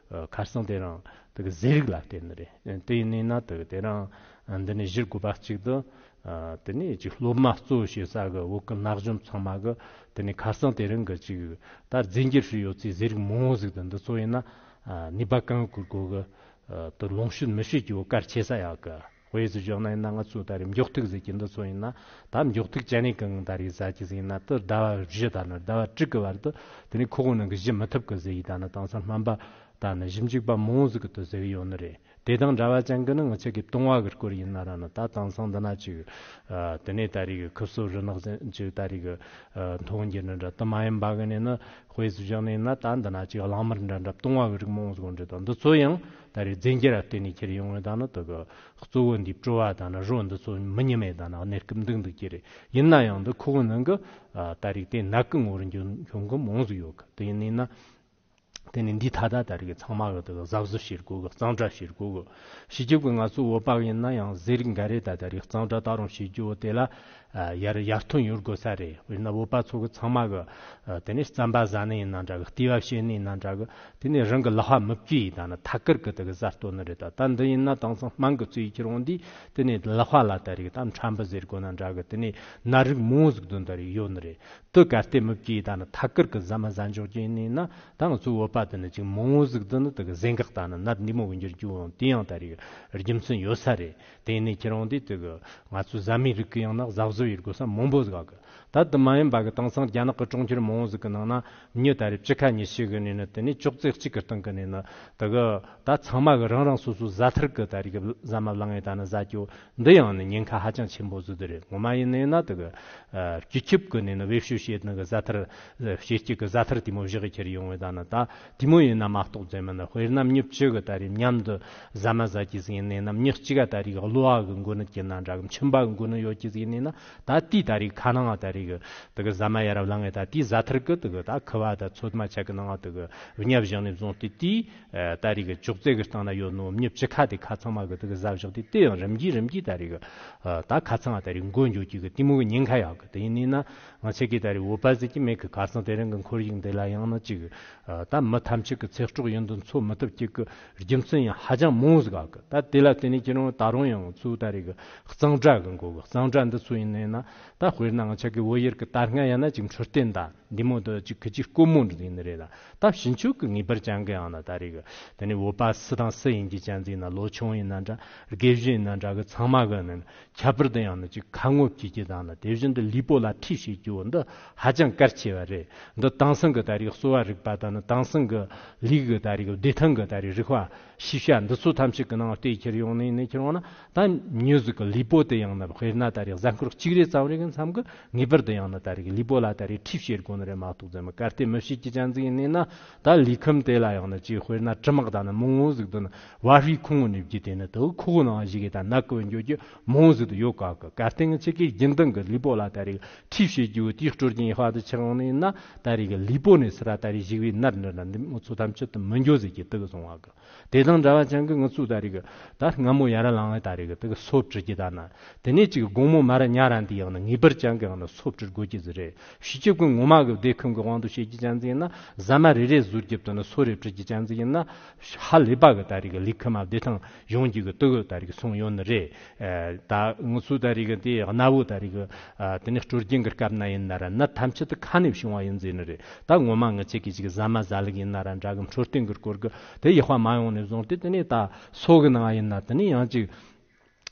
ཁ་སང་དེ་རིང་དེ་གི་ཟས་རིགས་ལ་བརྟེན་ནི་རེད། དེ་ཡིན་ནས་ན་དེ་གི་དེ་རིང་འདི་ནས་གཞིར་དགོས་པ་གཅིག་ཏུ། དེ་ནས་ཅིག་སློབ་མ་གཙོ་བྱེད་ས་གི་བོད་གི་ན་གཞོན་ཚང་མ་གི་དེ་ནས་ཁ་སང་དེ་རིང་གི་ཅིག་ད་རྫས་འགྱུར་ཞིག་ཡོད་ཚེ་ཟས་རིགས་མང་བོ་ཟིག་ཏུ་འདི་ཚོ་ཡིན་ན། ནུས་པ་གང་དགོས་དགོས་གི། དུ་ལོངས་སྤྱོད་མི་བྱེད་རྒྱུ་བོ་གལ་ཆེ་ས་ཡག་གི། དཔེ་ཟིག་བཞག་ན་ཡིན་ན་ང་ཚོ་ད་རེས་མགྱོགས་ཐུག་ཟེར་གྱི་འདི་ཚོ་ཡིན་ན། ད་མགྱོགས་ཐུག་ཅན་ནས་གང་ད་རེས་ཟ་གྱི་ཟིག་ཡིན་ན་དུ་ཟླ་བ་བཞི་དང་ནི་ཟླ་བ་དྲུག་གི་བར་དུ་དེ་ནས་ཁོག་གི་ནང་གི་བཞི་མི་ཐུབ་གི་ཟེར་ཡི་ད་ནི་དེང་སང་སྨན་པ་དང་ནི་ཞིབ་འཇུག་པ་མང་བོ་ཟིག་གི་དུ་ཟེར་གི་ཡོད་ནི་རེད། དེ་དང་འདྲ་བ་ཅན་གི་ནི་ང་ཆ་གི་བཏུང་བ་གི་སྐོར་ཡིན་ན་ར་ནི་ད་དེང་སང་འདི་ན་ཅིག་དེ་ནས་ད་རེས་གི་ཁུ་སོ་རི་ནག་ཟེར་ཅིག་ད་རེས་གི་མཐོང་རྒྱུ་ནི་འདྲ་དུ་མ་ཡིན་པ་གི་ནི་ནི་དཔེ་ཟིག་བཞག་ནས་ན་ད་འདི་ན་ཅིག་གླང་དམར་འདྲ་འདྲ་བཏུང་བ་གི་རིགས་མང་བོ་ཟིག་འདྲ་དང་འདི་ཚོ་ཡང་ད་རེས་རྫས་འགྱུར་ར་བརྟེན་ནས་ཁྱེར་ཡོང་བའི་ད་ནི་དུ་གི་གཙོ་བོ་འདི་བྲོ་བ་དང་ནི་རོ་འདི་ཚོ་མི་ཉམས་མེད་ད་ནི་གནས་སྐབས་འདུག་འདུག་ཀྱི་རེད། ཡིན་ན་ཡང་འདི་ཁོ་གི་ནང་གི་ད་རེས་དེ་ནད་གི་ངོ་བོར་འགྱུར་འགྱུར་གི་མང་ཟིག་ཡོད་གི། དེ་ཡིན་ནས་ན། དེ་ནས་འདི་ད་ལྟ་ད་རེས་ཚང་མ་གི་དེ་གཟབ་གཟབ་བྱེད་དགོས་གི། གཙང་སྦྲ་བྱེད་དགོས་གི། སྤྱི་ཁྱབ་ཀྱི་ང་ཚོ་བོད་པ་ཡིན་ན་ཡང་ཟས་རིགས་འགའ་རེ་ད་ད་རེས་གཙང་སྦྲ་ད་རུང་བྱེད་རྒྱུ་བོ་དེ་ལ་ཡར་ཡར་ཐོན་ཡོད་དགོས་ས་རེད། དཔེར་ན་བོད་པ་ཚོ་གི་ཚང་མ་གི་དེ་ནས་རྩམ་པ་ཟ་ནི་ཡིན་ན་འདྲ་གི། ལྟེ་བ་བྱེད་ནི་ཡིན་ན་འདྲ་གི། དེ་ནས་རང་གི་ལག་པ་མི་བཀྲུས་ཡི་ད་ནི་ཐད་ཀར་གི་དེ་གི་ཟ་གཏོང་ནི་རེད། ད་ད་འདི་ཡིན་ན་དེང་སང་སྨན་གི་བཙོས་ཡི་ཁྱེར་འོང་དུས་དེ་ནས་ལག་པ་ལ་ད་རེས་ད་ཁྲམ་བུ་ཟེར་དགོས་ན་འདྲ་གི། དེ་ནས་ནད་རིགས་མང་བོ་ཟིག་དོན་ད་རེས་ཡོད་ནི་རེད། དུ་གལ་ཏེ་མི་བཀྲུས་ད་ནི་ཐད་ཀར་གི་ཟ་མ་ཟ་འཇོག་རྒྱུ་ཡིན་ནི་ན་ད་ང་ཚོའི་བོད་པ་དེ་ནི་ཅིག་མང་བོ་ཟིག་དུ་ནི་དེ་གི་གཟན་འགག་ད་ནི་ནད་འདི་མོ་གི་འགྱུར་རྒྱུ་འོང་དེ་ཡང་ད་རེས་རྒྱུ་མཚན་ཡོད་ས་རེད། དེ་ནས་ཁྱེར་འོང་དུས་དེ་གི་ང་ཚོའི་ཟ་མའི་རིགས་གི་ཡང་ན་གཟབ་གཟབ་ཡེད་དགོས་ས་མང་པོ་ཟིག་གི། ད་དུ་མ་ཡིན་པ་གི་དེང་སང་རྒྱ་ནག་གི་གྲོང་ཁྱེར་མང་བོ་ཟིག་གི་ནང་ན་མྱི་ད་རེས་བཅུ་ཁ་ཉི་ཤུ་གི་ནས་ནི་དེ་ནས་ཅོག་ཙེ་གཅིག་གི་སྟེང་གི་ནས་ནི་དེ་གི་ད་ཚང་མ་གི་རང་རང་སོ་སོའི་ཟ་ཐུར་གི་ད་རེས་གི་ཟ་མ་བླངས་ཡི་ད་ནི་ཟ་རྒྱུ། འདི་ཡང་ནི་ཉེན་ཁ་ཧ་ཅང་ཆེན་པོ་ཟིག་དེ་རེད། ངོ་མ་ཡིན་ནི་ན་དེ་གི་ཨ་སྤྱི་ཁྱབ་ཀྱི་ནས་ནི་བེད་སྤྱོད་བྱེད་ནི་གི་ཟ་ཐུར་ཨ་བྱེད་ཀྱི་གི་ཟ་ཐུར་དེ་མོ་བཞག་གི་ཁྱེར་ཡོང་བའི་ད་ནི་ད་དེ་མོ་ཡིན་ན་མ་གཏོགས་ཟེར་མིན་ནི། དཔེར་ན་མྱི་བཅུ་གི་ད་རེས་མཉམ་དུ་ཟ་མ་ཟ་གི་ཟིག་ཡིན་ནི་ན། མྱི་གཅིག་ག་ད་རེས་གི་གློ་བ་གི་འགོས་ནད་ཀྱི་ན་འདྲ་གི། མཆིན་པ་གི་འགོས་ནད་ཡོད་ཀྱི་ཟིག་ཡིན་ནི་ན། ད་དེའི་ད་རེས་ཁ་ནང་ད་རེས་གི་དེ་གི་ཟ་མ་ཡར་བླངས་ངེ་ད་དེའི་ཟ་ཐུར་གི་དེ་གི་ད་ཁུ་བ་ད་ཚོད་མ་ཆ་གི་ནང་དེ་གི་བརྙབ་བཞག་ནས་བཟུང་སྟེ་དེའི་ཨ་ད་རེས་གི་ཅོག་ཙེ་གི་སྟེང་ན་ཡོད་ནོ་མྱི་བཅུ་ཁ་དེ་ཁ་ཚང་མ་གི་དེ་གི་ཟ་བཞག་དེ་དེ་ཡང་རིམ་གྱིས་རིམ་གྱིས་ད་རེས་གི་ཨ་ད་ཁ་ཚང་ང་ད་རེས་འགོས་འགྱོ་གི་གི་དེ་མོ་གི་ཉེན་ཁ་ཡོད་གི། དེ་ཡིན་ནི་ན་ང་ཆ་གི་ད་རེས་བོད་པ་ཟིག་གི་མེད་གི། ཁ་སང་དེ་རིང་གི་ཁོར་ཡུག་འདི་ལ་ཡང་ན་ཅིག་ཨ་ད་ མི་ཐམས་ཅད་ཀྱི་ཚེ་སྲོག་ཡིན་དུ་འཚོ་མི་ཐུབ་ཀྱི་གི་རྒྱུ་མཚན་ཡང་ཧ་ཅང་མང་ཟིག་ག་གི། ད་དེ་ལ་བརྟེན་ནས་ཁྱེད་རང་ད་རུང་ཡང་ཚུར་ད་རེས་གི་གཙང་སྦྲ་གི་འགོ་གི། གཙང་སྦྲ་འདི་ཚོ་ཡིན་ནས་ན། ད་དཔེར་ན་ང་ཅག་གི་བོད་ཡུལ་གི་ད་སྔ་ཡིན་ན་ཅིག་འཕྲོད་བསྟེན་དང་འདི་མོ་འདི་ཅིག་ཁི་ཅིག་དཀོན་མོ་འདྲ་ཡིན་ནི་རེད་ལ། ད་ཕྱིན་ཆད་གི་ངེས་པར་ཅན་གི་ཡང་ན་ད་རེས་གི་དེ་ནས་བོད་པ་སུ་དང་སུ་ཡིན་གྱི་ཅན་ཟིག་ན། ལོ་ཆུང་ཡིན་ན་འདྲ། དགེ་བཤེས་ཡིན་ན་འདྲ་གི། ཚང་མ་གི་ནི་ཁྱད་པར་དུ་ཡང་ན་ཅིག་ཁ་ངོ་བྱེད་ཀྱི་དང་ན། དེ་བཞིན་དུ་ལུས་པོ་ལ་ཁྲིད་བྱེད་རྒྱུ་འདི་ཧ་ཅང་གལ་ཆེ་བ་རེད། འདི་དེང་སང་གི་ད་རེས་གསོ་བ་རིག་པ་དང་ནི་དེང་སང་གི་ལུས་གི་ད་རེས་གི་བདེ་ཐང་གི་ད་རེས་རིག་པ་ཤེས་བྱ་འདི་ཚོ་ཐམས་ཅད་ཀྱི་ནང་བལྟས་ཁྱེར་ཡོང་ནས་ནས་ཁྱེར་ཡོང་ན། ད་མྱི་ཟིག་གི་ལུས་པོ་དེ་ཡང་ན་དཔེར་ན་ད་རེས་གཟའ་འཁོར་གཅིག་རེ་ཙམ་རེ་གི་མཚམས་གི་ངེས་པར་དུ་ཡང་ན་ད་རེས་གི་ལུས་པོ་ལ་ད་རེས་ཁྲིད་བྱེད་དགོས་ནི་རེད་མ་གཏོགས་ཟེར་མི། གལ་ཏེ་མི་བྱེད་ཀྱི་ཅན་ཟིག་ཡིན་ནས་ན། ད་ལུས་ཁམས་དེ་ལ་ཡང་ན་ཅིག་དཔེར་ན་གྲིབ་མག་དང་ནི་མང་བོ་ཟིག་དུ་ནི་བར་བའི་ཁུང་ངོ་ནས་བརྒྱུད་དེ་ནི་དུ་ཁུ་ཁུ་ནང་ཞིག་གི་ད་ནད་གི་འགྱོ་རྒྱུ་མང་བོ་ཟིག་དུ་ཡོད་ག་གི། གལ་ཏེ་ང་ཅག་གི་རྒྱུན་ལྡན་གི་ལུས་པོ་ལ་ད་རེས་ཁྲིད་བྱེད་རྒྱུ་དེའི་སྲོལ་རྒྱུན་ཡོད་པ་དུ་ཆགས་ཡོང་ནས་ན། ད་རེས་གི་ལུས་པོ་ནས་སུ་ར་ད་རེས་ཞིག་བའི་ནད་འདི་ན་འདི་ང་ཚོ་ཐམས་ཅད་དུ་མི་འགྱོ་ཟིག་གི་དུ་གི་སོང་བ་གི། དེ་དང་འདྲ་བ་ཅན་གི་ང་ཚོ་ད་རེས་གི་ད་སྔ་མོ་ཡར་ལངས་ད་རེས་གི་དུ་གི་སོ་བཀྲུ་རྒྱུ་ད་ན། དེ་ནས་ཅིག་དགོང་མོ་མར་ཉལ་རན་དུས་ཡང་ན་ངེས་པར་ཅན་གི་ཡང་ན་སོ་བཀྲུ་དགོས་ཀྱི་ཟིག་རེད། ཕྱི་སྐྱིད་ཀུན་ངོ་མ་གི་བདེ་ཁམས་གི་དབང་དུ་བྱེད་ཀྱི་ཅན་ཟིག་ཡིན་ན། ཟ་མ་རེ་རེ་ཟོས་རྒྱུ་དུ་ནི་སོ་རེ་བཀྲུ་རྒྱུ་ཅན་ཟིག་ཡིན་ན། ཧ་ལས་པ་གི་ད་རེས་གི་ལུས་ཁམས་བདེ་ཐང་ཡོང་རྒྱུ་གི་དུ་གི་ད་རེས་གི་སོང་ཡོད་ནི་རེད། ཨ། ད་ང་ཚོ་ད་རེས་གི་དེ་གནའ་བོ་ད་རེས་གི། ཨ། དེ་ནས་སྲོལ་རྒྱུན་གི་སྐབས་ན་ཡིན་ན་ར་ནད་ཐམས་ཅད་དུ་ཁ་ནས་བྱུང་བ་ཡིན་ཟེར་ནི་རེད། ད་ངོ་མ་ང་ཅག་གི་ཅིག་ཟ་མ་ཟ་ལུགས་ཡིན་ན་ར་འདྲ་གི། འཕྲོད་བསྟེན་གི་སྐོར་གི་དེ་ཡག་པ་མ་ཡོང་ནས་བཟུང་སྟེ། དེ་ནས་ད་སོ་གི་ནང་ཡིན་ན་དེ་ནས་ཡང་ཅིག་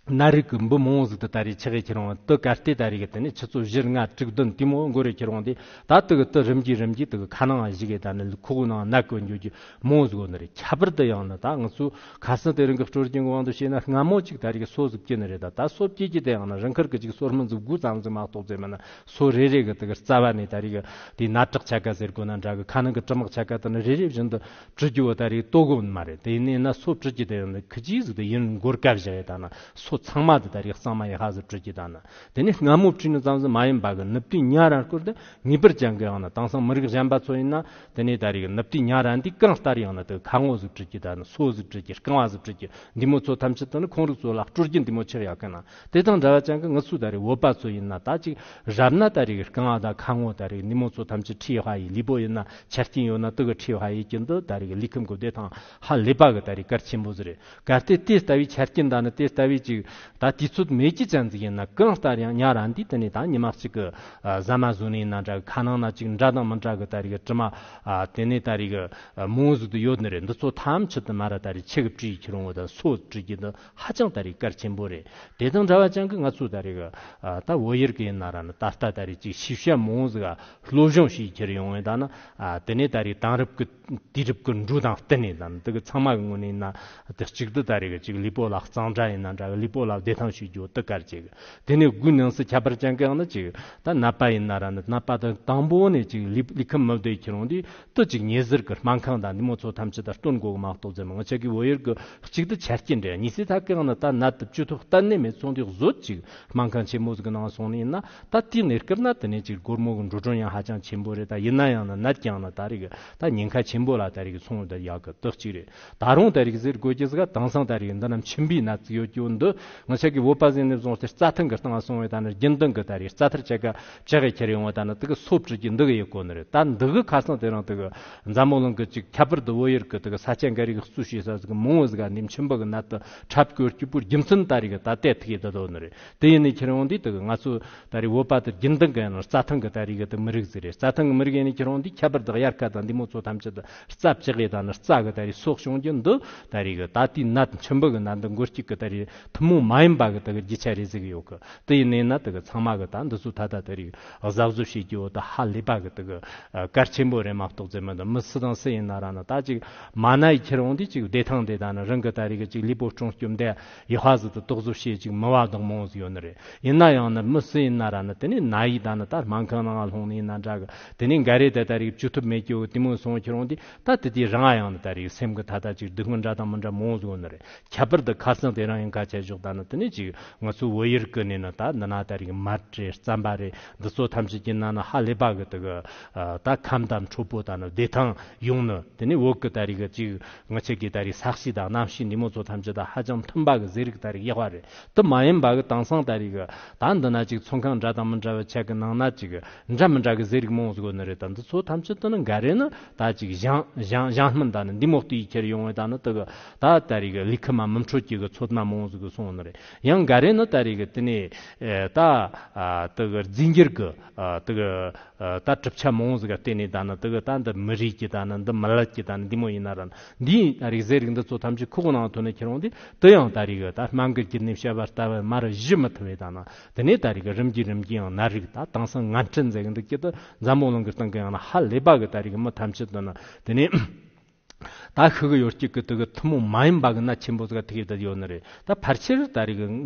ནད་རིགས་ཀྱི་འབུ་མང་བོ་ཟིག་ཏུ་ད་རེས་ཆགས་ཡི་ཁྱེར་འོང་། དུ་གལ་ཏེ་ད་རེས་ཀྱི་དེ་ནས་ཆུ་ཚོད་བཞི་ལྔ་དྲུག་བདུན་དེ་མོ་འགོར་རེ་ཁྱེར་འོང་དེ། ད་དུ་གི་དུ་རིམ་གྱིས་རིམ་གྱིས་དུ་གི་ཁ་ནང་ཞིག་གི་ད་ནི་ཁོག་ནང་ནད་གི་འགྱོ་རྒྱུ་མང་བོ་ཟིག་ཡོད་ནི་རེད། ཁྱད་པར་དུ་ཡང་ན་ད་ང་ཚོ་ཁ་སང་དེ་རིང་གི་སྲོལ་རྒྱུན་གི་དབང་དུ་བྱས་ན། སྔ་མོ་ཅིག་ད་རེས་ཀྱི་སོ་ཟིག་བཀྲུ་ནི་རེད། ད་ད་སོ་བཀྲུ་རྒྱུ་དེ་ཡང་ན་རང་ཁར་གི་ཅིག་སོར་མོ་ཟིག་དགུ་ཙམ་ཟིག་མ་གཏོགས་ཟེར་མིན་ན། སོ་རེ་རེ་གི་དུ་གི་རྩ་བ་ནས་ད་རེས་གི་དེ་ནད་དྲག་ཆ་ག་ཟེར་དགོས་ན་འདྲ་གི། ཁ་ནང་གི་གྲིབ་མག་ཆ་ག་དུ་ནི་རེ་རེ་བཞིན་དུ་བཀྲུ་རྒྱུ་བོ་ད་རེས་ལྟོ་གོ་མ་རེད། དེ་ཡིན་ན་སོ་བཀྲུ་རྒྱུ་དེ་ཡང་ཁི་ཅིག་ཟིག་དེ་ཡིན་འགོར་སྐབས་བཞག་ཡོད། ད་ན་སོ་ཚང་མ་དེ་ད་རེས་གཙང་མ་ཡག་པ་ཟིག་བཀྲུ་རྒྱུ། ད་ན་དེ་ནས་སྔ་མོ་བཀྲུས་ནི་ཙམ་ཟིག་མ་ཡིན་པ་གི། ནུབ་དུས་ཉལ་རན་སྐོར་དེ་ངེས་པར་ཅན་གི་ཡང་ན་དེང་སང་མི་རིགས་གཞན་པ་ཚོ་ཡིན་ན། དེ་ནས་ད་རེས་གི་ནུབ་དུས་ཉལ་རན་དུས་གང་ལྟར་ཡང་ན་དེ་ཁ་ངོ་ཟིག་བཀྲུ་རྒྱུ། ད་ན་སོ་ཟིག་བཀྲུ་རྒྱུ། རྐང་བ་ཟིག་བཀྲུ་རྒྱུ། འདི་མོ་ཚོ་ཐམས་ཅད་དུ་ནི་ཁོང་རིགས་ཚོ་ལ་སྲོལ་རྒྱུན་འདི་མོ་ཆགས་ཡོད་གི་ན། དེ་དང་འདྲ་བ་ཅན་གི་ང་ཚོ་ད་རེས་བོད་པ་ཚོ་ཡིན་ན། ད་ཅིག་རབ་ན་ད་རེས་རྐང་བ་དང་ཁ་ངོ་ད་རེས་ནི་མོ་ཚོ་ཐམས་ཅད་ཁྲིད་ཧ་ཡི། ལུས་པོ་ཡིན་ན་ཆ་རྐྱེན་ཡོད་ན་དུ་གི་ཁྲིད་ཧ་ཡི་གི་འདི་ད་རེས་ལུས་ཁམས་གི་བདེ་ཐང་ཧ་ལས་པ་གི་ད་རེས་གལ་ཆེན་པོ་ཟིག་རེད། གལ་ཏེ་དེ་ལྟ་བུའི་ཆ་རྐྱེན་དང་ནི་དེ་ལྟ་བུའི་ཅིག་ད་དུས་ཚོད་མེད་ཀྱི་ཅན་ཟིག་ཡིན་ན། གང་ལྟར་ཡང་ཉལ་རན་དུས་དེ་ནས་ད་ཉི་མ་གཅིག་གི་ཨ་ཟ་མ་ཟོས་ནི་ཡིན་ན་འདྲ་གི། ཁ་ནང་ན་ཅིག་འདྲ་དང་མི་འདྲ་གི་ད་རེས་གི་དྲི་མ་ཨ་དེ་ནས་ད་རེས་གི་ཨ་མང་བོ་ཟིག་ཏུ་ཡོད་ནི་རེད། འདི་ཚོ་ཐམས་ཅད་དུ་མ་ར་ད་རེས་ཆུ་གི་བཀྲུས་ཁྱེར་འོང་བ་དང་སོ་བཀྲུ་རྒྱུ་འདི་ཧ་ཅང་ད་རེས་གལ་ཆེན་པོ་རེད། དེ་དང་འདྲ་བ་ཅན་གི་ང་ཚོ་ད་རེས་གི་ཨ་ད་བོད་ཡུལ་གི་ཡིན་ན་ར་ནི་ད་ལྟ་ད་རེས་ཅིག་ཤེས་བྱ་མང་བོ་ཟིག་ག་སློབ་སྦྱོང་བྱས་ཁྱེར་ཡོང་བས། ད་ནི་ཨ་དེ་ནས་ད་རེས་དེང་རབས་ཀྱི་དུས་རབས་ཀྱི་འགྲོས་དང་བསྟུན་ནས། ད་ནི་དེ་གི་ཚང་མ་གི་ངོས་ནས་ཡིན་ན་དེ་གཅིག་ཏུ་ད་རེས་གི་ཅིག་ལུས་པོ་ལ་གཙང་སྦྲ་ཡིན་ན་འདྲ་གི། ལུས་པོ་ལ་བདེ་ཐང་བྱེད་རྒྱུ་དེ་གལ་ཆེ་གི། དེ་ནས་དགུའི་ནང་གསེས་ཁྱད་པར་ཅན་གི་ཡང་ན་ཅིག་ད་ནད་པ་ཡིན་ན་ར་ནི་ནད་པ་དང་དང་པོ་ནས་ཅིག་ལུས་ལུས་ཁམས་མི་བདེ་ཁྱེར་འོང་དུས་དེ་ཅིག་ཉི་ཟེར་གི་སྨན་ཁང་དང་འདི་མོ་ཚོ་ཐམས་ཅད་ད་སྟོན་དགོས་གི་མ་གཏོགས་ཟེར་མི། ང་ཅག་གི་བོད་ཡུལ་གི་གཅིག་ཏུ་ཆ་རྐྱེན་རེད། ཉི་ཟེར་ཐག་གི་ཡང་ན་ད་ནད་དེ་བཅོས་ཐབས་གཏན་ནས་མེད་སོང་དུས་བཟོད་ཅིག་སྨན་ཁང་ཆེན་མོ་ཟིག་གི་ནང་སོང་ནས་ཡིན་ན། ད་དེའི་གནས་སྐབས་ན་དེ་ནས་ཅིག་སྒོར་མོ་གི་འགྲོ་གྲོན་ཡང་ཧ་ཅང་ཆེན་པོ་རེད། ད་ཡིན་ན་ཡང་ན་ནད་ཀྱང་ན་ད་རེས་གི་ད་ཉེན་ཁ་ཆེན་པོ་ལ་ད་རེས་གི་སོང་བ་ད་ཡག་གི་དེ་གཅིག་རེད། ད་རུང་ད་རེས་གི་ཟེར་དགོས་ཀྱི་ཟིག་ག་དེང་སང་ད་རེས་གི་འདི་ན་མཆིན་པའི་ནད་ཟིག་ཡོད་ཀྱི་འདི། ང་ཅག་གི་བོད་པ་ཟིག་ནས་བཟུང་སྟེ་རྩྭ་ཐང་གི་སྟེང་ལ་སོང་བས། ད་ནི་རྒྱུན་ལྡན་གི་ད་རེས་རྩྭ་ཐར་ཆ་ག་བཅག་གི་ཁྱེར་ཡོང་བ། ད་ནི་དེ་གི་སོ་བཀྲུ་རྒྱུ་འདི་གི་ཡོད་གོ་ནི་རེད། ད་འདི་གི་ཁ་སང་དེ་རིང་དེ་གི་འཛམ་བུ་གླིང་གི་ཅིག་ཁྱད་པར་དུ་བོད་ཡུལ་གི་དེ་གི་ས་ཆ་འགའ་རེ་གི་གཙོ་བྱས་ས་ཟིག་མང་བོ་ཟིག་ག་ནི་མཆིན་པ་གི་ནད་དེ་འཁྲབ་སྐྱོད་རྒྱུ་པོ་རྒྱུ་མཚན་ད་རེས་གི་ད་ལྟ་ཐུག་གི་ད་དོ་ནི་རེད། དེ་ཡིན་ནི་ཁྱེར་ཡོང་དུས་དེ་གི་ང་ཚོ་ད་རེས་བོད་པ་དེ་རྒྱུན་ལྡན་གི་ཡང་ན་རྩྭ་ཐང་གི་ད་རེས་གི་དེ་མི་རིགས་ཟིག་རེད། རྩྭ་ཐང་གི་མི་རིགས་ཡིན་ནི་ཁྱེར་ཡོང་དུས་ཁྱད་པར་དུ་དབྱར་ཁ་དང་འདི་མོ་ཚོ་ཐམས་ཅད་དུ་རྩྭ་བཅག་གི་ད་ནི་རྩྭ་གི་ད་རེས་སོ་བྱུང་རྒྱུ་འདི་ད་རེས་གི་ད་ལྟའི་ནད་མཆིན་པ་གི་ནད་འདི་འགོ་རྐྱེན་གི་ད་རེས་ཐུན་མོང་མ་ཡིན་པ་གི་དེ་གི་རྒྱུ་ཆ་རེད་ཟེར་གི་ཡོད་གི། དེ་ཡིན་ནས་ན་དེ་གི་ཚང་མ་གི་ད་འདི་ཚོ་ད་ལྟ་དེ་རིགས་གཟབ་གཟབ་བྱེད་རྒྱུ་བོ་ད་ཧ་ལས་པ་གི་དེ་གི་གལ་ཆེན་པོ་རེད་མ་གཏོགས་ཟེར་མི་འདུག། མི་སུ་དང་སུ་ཡིན་ན་ར་ན་ད་ཅིག་མ་ན་ཡི་ཁྱེར་འོང་དུས་ཅིག་བདེ་ཐང་དེ་ད་ནི་རང་གི་ད་རེས་གི་ཅིག་ལུས་པོ་སྲུང་སྐྱོབ་འདི་ཡག་པ་ཟིག་ཏུ་དོགས་ཟོ་བྱེད་ཅིག་མི་བ་དང་མང་ཟིག་ཡོད་ནི་རེད། ཡིན་ན་ཡང་ནི་མི་སུ་ཡིན་ན་ར་ནི་དེ་ནས་ན་ཡི་ད་ནི་ད་སྨན་ཁང་ནང་ལྷུང་ནི་ཡིན་ན་འདྲ་གི། དེ་ནས་འགའ་རེ་ད་ད་རེས་བཅོས་ཐབས་མེད་རྒྱུ་བོ་དེ་མོ་སོང་ཁྱེར་འོང་དུས། ད་དེ་དུས་རང་ཡང་ནི་ད་རེས་སེམས་གི་ད་ད་ཅིག་སྡུག་བསྔལ་འདྲ་དང་མི་འདྲ་མང་ཟིག་ཡོད་ནི་རེད། ཁྱད་པར་དུ་ཁ་སང་དེ་རིང་ཡང་ཁ་ཆད་བཞག་ད་ནི་དེ་ནས་ཅིག་ང་ཚོའི་བོད་ཡུལ་གི་ནས་ནི་ད་འདི་ན་ད་རིག་མར་རེད། རྩམ་པ་རེད། འདི་ཚོ་ཐམས་ཅད་ཀྱི་ནང་ན་ཧ་ལས་པ་གི་དེ་གི་ད་ཁམས་དང་འཕྲོད་པོ་ད་ནི་བདེ་ཐང་ཡོང་ནི། དེ་ནས་བོད་གི་ད་རིག་ཅིག་ང་ཆེ་གི་ད་རིག་ས་གཤིས་དང་གནམ་གཤིས་འདི་མོ་ཚོ་ཐམས་ཅད་ད་ཧ་ཅང་མཐུན་པ་གི་ཟས་རིགས་ད་རིག་ཡག་པ་རེད། དེ་མ་ཡིན་པ་གི་དེང་སང་ད་རིག་ད་འདི་ན་ཅིག་ཚོང་ཁང་འདྲ་དང་མི་འདྲ་བའི་ཆ་གི་ནང་ན་ཅིག་འདྲ་མི་འདྲ་གི་ཟས་རིགས་མང་ཟིག་ནི་རེད། ད་འདི་ཚོ་ཐམས་ཅད་དེ་ནི་འགའ་རེ་ནི་ད་ཅིག་ཞང་ཞང་ཞང་སྨན་ད་ནི་འདི་མོ་ལྟོས་ཡི་ཁྱེར་ཡོང་བའི་ད་ནི་དེ་གི་ད་ད་རིག་ལུས་ཁམས་མ་མི་འཕྲོད་ཀྱི་གི་ཚོད་མ་མང་ཟིག་གི་སོང་ནི་རེད། ཡང་འགའ་རེ་ནི་ད་རིག་དེ་ནས་ད་དེ་གི་རྫས་འགྱུར་གི་དེ་གི་ད་གྲུབ་ཆ་མང་ཟིག་ག་བརྟེན་ནས་ད་ནི་དེ་གི་ད་འདི་མི་རིགས་ཀྱི་ད་ནི་འདི་མི་ལད་ཀྱི་ད་ནི་འདི་མོ་ཡིན་ན་ར་འདིའི་ད་རིག་ཟས་རིགས་འདི་ཚོ་ཐམས་ཅད་ཁོག་ནང་ཐོན་ནས་ཁྱེར་འོང་དུས་དེ་ཡང་ད་རིག་ད་སྨན་གི་རྒྱུད་ནས་བཤད་པ་ལྟ་བུ་མར་བཞི་མི་ཐུབ་པའི་ད་ནི། དེ་ནས་ད་རིག་རིམ་གྱིས་རིམ་གྱིས་ཡང་ནད་རིགས་ད་དེང་སང་ངན་འཕྲི་མཛད་གི་འདུག་ཀྱི། ད་འཛམ་བུ་གླིང་གི་སྟེང་གི་ཡང་ན་ཧ་ལས་པ་གི་ད་རིག་མི་ཐམས་ཅད་དུ་ནི་དེ་ནས་ད་ཤི་གི་ཡོད་ཀྱི་གི་དེ་གི་ཐུན་མོང་མ་ཡིན་པ་གི་ནད་ཆེན་པོ་ཟིག་ཐུག་གི་ད་ཡོད་ནི་རེད། ད་ཕལ་ཆེར་ད་རིག་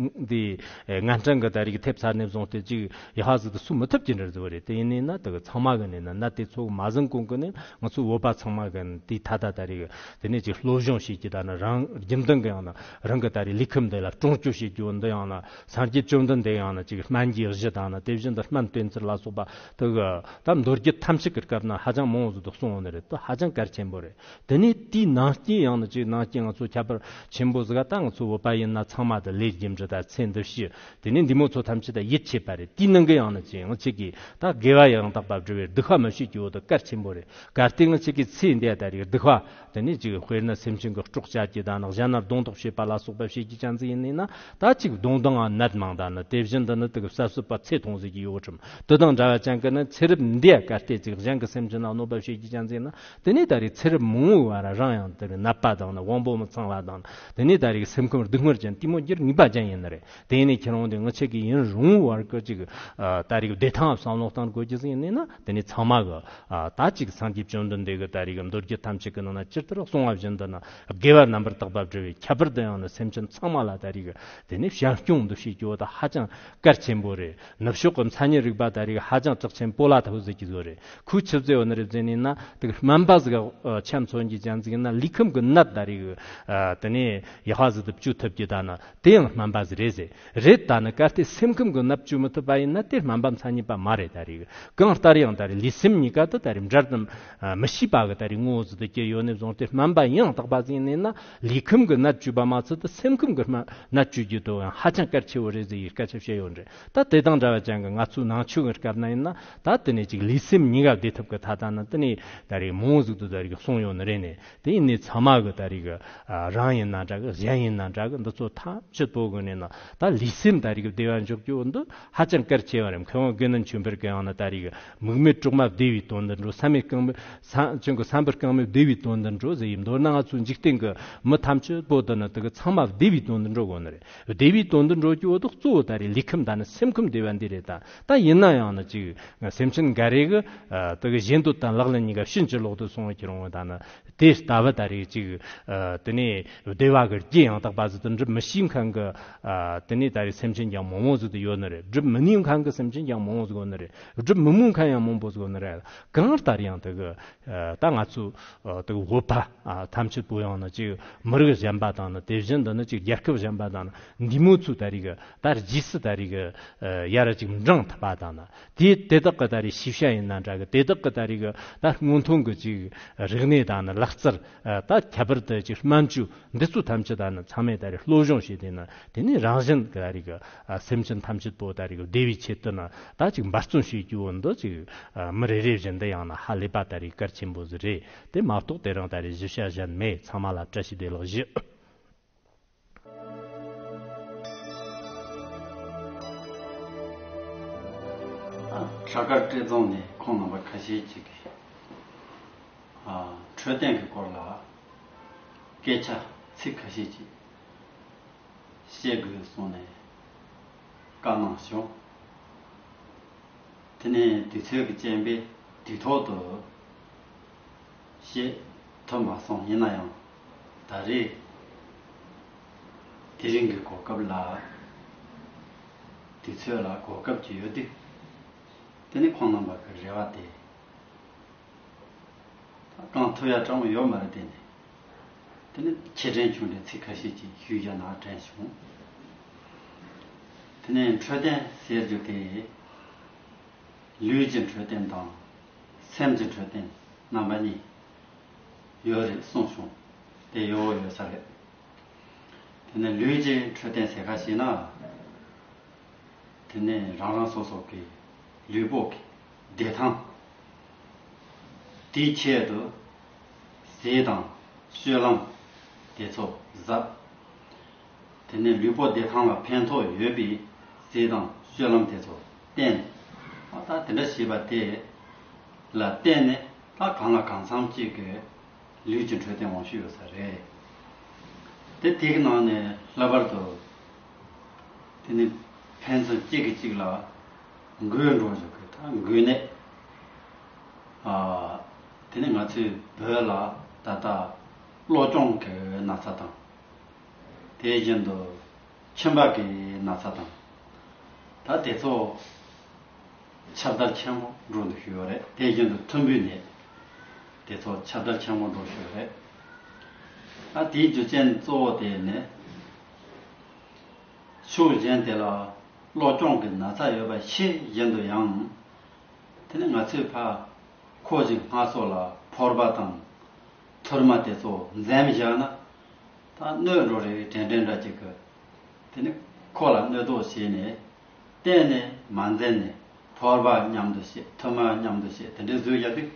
འདི་ངན་འཕྲི་གི་ད་རིག་ཐེབས་ཚར་ནས་བཟུང་སྟེ་ཅིག་ཡ་ཧ་ཟིག་ཏུ་སུ་མི་ཐུབ་ཀྱི་འདྲ་ཟིག་རེད། དེ་ཡིན་ནས་ན་དེ་གི་ཚང་མ་གི་ནས་ན་ནད་དེ་ཚོ་མ་ཟིན་གོང་གི་ནས་ང་ཚོ་བོད་པ་ཚང་མ་གི་དེའི་ཐ་ད་ད་རིག་དེ་ནས་ཅིག་སློབ་སྦྱོང་བྱེད་ཀྱི་ད་ནི་རང་རྒྱུན་ལྡན་གི་ཡང་ན་རང་གི་ད་རེས་ལུས་ཁམས་འདི་ལ་སྲུང་སྐྱོབ་བྱེད་རྒྱུ་འདི་ཡང་ན་སངས་རྒྱས་བཅོམ་ལྡན་འདས་ཡང་ན་ཅིག་སྨན་གྱི་གཞི་དང་ནི་དེ་བཞིན་དུ་སྨན་བསྟེན་ཚུལ་ལ་སོགས་པ་དེ་གི་ད་མདོ་རྒྱུད་ཐམས་ཅད་ཀྱི་སྐབས་ན་ཧ་ཅང་མང་བོ་ཟིག་ཏུ་གསུངས་ཡོད་ནི་རེད། དེ་ཧ་ཅང་གལ་ཆེན་པོ་རེད། དེ་ནས་དེའི་ནང་རྐྱེན་ཡང་ན་ཅིག་ནང་རྐྱེན་ང་ཚོ་ཁྱད་པར་ཆེན་པོ་ཟིག་ག་ད་ང་ཚོ་བོད་པ་ཡིན་ན་ཚང་མ་དེ་ལས་རྒྱུ་འབྲས་དང་ཚེ་འདི་ཕྱི་དེ་ནས་འདི་མོ་ཚོ་ཐམས་ཅད་ད་ཡིད་ཆེས་པ་རེད། དེའི་ནང་གི་ཡང་ན་ཅིག་ང་ཅིག་གིས་ད་དགེ་བ་ཡང་དག་པ་སྒྲུབ་པའི་སྡིག་པ་མི་བྱེད་རྒྱུ་བོ་དེ་གལ་ཆེན་པོ་རེད། གལ་ཏེ་ང་ཅིག་གིས་ཚེ་འདི་ད་རེས་སྡིག་པ་དེ་ནས་ཅིག་དཔེར་ན་སེམས་ཅན་གྱི་སྲོག་བཅད་ཀྱི་ད་ནི་གཞན་ན་སྡུག་བསྔལ་བྱེད་པ་ལ་སོགས་པ་བྱེད་ཀྱི་ཅན་ཟིག་ཡིན་ནས་ན། ད་ཅིག་སྡུག་བསྔལ་ནད་མང་ད་ནི་དེ་བཞིན་དུ་ནི་དེ་གི་གསོད་གསོད་པ་ཚེ་ཐུང་ཟིག་གི་ཡོད་ཁྲིམས་དེ་དང་འདྲ་བ་ཅན་གྱི་ནི་ཚེ་རབས་འདིའི་གལ་ཏེ་ཅིག་གཞན་གྱི་སེམས་ཅན་ལ་གནོད་པ་བྱེད་ཀྱི་ཅན་ཟིག་ན། དེ་ནས་ད་རེས་ཚེ་རབས་མང་བོའི་བར་རང་ཡང་དེ་གི་ནད་པ་དང་ནི་དབང་པོ་མི་ཚང་བ་དང་ནི་དེ་ནས་ད་རེས་སེམས་ཁམས་སྡུག་བསྔལ་ཅན་དེ་མོ་འགྱུར་ངེས་པ་ཅན་ཡིན་ནི་རེད། དེ་ནས་ཁྱེད་རང་དེ་ང་ཆེ་གི་ཡུན་རིང་བར་གི་ཅིག་ཨ་ད་རེས་བདེ་ཐང་བསམ་བློ་བཏང་དགོས་ཀྱི་ཟིག་ཡིན་ནས་ན། དེ་ནས་ཚང་མ་གི་ཨ་ད་ཅིག་སངས་རྒྱས་བཅོམ་ལྡན་འདས་གི་ད་རེས་གི་མདོ་རྒྱུད་ཐམས་ཅད་གི་ནང་ན་ཇི་ལྟར་གསུངས་པ་བཞིན་དུ་ན་དགེ་བ་རྣམ་པར་དག་པ་སྒྲུབ་པའི་ཁྱད་པར་དུ་ཡང་ན་སེམས་ཅན་ཚང་མ་ལ་ད་རེས་གི་དེ་ནས་བྱམས་སྐྱོང་འདུ་ཤེས་ཀྱི་བོ་ད་ཧ་ཅང་གལ་ཆེན་པོ་རེད། ནུབ་ཕྱོགས་གི་མཚན་ཉིད་རིག་པ་ད་རེས་གི་ཧ་ཅང་གྲགས་ཆེན་པོ་ལ་ཐུག་ཟིག་གི་བཟོ་རེད། ཁོས་ཆི་ཟེར་བ་ནི་རེད་ཟེར་ནས་ན། དེ་གི་སྨན་པ་ཟིག་ཆ་མཚོན་གྱི་ཅན་ཟིག་ན་ལུས་ཁམས་གི་ནད་ད་རེས་གི་ཨ་དེ་ནས་ཡ་ཧ་ཟིག་ཏུ་བཅོས་ཐུབ་ཀྱི་ད་ན། དེ་ཡང་སྨན་པ་ཟིག་རེད་ཟེར། རེད། ད་ནི་གལ་ཏེ་སེམས་ཁམས་ཀྱི་ནད་བཅོས་མི་ཐུབ་པ་ཡིན་ན་དེ་སྨན་པ་མཚན་ཉིད་པ་མ་རེད། ད་རེས་གང་ལྟར་ཡང་ད་རེས་ལུས་སེམས་གཉིས་ཀ་དུ་ད་རེས་འབྲལ་དུ་མི་ཤེས་པ་གི་ད་རེས་ངོ་བོ་ཟིག་ཏུ་སྐྱེས་ཡོད་ནས་བཟུང་སྟེ་སྨན་པ་ཡང་དག་པ་ཟིག་ཡིན་ནས་ན། ལུས་ཁམས་ཀྱི་ནད་བཅོས་པ་མ་ཚད་དུ་སེམས་ཁམས་ཀྱི་སྨན་ནད་བཅོས་རྒྱུ་དུ་ཡང་ཧ་ཅང་གལ་ཆེ་བོ་རེད་ཟེར་ཡི་སྐད་ཆ་བཤད་ཡོད་རེད། ད་དེ་དང་འདྲ་བ་ཅན་གྱི་ང་ཚོའི་ནང་ཆོས་ཀྱི་སྐབས་ན་ཡིན་ན། ད་དེ་ནས་ཅིག་ལུས་སེམས་གཉིས་ཀ་བདེ་ཐབས་ཀྱི་ཐ་ད་ན་དེ་ནས་ད་རེས་མང་བོ་ཟིག་ཏུ་ད་རེས་གསུངས་ཡོད་ནི་རེད་ནས། དེ་ཡིན་ནས་ཚང་མ་གི་ད་རེས་གི་ཨ་རང་ཡིན་ན་འདྲ་གི། གཞན་ཡིན་ན་འདྲ་གི། འདི་ཚོ་ཐམས་ཅད་པོ་གི་ནས་ན་ད་ལུས་སེམས་ད་རེས་གི་བདེ་བ་འཇོག་རྒྱུ་འདི་ཧ་ཅང་གལ་ཆེ་བ་རེད། མཁས་དབང་དགེ་འདུན་ཆོས་འཕེལ་གི་ཡང་ན་ད་རེས་གི་མིག་མེད་གྲོག་མ་བདེ་བའི་དོན་དུ་འགྲོ། བསམ་མེད་རྐང་མེད་ས་ཅུང་གི་བསམ་པ་རྐང་མེད་བདེ་བའི་དོན་དུ་འགྲོ་ཟེར་ཡིན། མདོར་ན་ང་ཚོ་འཇིག་རྟེན་གི་མི་ཐམས་ཅད་པོ་དུ་ནི་དེ་གི་ཚང་མ་བདེ་བའི་དོན་དུ་འགྲོ་དགོས་ནི་རེད། བདེ་བའི་དོན་དུ་འགྲོ་རྒྱུ་འོ་དོ་གཙོ་བོ་ད་རེས་ལུས་ཁམས་ད་ནི་སེམས་ཁམས་བདེ་བ་འདི་རེད། ད་ད་ཡིན་ན་ཡང་ནི་ཅིག་སེམས་ཅན་འགའ་རེ་གི་ཨ་དེ་གི་བཞེད་འདོད་དང་ལག་ལེན་གཉིས་ཀ་ཕྱིན་ཅི་ལོག་ཏུ་སོང་བའི་ཁྱེར་འོང་ད་ནི། དེ་ལྟ་བུ་ད་རེས་ཅིག་ཨ་དེ་ནས་བདེ་བ་གི་རྒྱུ་ཡང་དག་པ་ཟིག་ཏུ་འགྲུབ་མི་ཤེས་མཁན་གི་ཨ་དེ་ནས་ད་རེས་སེམས་ཅན་ཀྱང་མང་མང་ཟིག་ཏུ་ཡོད་ནི་རེད། སྒྲུབ་མི་ནུས་མཁན་གི་སེམས་ཅན་ཀྱང་མང་མང་ཟིག་ཡོད་ནི་རེད། སྒྲུབ་མི་མོས་མཁན་ཡང་མང་པོ་ཟིག་ཡོད་ནི་རེད། གང་ལྟར་ཡང་དེ་གི་ཨ་ད་ང་ཚོ་ཨ་དེ་གི་བོད་པ་ཨ་ཐམས་ཅད་པོ་ཡང་ནི་ཅིག་མི་རིགས་གཞན་པ་དང་ནི། དེ་བཞིན་དུ་ནི་ཅིག་རྒྱལ་ཁབ་གཞན་པ་དང་ནི། འདི་མོ་ཚོ་ད་རེས་གི་ད་རྗེས་སུ་ད་རེས་གི་ཨ་ཡར་ཅིག་འབྲང་ཐུབ་པ་དང་ནི། དེ་དེ་དག་གི་ད་རེས་ཤེས་བྱ་ཡིན་ན་འདྲ་གི། དེ་དག་གི་ད་རེས་གི་ད་སྔོན་ཐོན་གི་ཅིག་རིག་གནས་དང་ནི་ལག་རྩལ་ཨ་ད་ཁྱད་པར་དུ་ཅིག་སྨན་བཅོས་འདི་ཚོ་ཐམས་ཅད་ད་ནི་ཚང་མས་ད་རེས་སློབ་སྦྱོང་བྱས་ཏེ་ནི། དེ་ནས་རང་བཞིན་གི་ད་རེས་གི་ཨ་སེམས་ཅན་ཐམས་ཅད་པོ་ད་རེས་གི་བདེ་བའི་ཆེད་དུ་ནི་ད་ཅིག་འབད་བརྩོན་བྱེད་རྒྱུ་བོ་འདི་ཅིག་ཨ་མི་རེ་རེ་བཞིན་དུ་ཡང་ན་ཧ་ལས་པ་ད་རེས་གལ་ཆེན་པོ་ཟིག་རེད། དེ་མ་གཏོགས་དེ་རིང་ད་རེས་གཞི་བྱ་གཞན་མེད། ཚང་མ་ལ་བཀྲ་ཤིས་བདེ་ལེགས་ཞུ། བྲག་དཀར་སྤྲེལ་རྫོང་ནས་ཁོང་རྣམ་པ་ཁ་ཤས་ཅིག་གིས་ཨ་འཕྲོད་བསྟེན་གྱི་སྐོར་ལ་སྐད་ཆ་ཚིག་ཁ་ཤས་ཅིག་བཤད་དགོས་གསུངས་ནས་བཀའ་གནང་བྱུང་། དེ་ནས་དུས་ཚོད་ཀྱི་རྐྱེན་པས་དུས་ཐོག་ཏུ་བཤད་ཐུབ་མ་སོང་། ཡིན་ན་ཡང་ད་རེས་དེ་རིང་གི་གོ་སྐབས་ལ་དུས་ཚོད་ལ་གོ་སྐབས་ཅིག་ཡོད་དུས། དེ་ནས་ཁོང་རྣམ་པ་གི་རེ་བ་དེ་གང་ཐུབ་ཡ་གྲངས་ཡོད་མ་རེད། དེ་ནས་དེ་ནས་ཆེ་དྲན་ཆུང་དྲན་ཚིག་ཁ་ཤས་ཅིག་ཞུས་བཞག་ན་དྲན་བྱུང་། དེ་ནས་འཕྲོད་བསྟེན་ཟེར་རྒྱུ་དེ། ལུས་ཀྱི་འཕྲོད་བསྟེན་དང་། སེམས་ཀྱི་འཕྲོད་བསྟེན་རྣམ་པ་གཉིས་ཡོད་རེད་གསུངས་བྱུང་། དེ་ཡོད་ཡོད་ས་རེད། དེ་ནས་ལུས་ཀྱི་འཕྲོད་བསྟེན་ཟེར་ཁ་ཤས་ན། དེ་ནས་རང་རང་སོ་སོ་གི་ལུས་པོ་གི་བདེ་ཐང་དེའི་ཆེད་དུ་ཟས་དང་སྤྱོད་ལམ་དེ་ཚོ་གཟབ། དེ་ནས་ལུས་པོ་བདེ་ཐང་ལ་ཕན་ཐོགས་ཡོད་པའི་ཟས་དང་སྤྱོད་ལམ་དེ་ཚོ་བསྟེན། ཨ་ད་དེ་འདྲ་བྱས་པ་དེ་ལ་བརྟེན་ནས་ད་གང་ལ་གང་འཚམ་ཅིག་གི་ལུས་ཀྱི་འཕྲོད་བསྟེན་འོང་ཤུགས་ཡོད་ས་རེད། དེ་དེའི་ནང་ནས་ལྷག་པར་དུ་དེ་ནི་ཕན་ཚུན་གཅིག་གིས་གཅིག་ལ་འགོས་འགྲོ་བཞིན་གི་ད་འགོས་ནད། ཨ་དེ་ནི་ང་ཚོའི་བོད་ལ་ད་ལྟ་གློ་གཅོང་གི་ན་ཚ་དང་། དེ་བཞིན་དུ་མཆིན་པ་གི་ན་ཚ་དང་། ད་དེ་ཚོ་ཁྱབ་གདལ་ཆེན་པོ་འགྲོ་འདུག་ཞུ་ཡོད་རེད། དེ་བཞིན་དུ་ཐུམ་འབུའི་ནད་དེ་ཚོ་ཁྱབ་གདལ་ཆེན་པོ་འགྲོ་ཞུ་ཡོད་རེད། ད་དེའི་རྒྱུ་རྐྱེན་གཙོ་བོ་དེ་ནི་ཕྱོགས་གཞན་དེ་ལ་གློ་གཅོང་གི་ན་ཚ་ཡོད་པ་ཤེས་བཞིན་དུ་ཡང་། དེ་ནི་ང་ཚོས་ཕ་ཁོ་ཞིག་སྔ་སོ་ལ་ཕོར་པ་དང་ཐུར་མ་དེ་ཚོ་འཛེམ་བཞག་ན། ད་གནོད་འགྲོ་རེ་དྲན་དྲན་འདྲ་ཅིག་གི། དེ་ནི་ཁོ་ལ་གནོད་དོགས་བྱས་ནས་གཏན་ནས་མ་འཛེམ་ནས་ཕོར་པ་མཉམ་དུ་བཤད། ཐུར་མ་མཉམ་དུ་བཤད། དེ་འདྲའི་བཟོས་བཞག་དུས།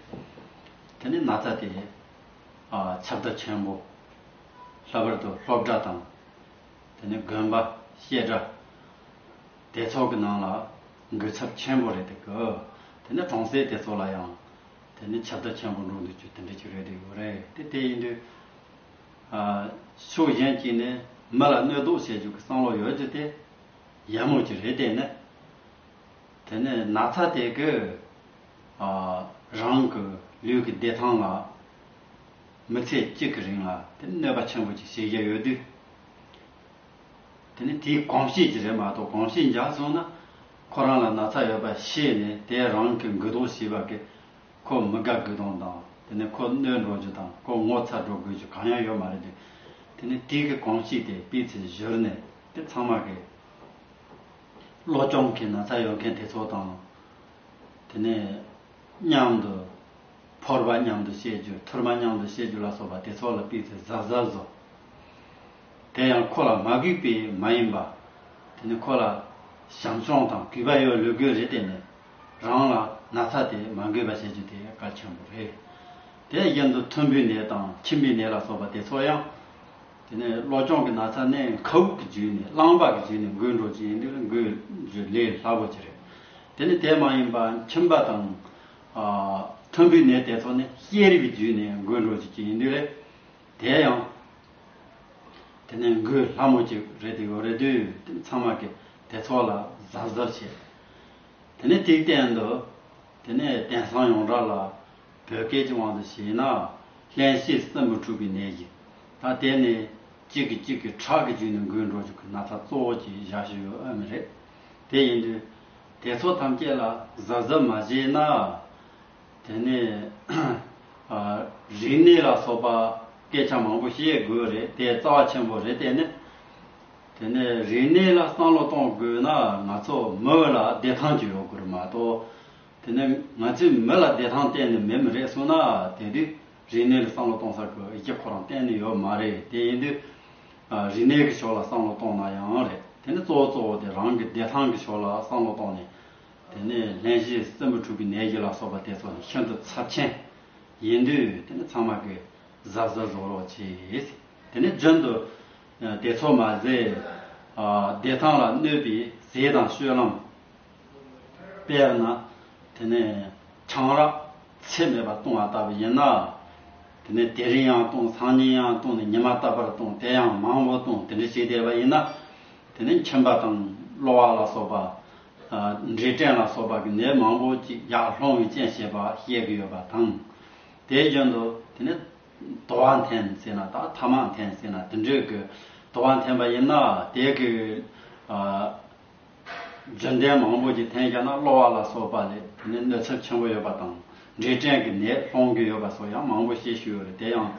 དེ་ནི་ན་ཚ་དེ་ཨ་ཁྱབ་གདལ་ཆེན་པོ། ལྷག་པར་དུ་སློབ་གྲྭ་དང་། དེ་ནི་དགོན་པ། བཤད་གྲྭ། དེ་ཚོ་གི་ནང་ལ་འགོས་ཚབས་ཆེན་པོ་རེད་དེ་གི། དེ་ནི་གྲོང་གསེབ་དེ་ཚོ་ལ་ཡང་དེ་ནི་ཁྱབ་གདལ་ཆེན་པོ་འགྲོ་འདུག་རྒྱུ་དེ་འདྲ་ཅིག་རེད་དེ་ཡོད་རེད། དེ་དེ་ཡིན་དུས་ཨ་ཕྱོགས་གཞན་གཅིག་ནས་མི་ལ་གནོད་དོགས་བྱེད་རྒྱུ་གི་བསམ་བློ་ཡོད་རྒྱུ་དེ་ཡག་མོ་ཅིག་རེད། དེ་ནི་དེ་ནི་ན་ཚ་དེ་གི་ཨ་རང་གི་ལུས་ཀྱི་བདེ་ཐང་ལ་མི་ཚེ་གཅིག་གི་རིང་ལ་དེ་ནི་གནོད་པ་ཆེན་པོ་ཅིག་བྱེད་ཀྱི་ཡོད་དུས། དེ་ནི་དེའི་གོམས་གཤིས་ཅིག་རེད་མ་གཏོགས། གོམས་གཤིས་འཇགས་སོང་ན་ཁོ་རང་ལ་ན་ཚ་ཡོད་པ་ཤེས་ནས་དེ་རང་གི་འགུལ་ལྡོག་བྱས་པ་གི་ཁོ་མི་དགའ་དགོས་དོན་དང་། དེ་ནི་ཁོ་གནོད་འགྲོ་རྒྱུ་དང་ཁོ་ངོ་ཚ་འགྲོ་དགོས་རྒྱུ་གང་ཡང་ཡོད་མ་རེད་དེ། དེ་ནི་དེའི་གི་གོམས་གཤིས་དེ་སྤུས་ཚད་བཞུར་ནས་དེ་ཚང་མ་གི་གློ་གཅོང་གི་ན་ཚ་ཡོད་མཁན་དེ་ཚོ་དང་། དེ་ནས་མཉམ་དུ་ཕོར་པ་མཉམ་དུ་བཤད་རྒྱུ། ཐུར་མ་མཉམ་དུ་བཤད་རྒྱུ་ལ་སོགས་པ་དེ་ཚོ་ལ་སྤུས་ཚད་གཟབ་གཟབ་བཟོ། དེ་ཡང་ཁོ་ལ་མ་གུས་པས་མ་ཡིན་པ། དེ་ནི་ཁོ་ལ་བྱམས་སྐྱོང་དང་གུས་པ་ཡོད་ལུགས་དགོས་རེད། དེ་ནི་རང་ལ་ན་ཚ་དེ་མ་འགོས་པ་བྱེད་རྒྱུ་དེ་གལ་ཆེན་པོ་རེད། དེ་བཞིན་དུ་ཐུམ་འབུའི་ནད་དང་མཆིན་པའི་ནད་ལ་སོགས་པ་དེ་ཚོ་ཡང་། དེ་ནས་གློ་གཅོང་གི་ན་ཚ་ནི་མཁའ་དབུགས་ཀྱི་བརྒྱུད་ནས། རླངས་པ་གི་བརྒྱུད་ནས་འགོས་འགྲོ་གི་ཡིན་དུས་འགོས་རྒྱུ་ལས་སླ་པོ་ཅིག་རེད། དེ་ནི་དེ་མ་ཡིན་པ་མཆིན་པ་དང་། ཨ་ཐུམ་འབུའི་ནད་དེ་ཚོ་ནི་བཤལ་རིགས་བརྒྱུད་ནས་འགོས་འགྲོ་གི་ཡིན་དུས་རེད། དེ་ཡང་དེ་ནི་འགོས་སླ་མོ་ཅིག་རེད་དེ་ཡོད་རེད་དུས། དེ་ཚང་མ་གི་དེ་ཚོ་ལ་གཟབ་གཟབ་བྱེད། དེ་ནས་དེའི་སྟེང་དུ། དེ་ནས་དེང་སང་ཡོངས་གྲགས་ལ་བོད་སྐད་ཀྱི་དབང་དུ་བྱས་ན་བརླན་གཤེར་སྲིན་འབུ་འཁྲུགས་པའི་ནད་ཀྱིས། ད་དེ་ནི་གཅིག་གིས་གཅིག་གི་ཁྲག་གི་བརྒྱུད་ནས་འགོས་འགྲོ་རྒྱུ་གི་ན་ཚ་གཙོ་བོ་ཅིག་བཞག་བཞིན་ཡོད་ཨ་མི་རེད། དེ་ཡིན་དུས་དེ་ཚོ་ཐམས་ཅད་ལ་གཟབ་གཟབ་མ་བྱས་ན། དེ་ནས་ཨ་རིག་གནས་ལ་སོགས་པ་སྐད་ཆ་མང་པོ་བཤད་དགོས་རེད། དེ་རྩ་བ་ཆེན་པོ་རེད། དེ་ནི། དེ་ནས་རིག་གནས་ལ་བསམ་བློ་གཏོང་དགོས་ན་ང་ཚོ་མི་ལ་བདེ་ཐང་ཅིག་ཡོད་དགོས་རེད་མ་གཏོགས། དེ་ནས་ང་ཚོས་མི་ལ་བདེ་ཐང་གཏན་ནས་མེད་མི་རེད་གསུངས་ན། དེ་དུས་རིག་གནས་ལ་བསམ་བློ་གཏོང་ས་གི་གཞི་ཁོ་རང་གཏན་ནས་ཡོད་མ་རེད། དེ་ཡིན་དུས་ཨ་རིག་གནས་ཀྱི་ཕྱོགས་ལ་བསམ་བློ་གཏོང་ན་ཡང་རེད། དེ་ནས་གཙོ་བོ་གཙོ་བོ་དེ་རང་གི་བདེ་ཐང་གི་ཕྱོགས་ལ་བསམ་བློ་གཏོང་ནས། དེ་ནས་བརླན་གཤེར་སྲིན་འབུ་འཁྲུགས་པའི་ནད་གཞི་ལ་སོགས་པ་དེ་ཚོ་ནི་ཤིན་ཏུ་ཚབས་ཆེན་ཡིན་དུས། དེ་ནི་ཚང་མ་གི་གཟབ་གཟབ་བཟོ་རོགས་གྱིས། དེ་ནས་རྒྱུན་དུ་དེ་ཚོ་མ་ཟད་བདེ་ཐང་ལ་གནོད་པའི་ཟས་དང་སྤྱོད་ལམ། དཔེར་ན་དེ་ནས་ཆང་རག་ཚད་མེད་པར་བཏུང་བ་ལྟ་བུ་ཡིན་ན། དེ་ནས་དེ་རིང་ཡང་བཏུང་། སང་ཉིན་ཡང་བཏུང་ནས་ཉི་མ་རྟག་པར་བཏུང་། དེ་ཡང་མང་བོ་བཏུང་། དེ་འདྲ་བྱས་བསྡད་པ་ཡིན་ན། དེ་ནས་མཆིན་པ་དང་གློ་བ་ལ་སོགས་པ། འབྲས་སྐྲན་ལ་སོགས་པ་གི་ནད་མང་པོ་ཅིག་ཡར་སློང་བའི་རྐྱེན་བྱེད་པ་བཤད་ཀྱི་ཡོད་པ་དང་། དེ་བཞིན་དུ་དེ་ནས་དུ་བ་འཐེན་ཟེར་ན། ད་ཐ་མག་འཐེན་ཟེར་ན། དེ་འདྲའི་གི་དུ་བ་འཐེན་པ་ཡིན་ན། དེ་གི་རྒྱུན་ལྡན་མང་པོ་ཅིག་འཐེན་བཞག་ན་གློ་བ་ལ་སོགས་པ་ལ་དེ་ནས་གནོད་ཚབས་ཆེན་པོ་ཡོད་པ་དང་། འབྲས་སྐྲན་གི་ནད་སློང་གི་ཡོད་པ་སོགས་ཡང་མང་པོ་བཤད་ཞུས་ཡོད་རེད། དེ་ཡང་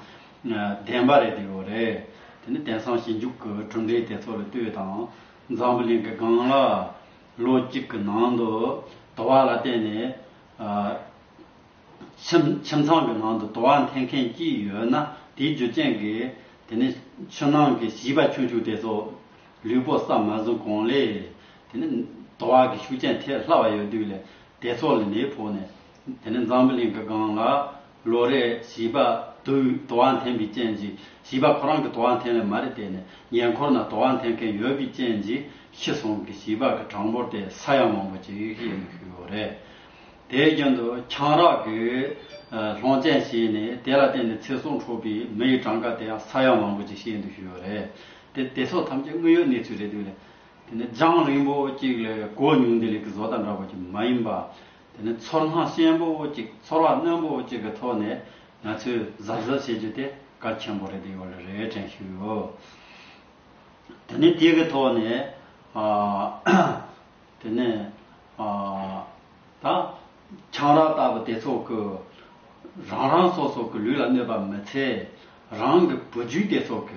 བདེན་པ་རེད་དེ་ཡོད་རེད། དེ་ནས་དེང་སང་ཞིབ་འཇུག་གི་གྲུབ་འབྲས་དེ་ཚོ་ལ་ལྟོས་དང་། འཛམ་བུ་གླིང་གི་སྒང་ལ་ལོ་གཅིག་གི་ནང་དུ་དུ་བ་ལ་བརྟེན་ནས་ཨ། ཁྱིམ་ཁྱིམ་ཚང་གི་ནང་དུ་དུ་བ་འཐེན་མཁན་གཅིག་ཡོད་ན་དེའི་རྒྱུ་རྐྱེན་གྱིས་དེ་ནི་ཕྱི་ནང་གི་བྱིས་པ་ཆུང་ཆུང་དེ་ཚོ་ལུས་པོ་ས་མ་ཟིན་གོང་ལས་དེ་ནི་དུ་བ་གི་ཤུགས་རྐྱེན་ཐེབས་སླ་བ་ཡོད་དུས་ལས། དེ་ཚོ་ལ་ནད་ཕོག་ནས་དེ་ནི་འཛམ་བུ་གླིང་གི་སྒང་ལ་ལོ་རེ་བྱིས་པ་དུ་དུ་བ་འཐེན་པའི་རྐྱེན་གྱིས། བྱིས་པ་ཁོ་རང་གི་དུ་བ་འཐེན་ལས་མ་རེད་དེ་ནི་ཉེ་འཁོར་ན་དུ་བ་འཐེན་མཁན་ཡོད་པའི་རྐྱེན་གྱིས་ཤི་སོང་གི་བྱིས་པ་གི་གྲངས་འབོར་དེ་ས་ཡ་མང་པོ་ཅིག་ཡོད་ནས་ཤི་ཡོད་རེད། དེའི་རྒྱུན་དུ་ཆང་རག་གི་ཨ་སློང་རྐྱེན་བྱས་ནས་དེ་ལ་བརྟེན་ནས་ཚེ་སྲོག་འཕྲོག་པའི་མི་ཡི་གྲངས་ཀ་དེ་ཡང་ས་ཡ་མང་པོ་ཅིག་ཤི་ཡོད་ནས་ཤི་ཡོད་རེད། དེ་དེ་ཚོ་ཐམས་ཅད་དངོས་ཡོད་གནས་ཚུལ་རེད་འདུག་ལས། དེ་ནི་རྒྱང་རིང་པོ་གཅིག་ལས་གོ་མྱོང་འདི་ལས་ཀྱི་བཟོ་ལྟ་འདྲ་པོ་ཅིག་མ་ཡིན་པ། དེ་ནི་ཚོར་སྣང་ཞན་པོ་གཅིག་ཚོར་བ་རྣོན་པོ་གཅིག་གི་ཐོག་ནས་ང་ཚོས་གཟབ་གཟབ་བྱེད་རྒྱུ་དེ་གལ་ཆེན་པོ་རེད་དེ་ཡོད་ལ་རེད་དྲན་ཞུ་ཡོད། དེ་ནི་དེ་གི་ཐོག་ནས་ཨ། དེ་ནས་ཨ། ད་ཆང་རག་ལྟ་བུ་དེ་ཚོ་གི་རང་རང་སོ་སོ་གི་ལུས་ལ་གནོད་པ་མི་ཚད་རང་གི་བུ་རྒྱུད་དེ་ཚོ་གི་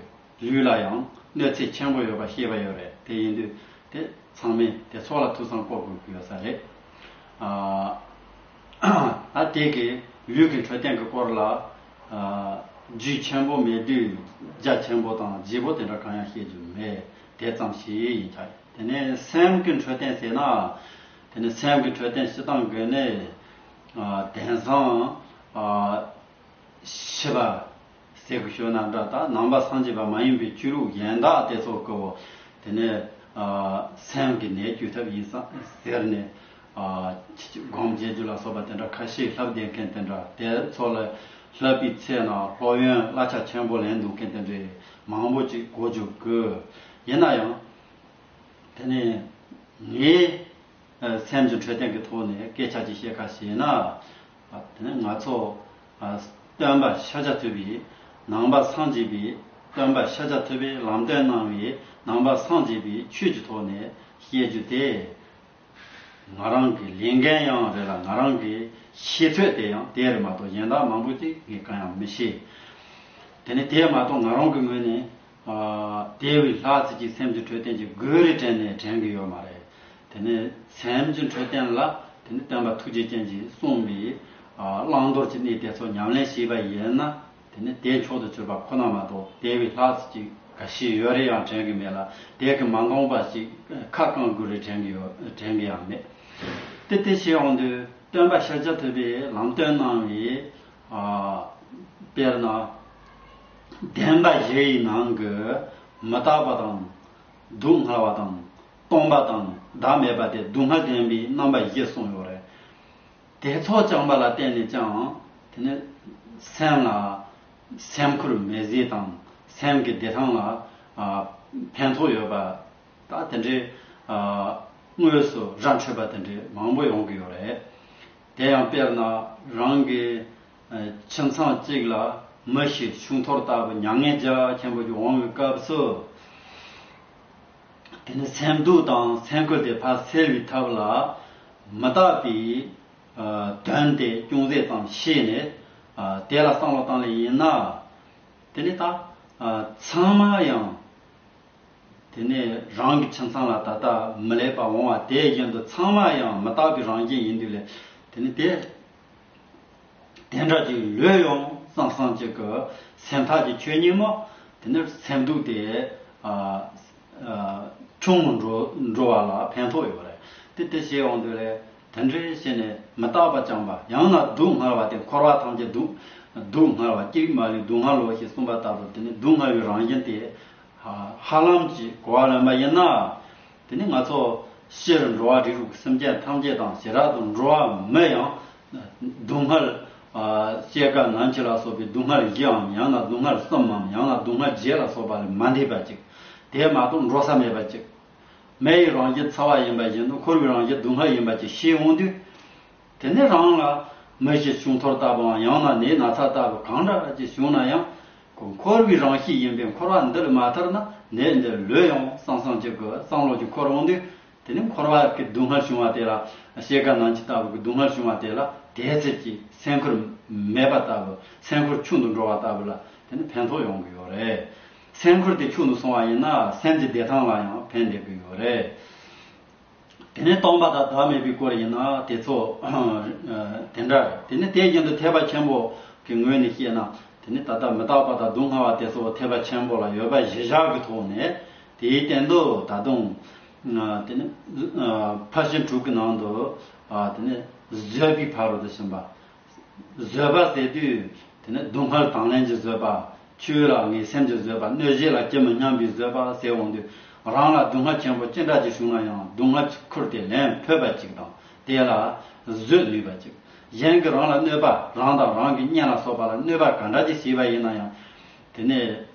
ལུས་ལ་ཡང་གནོད་འཚེ་ཆེན་པོ་ཡོད་པ་ཤེས་པ་ཡོད་རེད། དེ་ཡིན་དུས་དེ་ཚང་མས་དེ་ཚོ་ལ་ཐུགས་བསམ་བསྐོ་དགོས་ཀྱི་ཡོད་ས་རེད། ཨ། ད་དེ་གི་ལུས་ཀྱི་འཕྲོད་བསྟེན་གྱི་སྐོར་ལ་ཨ། རྒྱུས་ཆེན་པོ་མེད་དུས་རྒྱ་ཆེན་པོ་དང་རྒྱས་པོ་དེ་འདྲ་གང་ཡང་བཤད་རྒྱུ་མེད། དེ་ཙམ་ཞིག་ཡིན་ཆ། དེ་ནས་སེམས་ཀྱི་འཕྲོད་བསྟེན་ཟེར་ན། དེ་ནས་སེམས་ཀྱི་འཕྲོད་བསྟེན་སྤྱི་བཏང་གི་ནི་ཨ། དེང་སང་ཨ། ཤི་བ་ཟེར་གི་ཞོ་ན་འདྲ། ད་ནང་པ་སངས་རྒྱས་པ་མ་ཡིན་པའི་ཆོས་ལུགས་གཞན་དག་དེ་ཚོ་གི་དེ་ནས་ཨ། སེམས་ཀྱི་ནད་བཅོས་ཐབས་ཡིན་ས་ཟེར་ནས་ཨ། སྒོམ་བྱེད་རྒྱུ་ལ་སོགས་པ་དེ་འདྲ་ཁ་ཤས་བསླབ་བསྡད་མཁན་དེ་འདྲ། དེ་ཚོ་ལ་བསླབ་པའི་ཚེ་ན་སློབ་ཡོན་གླ་ཆ་ཆེན་པོ་ལེན་འདུག་མཁན་དེ་འདྲའི་མང་པོ་ཅིག་གོ་རྒྱུ་དགོས། ཡིན་ན་ཡང་དེ་ནས་ངའི་སེམས་ཀྱི་འཕྲོད་བསྟེན་གྱི་ཐོག་ནས་སྐད་ཆ་ཅིག་བཤད་ཁ་ཞེ་ན། དེ་ནས་ང་ཚོ་སྟོན་པ་ཤཱཀྱ་ཐུབ་པའི་ནང་པ་སངས་རྒྱས་པའི་སྟོན་པ་ཤཱཀྱ་ཐུབ་པས་ལམ་སྟོན་གནང་བའི་ནང་པ་སངས་རྒྱས་པའི་ཆོས་ཀྱི་ཐོག་ནས་བཤད་རྒྱུ་དེ། ང་རང་གི་ལས་འགན་ཡང་རེད་ལ། ང་རང་གི་ཤེས་ཚོད་དེ་ཡང་དེ་རེད་མ་གཏོགས་གཞན་དག་མང་པོ་ཅིག་ངས་གང་ཡང་མི་ཤེས། དེ་ནི་དེ་མ་གཏོགས་ང་རང་གི་ངོས་ནས་ཨ། དེ་བས་ལྷག་ཙམ་ཅིག་སེམས་ཀྱི་འཕྲོད་བསྟེན་གྱི་དགོས་རེད་དྲན་ནས་དྲན་གྱི་ཡོད་མ་རེད། དེ་ནི་སེམས་ཀྱི་འཕྲོད་བསྟེན་ལ་དེ་ནི་སྟོན་པ་ཐུགས་རྗེ་ཅན་གྱིས་གསུངས་པའི་ཨ། བླང་དོར་གྱི་གནས་དེ་ཚོ་ཉམས་ལེན་བྱས་པ་ཡིན་ན། དེ་ནི་དེ་མཆོག་ཏུ་གྱུར་པ་ཁོ་ན་མ་གཏོགས་དེ་བས་ལྷག་ཙམ་ཅིག་ག་ཤེས་ཡོད་རེད་ཡང་དྲན་གྱི་མེད་ལ། དེ་གི་མ་འདང་བ་ཞིག་ཁ་བསྐང་དགོས་རེད་དྲན་གྱི་ཡོད། དྲན་གྱི་ཡང་མེད། དེ་དེ་བྱས་ཡོང་དུས་སྟོན་པ་ཤཱཀྱ་ཐུབ་པས་ལམ་སྟོན་གནང་བའི་ཨ། དཔེར་ན་བདེན་པ་བཞི་ཡི་ནང་གི་མི་རྟག་པ་དང་། སྡུག་བསྔལ་བ་དང་སྟོང་པ་དང་བདག་མེད་པ་སྟེ་སྡུག་བསྔལ་བདེན་པའི་རྣམ་པ་བཞི་གསུངས་ཡོད་རེད། དེ་ཚོ་བཅངས་པ་ལ་བརྟེན་ནས་ཀྱང་དེ་ནི་སེམས་ལ་སེམས་ཁུར་མི་བཟོས་དང་སེམས་ཀྱི་བདེ་ཐང་ལ་ཨ། ཕན་ཐོགས་ཡོད་པ། ད་དེ་འདྲའི་ཨ། དངོས་སུ་ར་འཕྲོད་པ་དེ་འདྲའི་མང་པོ་ཡོང་གི་ཡོད་རེད། དེ་ཡང་དཔེར་ན་རང་གི་ཨ། ཁྱིམ་ཚང་གཅིག་ལ་མི་ཤི་ཆུང་འཐོར་ལྟ་བུ་མྱ་ངན་རྒྱ་ཆེན་པོ་ཞིག་འོང་བའི་སྐབས་སུ། དེ་ནི་སེམས་སྡུག་དང་སེམས་ཁུར་དེ་ཕར་སེལ་བའི་ཐབས་ལ་མི་རྟག་པའི་ཨ། དོན་དེ་ཅུང་ཟད་ཙམ་ཤེས་ནས་ཨ། དེ་ལ་བསམ་བློ་བཏང་ལེ་ཡིན་ན། དེ་ནི་ད་ཨ། ཚང་མ་ཡང་དེ་ནི་རང་གི་ཁྱིམ་ཚང་ལ་ད་ལྟ་མི་ལེགས་པ་འོང་བ་དེ་བཞིན་དུ་ཚང་མ་ཡང་མི་རྟག་པའི་རང་བཞིན་ཡིན་དུས་ལས། དེ་ནི་དེ། དེ་འདྲ་ཅིག་ལོས་ཡོང་བསམ་བསམ་ཅིག་གི་སེམས་ཐག་གི་ཆོད་ཉིན་མོ། དེ་ནི་སེམས་སྡུག་དེ་ཨ་ཨ་ཆུང་ངུ་འགྲོ་འགྲོ་བ་ལ་ཕན་ཐོགས་ཡོད་པ་རེད། དེ་དེ་བྱས་ཡོང་དུས་ལས་དེ་འདྲའི་བྱས་ནས་མི་རྟག་པ་བཅངས་པ། ཡང་ན་སྡུག་བསྔལ་བ་སྟེ་འཁོར་བ་ཐམས་ཅད་སྡུག་སྡུག་བསྔལ་བ། གཅིག་མ་ལུས་སྡུག་བསྔལ་ལོ་ཞེས་གསུངས་པ་ལྟ་བུ། དེ་ནི་སྡུག་བསྔལ་བའི་རང་བཞིན་དེ་ཧ་ཧ་ལམ་གྱིས་གོ་བ་ལོན་པ་ཡིན་ན། དེ་ནི་ང་ཚོ་སྤྱིར་འགྲོ་བ་རིགས་དྲུག་གི་སེམས་ཅན་ཐམས་ཅད་དང་ཞེ་དྲག་ཏུ་འགྲོ་བ་མི་ཡང་སྡུག་བསྔལ་ཨ་སྐྱེ་རྒ་ན་འཆི་ལ་སོགས་པའི་སྡུག་བསྔལ་བཞིའམ། ཡང་ན་སྡུག་བསྔལ་གསུམ་མམ། ཡང་ན་སྡུག་བསྔལ་བརྒྱད་ལ་སོགས་པ་ལས་མ་འདས་པ་ཅིག་དེ་མ་གཏོགས་འགྲོ་ས་མེད་པ་ཅིག་མེ་ཡི་རང་བཞིན་ཚ་བ་ཡིན་པ་བཞིན་དུ་འཁོར་བའི་རང་བཞིན་སྡུག་བསྔལ་ཡིན་པ་ཅིག་ཤེས་འོང་དུས། དེ་ནས་རང་ལ་མི་ཤི་ཆུང་འཐོར་ལྟ་བུའམ། ཡང་ན་ནད་ན་ཚ་ལྟ་བུ་གང་འདྲ་ཅིག་བྱུང་ན་ཡང་། ཁོ་འཁོར་བའི་རང་གཤིས་ཡིན་པས་འཁོར་བ་འདི་ལས་མ་ཐར་ན་ནད་འདི་ལོས་ཡོང་བསམ་བསམ་གྱི་གི་བསམ་བློ་ཅིག་འཁོར་འོང་དུས། དེ་ནས་འཁོར་བ་གི་སྡུག་བསྔལ་བྱུང་བ་དེ་ལ། སྐྱེ་རྒ་ན་འཆི་ལྟ་བུ་གི་སྡུག་བསྔལ་བྱུང་བ་དེ་ལ་དེ་ཚེ་གི་སེམས་ཁུར་མེད་པ་ལྟ་བུ། སེམས་ཁུར་ཆུང་དུ་འགྲོ་བ་ལྟ་བུ་ལ་དེ་ནས་ཕན་ཐོགས་ཡོང་གི་ཡོད་རེད། སེམས་ཁུར་དེ་ཆུང་དུ་སོང་བ་ཡིན་ན་སེམས་ཀྱི་བདེ་ཐང་ལ་ཡང་ཕན་བདེ་གི་ཡོད་རེད། དེ་ནས་སྟོང་པ་དང་བདག་མེད་པའི་སྐོར་ཡིན་ན་དེ་ཚོ་དེ་འདྲ་རེད། དེ་ནས་དེ་བཞིན་དུ་ཐེག་པ་ཆེན་པོ་གི་ངོས་ནས་བཤད་ན། དེ་ནས་ད་ལྟ་མི་རྟག་པ་དང་སྡུག་བསྔལ་བ་དེ་ཚོ་ཐེག་པ་ཆེན་པོ་ལ་ཡོད་པ་གཞིར་བཞག་གི་ཐོག་ནས་དེའི་སྟེང་དུ་ད་དུང་དེ་ནས་ཕར་ཕྱིན་དྲུག་གི་ནང་དུ་དེ་ནས་བཟོད་པའི་ཕ་རོལ་ཏུ་ཕྱིན་པ། བཟོད་པ་ཟེར་དུས་དེ་ནི་སྡུག་བསྔལ་དང་ལེན་གྱི་བཟོད་པ། ཆོས་ལ་ངེས་སེམས་ཀྱི་བཟོད་པ། གནོད་བྱེད་ལ་ཇི་མི་སྙམ་པའི་བཟོད་པ་ཟེར་འོང་དུས། རང་ལ་སྡུག་བསྔལ་ཆེན་པོ་ཅི་འདྲ་ཅིག་བྱུང་ན་ཡང་སྡུག་བསྔལ་ཁུར་ཏེ་ལེན་ཕོད་པ་ཅིག་དང་དེ་ལ་བཟོད་ནུས་པ་ཅིག་གཞན་གྱིས་རང་ལ་གནོད་པ། རང་དང་རང་གི་གཉེན་ལ་སོགས་པ་ལ་གནོད་པ་ག་འདྲ་ཅིག་བྱས་པ་ཡིན་ན་ཡང་། དེ་ནས་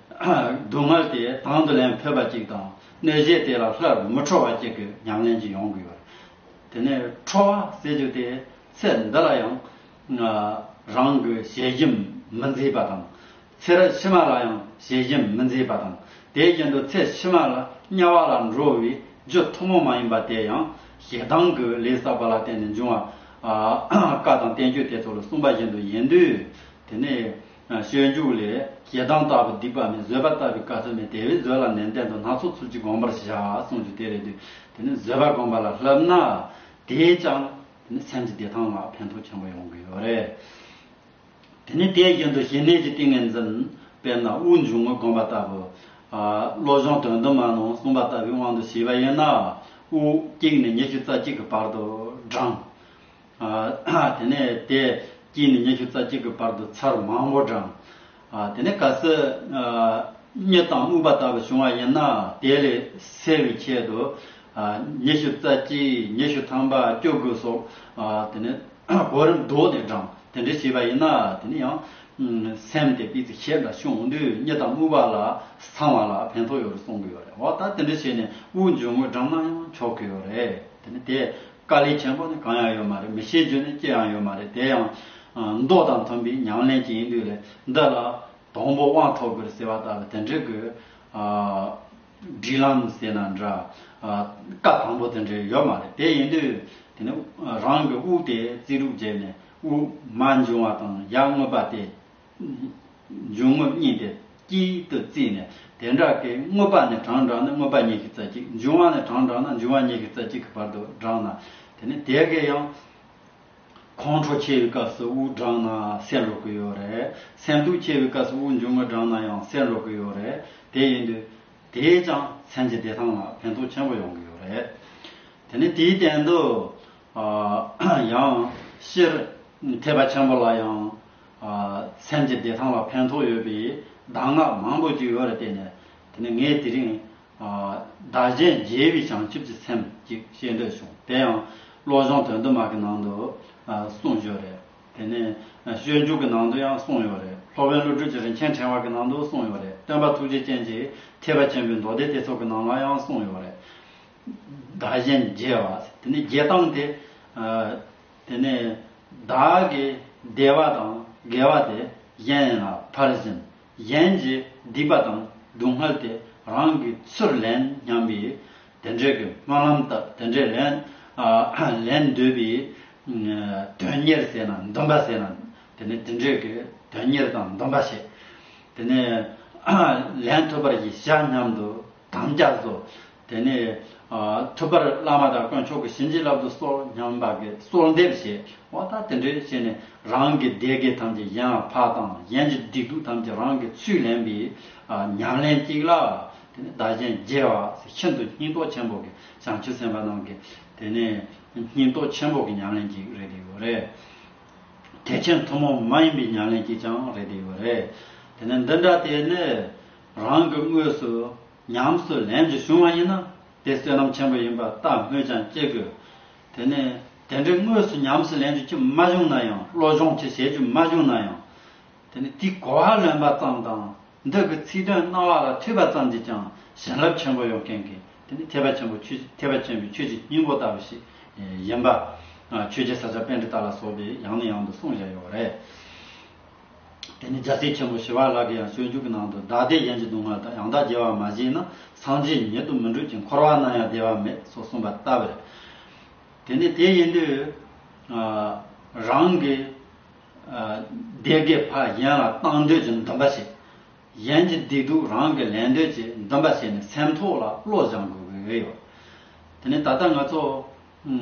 སྡུག་བསྔལ་དེ་དང་དུ་ལེན་ཕོད་པ་ཅིག་དང་། གནོད་བྱེད་དེ་ལ་སླར་མི་ཁྲོ་བ་ཅིག་གི་ཉམས་ལེན་ཅིག་ཡོང་དགོས་པ་རེད། དེ་ནས་ཁྲོ་བ་ཟེར་རྒྱུ་དེ་ཚེ་འདི་ལ་ཡང་རང་གི་ཞལ་ཞེན་མི་མཛེས་པ་དང་། ཚེ་རབས་ཕྱི་མ་ལ་ཡང་ཞལ་ཞེན་མི་མཛེས་པ་དང་། དེ་བཞིན་དུ་ཚེ་ཕྱི་མ་ལ་དམྱལ་བ་ལ་འགྲོ་བའི་རྒྱུ་ཐུན་མོང་མ་ཡིན་པ་དེ་ཡང་ཞེ་སྡང་གི་ལས་བསགས་པ་ལ་བརྟེན་ནས་འབྱུང་བ། བཀའ་དང་བསྟན་བཅོས་དེ་ཚོ་ལ་གསུངས་པ་བཞིན་དུ་ཡིན་དུས། དེ་ནས་སྤྱོད་འཇུག་ལས་ཞེ་སྡང་ལྟ་བུའི་སྡིག་པ་མེད། བཟོད་པ་ལྟ་བུའི་དཀའ་ཐུབ་མེད། དེ་བས་བཟོད་ལ་ནན་ཏན་དུ། སྣ་ཚོགས་ཚུལ་གྱིས་བསྒོམ་པར་བྱ། གསུངས་རྒྱུ་དེ་རེད་དུས། དེ་ནི་བཟོད་པ་སྒོམ་པ་ལ་བསླབ་ན་དེས་ཀྱང་དེ་ནི་སེམས་ཀྱི་བདེ་ཐང་ལ་ཕན་ཐོགས་ཆེན་པོ་ཡོང་གི་ཡོད་རེད། དེ་ནི་དེ་བཞིན་དུ་ཞི་གནས་ཀྱི་ཏིང་ངེ་འཛིན། དཔེར་ན་དབུགས་འབྱུང་རྔུབ་བསྒོམ་པ་ལྟ་བུ། བློ་སྦྱོང་དོན་བསྡུ་མ་ནང་གསུངས་པ་ལྟ་བུའི་དབང་དུ་བྱས་པ་ཡིན་ན། དབུགས་གཅིག་ནས་ཉི་ཤུ་རྩ་གཅིག་གི་བར་དུ་བགྲང་། དེ་ནས་དེ་གཅིག་ནས་ཉི་ཤུ་རྩ་གཅིག་གི་བར་དུ་ཚར་མང་པོ་བགྲང་། དེ་ནས་གལ་སྲིད་གཉིད་དང་རྨུགས་པ་ལྟ་བུ་བྱུང་བ་ཡིན་ན་དེ་ལས་སེལ་བའི་ཆེད་དུ། ཉི་ཤུ་རྩ་གཅིག་ཉི་ཤུ་ཐམ་པ་བཅུ་དགུ་སོགས། དེ་ནས་གོ་རིམ་བཟློག་ནས་བགྲང་། དེ་འདྲ་བྱས་པ་ཡིན་ན་དེ་ནས་ཡང་སེམས་དེ་སྤུས་ཚད་ཞིབ་ལ་ཤོང་དུས་གཉིད་དང་རྨུགས་པ་ལ་སངས་པ་ལ་ཕན་ཐོགས་ཡོད་རེད་གསུང་གི་ཡོད་རེད། འོ་ད་དེ་འདྲ་བྱས་ནས་དབུགས་འབྱུང་རྔུབ་བགྲངས་ན་ཡང་ཆོག་གི་ཡོད་རེད། དེ་ནི་དེ་དཀའ་ལས་ཆེན་པོ་ནི་གང་ཡང་ཡོད་མ་རེད། མི་ཤེས་རྒྱུ་ནི་ཅི་ཡང་ཡོད་མ་རེད། དེ་ཡང་མདོ་དང་མཐུན་པའི་ཉམས་ལེན་ཅིག་ཡིན་དུས་ལས་འདི་ལ་དང་པོ་དབང་ཐོབ་དགོས་ཟེར་བ་ལྟ་བུ་དེ་འདྲ་གི་སྒྲིག་ལམ་ཟེར་ན་འདྲ། བཀའ་དང་པོ་དེ་འདྲ་ཡོད་མ་རེད། དེ་ཡིན་དུས་དེ་ནི་རང་གི་དབུགས་དེ་རྩིས་རུག་བྱས་ནས་དབུགས་མར་འབྱུང་བ་དང་ཡར་རྔུབ་པ་དེ། འབྱུང་རྔུབ་གཉིས་དེ་གཅིག་ཏུ་བརྩིས་ནས་དེ་འདྲ་གི་རྔུབ་པ་ནས་གྲངས་བགྲངས་ན་རྔུབ་པ་ཉི་ཤུ་རྩ་གཅིག་འབྱུང་བ་ནས་གྲངས་བགྲངས་ན་འབྱུང་བ་ཉི་ཤུ་རྩ་གཅིག་གི་བར་དུ་བགྲངས་ན། དེ་ནི་དེ་གས་ཡང་ཁོང་ཁྲོ་ཆེ་བའི་སྐབས་སུ་དབུགས་བགྲངས་ན་སེལ་འགྲོ་གི་ཡོད་རེད། སེམས་སྡུག་ཆེ་བའི་སྐབས་སུ་དབུགས་འབྱུང་རྔུབ་བགྲངས་ན་ཡང་སེལ་འགྲོ་གི་ཡོད་རེད། དེ་ཡིན་དུས་དེས་ཀྱང་སེམས་ཀྱི་བདེ་ཐང་ལ་ཕན་ཐོགས་ཆེན་པོ་ཡོང་གི་ཡོད་རེད། དེ་ནི་དེའི་སྟེང་དུ། ཡང་སྤྱིར་ཐེག་པ་ཆེན་པོ་ལ་ཡང་སེམས་ཀྱི་བདེ་ཐང་ལ་ཕན་ཐོགས་ཡོད་པའི་གདམས་ངག་མང་པོ་ཅིག་ཡོད་རེད། དེ་ནས་དེ་ནས་ངས་དེ་རིང་བདག་གཞན་བརྗེ་བའི་བྱང་ཆུབ་ཀྱི་སེམས་ཅིག་བཤད་འདོད་བྱུང་། དེ་ཡང་བློ་སྦྱོང་དོན་བསྡུ་མ་གི་ནང་དུ་གསུངས་ཡོད་རེད། དེ་ནས་སྤྱོད་འཇུག་གི་ནང་དུ་ཡང་གསུངས་ཡོད་རེད། སློབ་དཔོན་ཀླུ་སྒྲུབ་ཀྱི་རིན་ཆེན་ཕྲེང་བ་གི་ནང་དུ་གསུངས་ཡོད་རེད། སྟོན་པ་ཐུགས་རྗེ་ཅན་གྱི་ཐེག་པ་ཆེན་པོའི་མདོ་སྡེ་དེ་ཚོ་གི་ནང་ལ་ཡང་གསུངས་ཡོད་རེད། བདག་གཞན་བརྗེ་བ། དེ་ནི་བརྗེ་སྟངས་དེ། དེ་ནི་བདག་གི་བདེ་བ་དང་དགེ་བ་དེ་གཞན་ལ་ཕར་ཕྱིན། གཞན་གྱི་སྡིག་པ་དང་སྡུག་བསྔལ་དེ་རང་གིས་ཚུར་ལེན་སྙམ་པའི་དེ་འདྲའི་གི་སྨོན་ལམ་བཏབ། དེ་འདྲའི་ལེན་ལེན་འདོད་པའི་དོན་གཉེར་ཟེར་ན་འདུན་པ་ཟེར་ན་དེ་ནི་དེ་འདྲའི་གི་དོན་གཉེར་དང་འདུན་པ་བྱེད། དེ་ནས་ལེན་ཐུབ་པར་གྱིས་ཤིག་སྙམ་དུ་དམ་བཅའ་བཟོ། དེ་ནས་ཐུབ་པར་བླ་མ་དང་དཀོན་མཆོག་གི་བྱིན་གྱིས་བརླབ་ཏུ་གསོལ་སྙམ་པ་གི་གསོལ་འདེབས་བྱེད། འོ་ད་དེ་འདྲའི་བྱས་ནས་རང་གི་བདེ་དགེ་ཐམས་ཅད་གཞན་ལ་ཕར་བཏང་། གཞན་གྱི་སྡིག་སྡུག་ཐམས་ཅད་རང་གིས་ཚུར་ལེན་པའི་ཉམས་ལེན་གཅིག་ལ། དེ་ནས་བདག་གཞན་བརྗེ་བ་ཤིན་ཏུ་སྙིང་སྟོབས་ཆེན་པོ་གི་བྱང་ཆུབ་སེམས་དཔའ་རྣམས་ཀྱི་དེ་ནས་སྙིང་སྟོབས་ཆེན་པོ་གི་ཉམས་ལེན་གཅིག་རེད་དེ་ཡོད་རེད། ཐེག་ཆེན་ཐུན་མོང་མ་ཡིན་པའི་ཉམས་ལེན་གཅིག་ཀྱང་རེད་དེ་ཡོད་རེད། དེ་ནས་འདི་འདྲ་དེ་ནི་རང་གི་དངོས་སུ་ཉམས་སུ་ལེན་རྒྱུ་བྱུང་བ་ཡིན་ན་དེ་བསོད་ནམས་ཆེན་པོ་ཡིན་པ་ལྟ་སྨོས་ཀྱང་ཅི་དགོས། དེ་ནས་དེ་འདྲའི་དངོས་སུ་ཉམས་སུ་ལེན་རྒྱུ་ཅི་མ་བྱུང་ན་ཡང་། བློ་སྦྱོང་ཅི་བྱེད་རྒྱུ་མ་བྱུང་ན་ཡང་། དེ་ནི་དེའི་གོ་བ་ལོན་པ་ཙམ་དང་། འདི་གི་ཚིག་དོན་རྣ་བ་ལ་ཐོས་པ་ཙམ་གྱིས་ཀྱང་བྱིན་རླབས་ཆེན་པོ་ཡོང་མཁན་གྱི་དེ་ནི་ཐེག་པ་ཆེན་པོ་ཆོས། ཐེག་པ་ཆེན་པོའི་ཆོས་ཀྱི་སྙིང་པོ་ལྟ་བུ་ཞིག་ཡིན་པ། ཆོས་རྗེ་ས་སྐྱ་པཎྜི་ཏ་ལ་སོགས་པས་ཡང་ནས་ཡང་དུ་གསུངས་བཞག་ཡོད་རེད། དེ་ནི་རྒྱལ་སྲས་ཆེན་པོ་ཞི་བ་ལྷ་གིས་ཡང་སྤྱོད་འཇུག་གི་ནང་དུ། བདག་བདེ་གཞན་གྱི་སྡུག་བསྔལ་དག། ཡང་དག་བརྗེ་བ་མ་བྱས་ན། སངས་རྒྱས་ཉིད་དུ་མི་འགྲུབ་ཅིང་། འཁོར་བ་ན་ཡང་བདེ་བ་མེད། སོགས་གསུངས་པ་ལྟ་བུ་རེད། དེ་ནི་དེ་ཡིན་དུས་རང་གི་བདེ་དགེ་ཕར་གཞན་ལ་བཏང་འདོད་ཀྱི་འདུན་པ་ཞིག་གཞན་གྱི་བདེ་སྡུག་རང་གིས་ལེན་འདོད་ཀྱི་འདུན་པ་བྱས་ནས་སེམས་ཐོག་ལ་བློ་སྦྱང་དགོས་ཀྱི་ཡོད། དེ་ནས་ད་ལྟ་ང་ཚོ་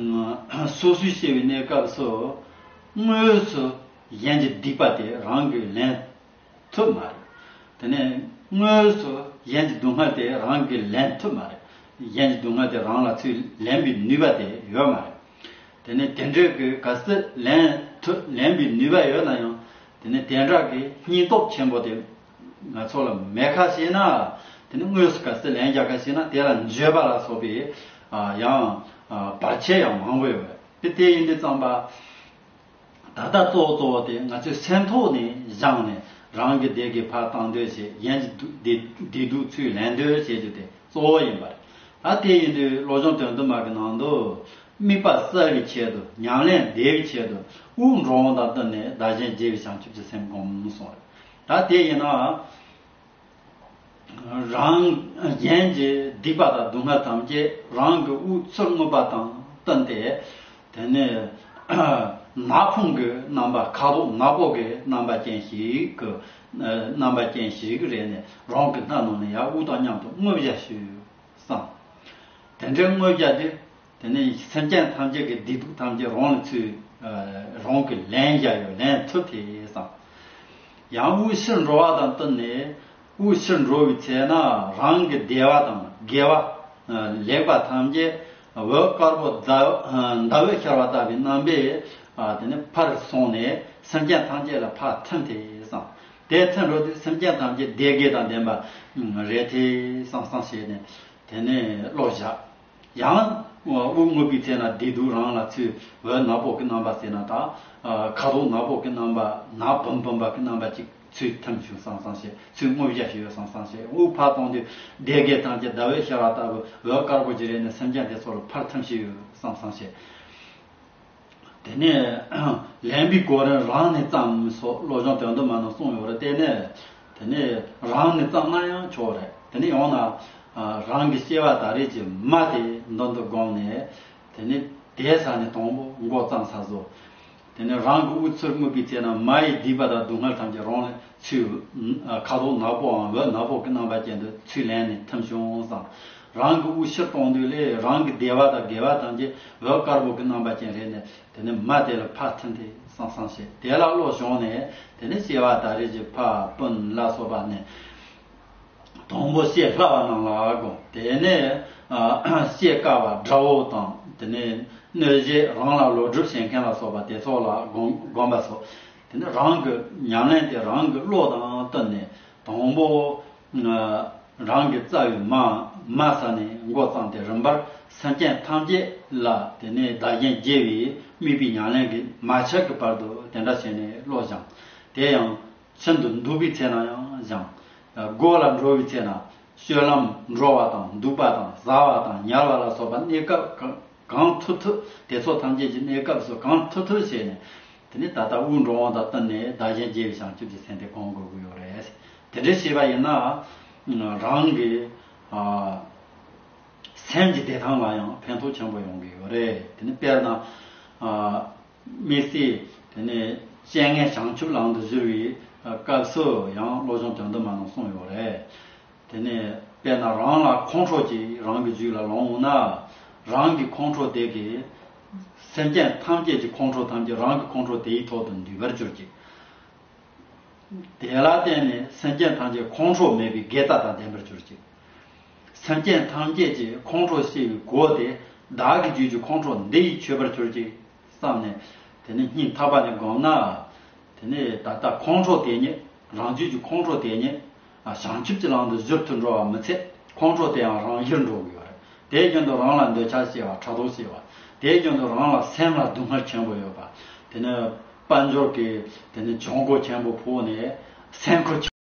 སོ་སོའི་སྐྱེ་བའི་གནས་སྐབས་སུ་དངོས་སུ་གཞན་གྱི་སྡིག་པ་དེ་རང་གིས་ལེན་ཐུབ་མ་རེད། དེ་ནས་དངོས་སུ་གཞན་གྱི་སྡུག་བསྔལ་དེ་རང་གིས་ལེན་ཐུབ་མ་རེད། གཞན་གྱི་སྡུག་བསྔལ་དེ་རང་ལ་ཚུར་ལེན་པའི་ནུས་པ་དེ་ཡོད་མ་རེད། དེ་ནས་དེ་འདྲའི་གི་གལ་སྲིད་ལེན་ཐུབ་ལེན་པའི་ནུས་པ་ཡོད་ན་ཡང་དེ་ནས་དེ་འདྲ་གི་སྙིང་སྟོབས་ཆེན་པོ་དེ་ང་ཚོ་ལ་མེད་ཁ་ཤས་ན། དེ་ནས་དངོས་སུ་གལ་སྲིད་ལེན་རྒྱག་ཁ་ཤས་ན་དེ་ལ་འགྱོད་པ་ལ་སོགས་པའི་ཡང་བར་ཆད་ཡང་མང་པོ་ཡོད་པས་དེ་དེ་ཡིན་དུས་ཙམ་པ། ད་ལྟ་གཙོ་བོ་གཙོ་བོ་དེ་ང་ཚོའི་སེམས་ཐོག་ནས་བཞེངས་ནས་རང་གི་བདེ་དགེ་ཕར་བཏང་འདོད་བྱེད་གཞན་གྱི་སྡུག་བདེ་བདེ་སྡུག་ཚུར་ལེན་འདོད་བྱེད་རྒྱུ་དེ་གཙོ་བོ་ཡིན་པ་རེད། ད་དེ་ཡིན་དུས་བློ་སྦྱོང་དོན་བསྡུ་མ་གི་ནང་དུ་དམིགས་པ་གསལ་བའི་ཆེད་དུ་ཉམས་ལེན་བདེ་བའི་ཆེད་དུ་དབུགས་འགྲོ་འོང་དང་བསྟུན་ནས་བདག་གཞན་བརྗེ་བའི་བྱང་ཆུབ་ཀྱི་སེམས་བསྒོམ་གསུངས་རེད། ད་དེ་ཡིན་ན། རང་གཞན་གྱི་སྡིག་པ་དང་སྡུག་བསྔལ་ཐམས་ཅད་རང་གི་དབུགས་ཚུར་རྔུབ་པ་དང་བསྟུན་ཏེ། དེ་ནས་ནག་ཕུང་གི་རྣམ་པ་ཁ་དོག་ནག་པོ་གི་རྣམ་པ་ཅན་ཞིག་གི་རྣམ་པ་ཅན་ཞིག་རེད་ནས་རང་གི་སྣ་ནང་ནས་ཡར་དབུགས་དང་མཉམ་དུ་རྔུབ་བྱ་ཞུ་བསམ། དེ་འདྲའི་རྔུབ་བྱ་དེ། དེ་ནས་སེམས་ཅན་ཐམས་ཅད་ཀྱི་བདེ་སྡུག་ཐམས་ཅད་རང་ལ་ཚུར་རང་གིས་ལེན་བྱ་ཡོད་ལེན་ཐུབ་དེ་བསམ། ཡང་དབུགས་ཕྱིར་འགྲོ་བ་དང་བསྟུན་ནས་དབུགས་ཕྱིར་འགྲོ་བའི་ཚེ་ན་རང་གི་བདེ་བ་དང་དགེ་བ་ལེགས་པ་ཐམས་ཅད་འོད་དཀར་པོ་ཟླ་ཟླ་འོད་ཤར་བ་ལྟ་བུའི་རྣམ་པས་དེ་ནས་ཕར་སོང་ནས་སེམས་ཅན་ཐམས་ཅད་ལ་ཕར་ཐིམ་དེ་བསམ། དེ་ཐིམ་འགྲོ་དུས་སེམས་ཅན་ཐམས་ཅད་བདེ་དགེ་དང་ལྡན་པ་རེད་དེ་བསམ་བསམ་བྱས་ནས་དེ་ནས་བློ་བཞག་ཡང་དབུགས་རྔུབ་པའི་ཚེ་ན་བདེ་སྡུག་རང་ལ་ཚུར་འོད་ནག་པོ་གི་རྣམ་པ་ཟེར་ན་དང་། ཁ་དོག་ནག་པོ་གི་རྣམ་པ་ནག་བུམ་བུམ་པ་གི་རྣམ་པ་ཅིག་ཚུར་ཐིམ་བྱུང་བསམ་བསམ་བྱས་ཚུར་རྔུབ་བྱ་ཞིག་ཡོད་བསམ་བསམ་བྱས་དབུགས་ཕར་གཏོང་དུས་སྡེ་དགེ་ཐམས་ཅད་ཟླ་འོད་ཤར་བ་ལྟ་བུ་འོད་དཀར་པོ་ཅིག་རེད་ནས་སེམས་ཅན་དེ་ཚོ་ལ་ཕར་ཐིམ་ཞིག་ཡོད་བསམ་བསམ་བྱས། དེ་ནས་ལེན་པའི་གོ་རིམ་རང་ནས་བརྩམས་སོགས་བློ་སྦྱོང་དོན་བསྡུ་མ་ནང་གསུངས་ཡོད་རེད་དེ་ནས། དེ་ནས་རང་ནས་བརྩམས་ན་ཡང་ཆོག་རེད་དེ་ནས་ཡང་ན། རང་གི་སྐྱེ་བ་ད་རེས་ཀྱི་མ་དེ་མདུན་དུ་བསྒོམས་ནས། དེ་ནས་དེའི་ས་ནས་དང་པོ་མགོ་བརྩམས་ས་བཟོ། དེ་ནས་རང་གི་དབུགས་ཚུར་རྔུབ་པའི་ཚེ་ན་མ་ཡི་སྡིག་པ་དང་སྡུག་བསྔལ་ཐམས་ཅད་རང་ལ་ཚུར་ཁ་དོག་ནག་པོའམ་འོད་ནག་པོ་གི་རྣམ་པ་ཅན་དུ་ཚུར་ལེན་ནས་ཐིམ་བྱུང་བསམ། རང་གི་དབུགས་ཕྱིར་གཏོང་དུས་ལས་རང་གི་བདེ་བ་དང་དགེ་བ་ཐམས་ཅད་འོད་དཀར་པོ་གི་རྣམ་པ་ཅན་རེད་ནས་དེ་ནས་མ་དེ་ལ་ཕར་ཐིམ་ཐིམ་བསམ་བསམ་བྱས་དེ་ལ་བློ་ཞོག་ནས་དེ་ནས་སྐྱེ་བ་ད་རེས་ཀྱི་ཕ་སྤུན་ལ་སོགས་པ་ནས། དང་པོ་ཤེས་སླ་བ་རྣམས་ལ་དགོངས། དེ་ནས་ཤེས་དཀའ་བ་དགྲ་བོ་དང་དེ་ནས་གནོད་བྱེད་རང་ལ་བློ་སྒྲུབ་བྱེད་མཁན་ལ་སོགས་པ་དེ་ཚོ་ལ་དགོངས་དགོངས་པ་སོགས། དེ་ནས་རང་གི་ཉམས་ལེན་དེ་རང་གི་བློ་དང་བསྟུན་ནས་དང་པོ་རང་གི་རྩ་བའི་མ་མ་ས་ནས་མགོ་བརྩམས་ཏེ་རིམ་པར་སེམས་ཅན་ཐམས་ཅད་ལ་དེ་ནས་བདག་གཞན་བརྗེ་བའི་དམིགས་པའི་ཉམས་ལེན་གྱི་མ་ཆགས་ཀྱི་བར་དུ་དེ་འདྲ་བྱས་ནས་བློ་སྦྱངས། དེ་ཡང་། ཤིན་ཏུ་འདུག་པའི་ཚེ་ན་ཡང་སྦྱང་། སྒོ་ལ་འགྲོ་བའི་ཚེ་ན་སྤྱོད་ལམ་འགྲོ་བ་དང་འདུག་པ་དང་ཟ་བ་དང་ཉལ་བ་ལ་སོགས་པ་གནས་སྐབས་གང་གང་ཐུབ་ཐུབ་དེ་ཚོ་ཐམས་ཅད་ཀྱི་གནས་སྐབས་སུ་གང་ཐུབ་ཐུབ་བྱས་ནས་དེ་ནས་ད་ལྟ་དབུགས་འགྲོ་འོང་དང་བསྟུན་ནས་བདག་གཞན་བརྗེ་བའི་བྱང་ཆུབ་ཀྱི་སེམས་དེ་སྒོམ་དགོས་ཀྱི་ཡོད་རེད། དེ་འདྲ་བྱས་པ་ཡིན་ན་རང་གི་སེམས་ཀྱི་བདེ་ཐང་ལ་ཡང་ཕན་ཐོགས་ཆེན་པོ་ཡོང་གི་ཡོད་རེད། དེ་ནི་དཔེར་ན། དམིགས་བསལ་དེ་ནས་སྤྱན་སྔའི་བྱང་ཆུབ་ལམ་དུ་བཞུར་བའི་སྐབས་སུ་ཡང་བློ་སྦྱོང་དོན་བསྡུ་མ་ནང་གསུངས་ཡོད་རེད། དེ་ནས་དཔེར་ན་རང་ལ་ཁོང་ཁྲོ་ཅིག་རང་གི་རྒྱུད་ལ་ལངས་འོང་ན། རང་གི་ཁོང་ཁྲོ་དེ་གིས་སེམས་ཅན་ཐམས་ཅད་ཀྱི་ཁོང་ཁྲོ་ཐམས་ཅད་རང་གི་ཁོང་ཁྲོ་དེའི་ཐོག་ཏུ་འདུས་པར་གྱུར་ཅིག་དེ་ལ་བརྟེན་ནས་སེམས་ཅན་ཐམས་ཅད་ཁོང་ཁྲོ་མེད་པའི་དགེ་རྩ་དང་ལྡན་པར་གྱུར་ཅིག་སེམས་ཅན་ཐམས་ཅད་ཀྱི་ཁོང་ཁྲོ་སྐྱེ་བའི་སྒོ་དེ་བདག་གི་རྒྱུད་ཀྱི་ཁོང་ཁྲོ་འདི་ཡིས་ཆོད་པར་གྱུར་ཅིག་བསམ་ནས་དེ་ནས་སྙིང་ཐག་པ་ནས་བསྒོམས་ན། དེ་ནས་ད་ལྟ་ཁོང་ཁྲོ་དེ་ཉིད་རང་རྒྱུད་ཀྱི་ཁོང་ཁྲོ་དེ་ཉིད་བྱང་ཆུབ་ཀྱི་ལམ་དུ་བཞུར་དུ་འགྲོ་བ་མི་ཚད་ཁོང་ཁྲོ་དེའང་རང་ཡུལ་འགྲོ་གི་ཡོད་རེད། དེའི་རྒྱུན་དུ་རང་ལ་འདོད་ཆགས་སྐྱེ་བ་ཕྲག་དོག་སྐྱེ་བ། དེའི་རྒྱུན་དུ་རང་ལ་སེམས་ལ་སྡུག་བསྔལ་ཆེན་པོ་ཡོད་པ། དེ་ནི་དཔལ་འབྱོར་གྱི་དེ་ནི་གྱོང་གོ་ཆེན་པོ་ཕོག་ནས་སེམས་ཁུར།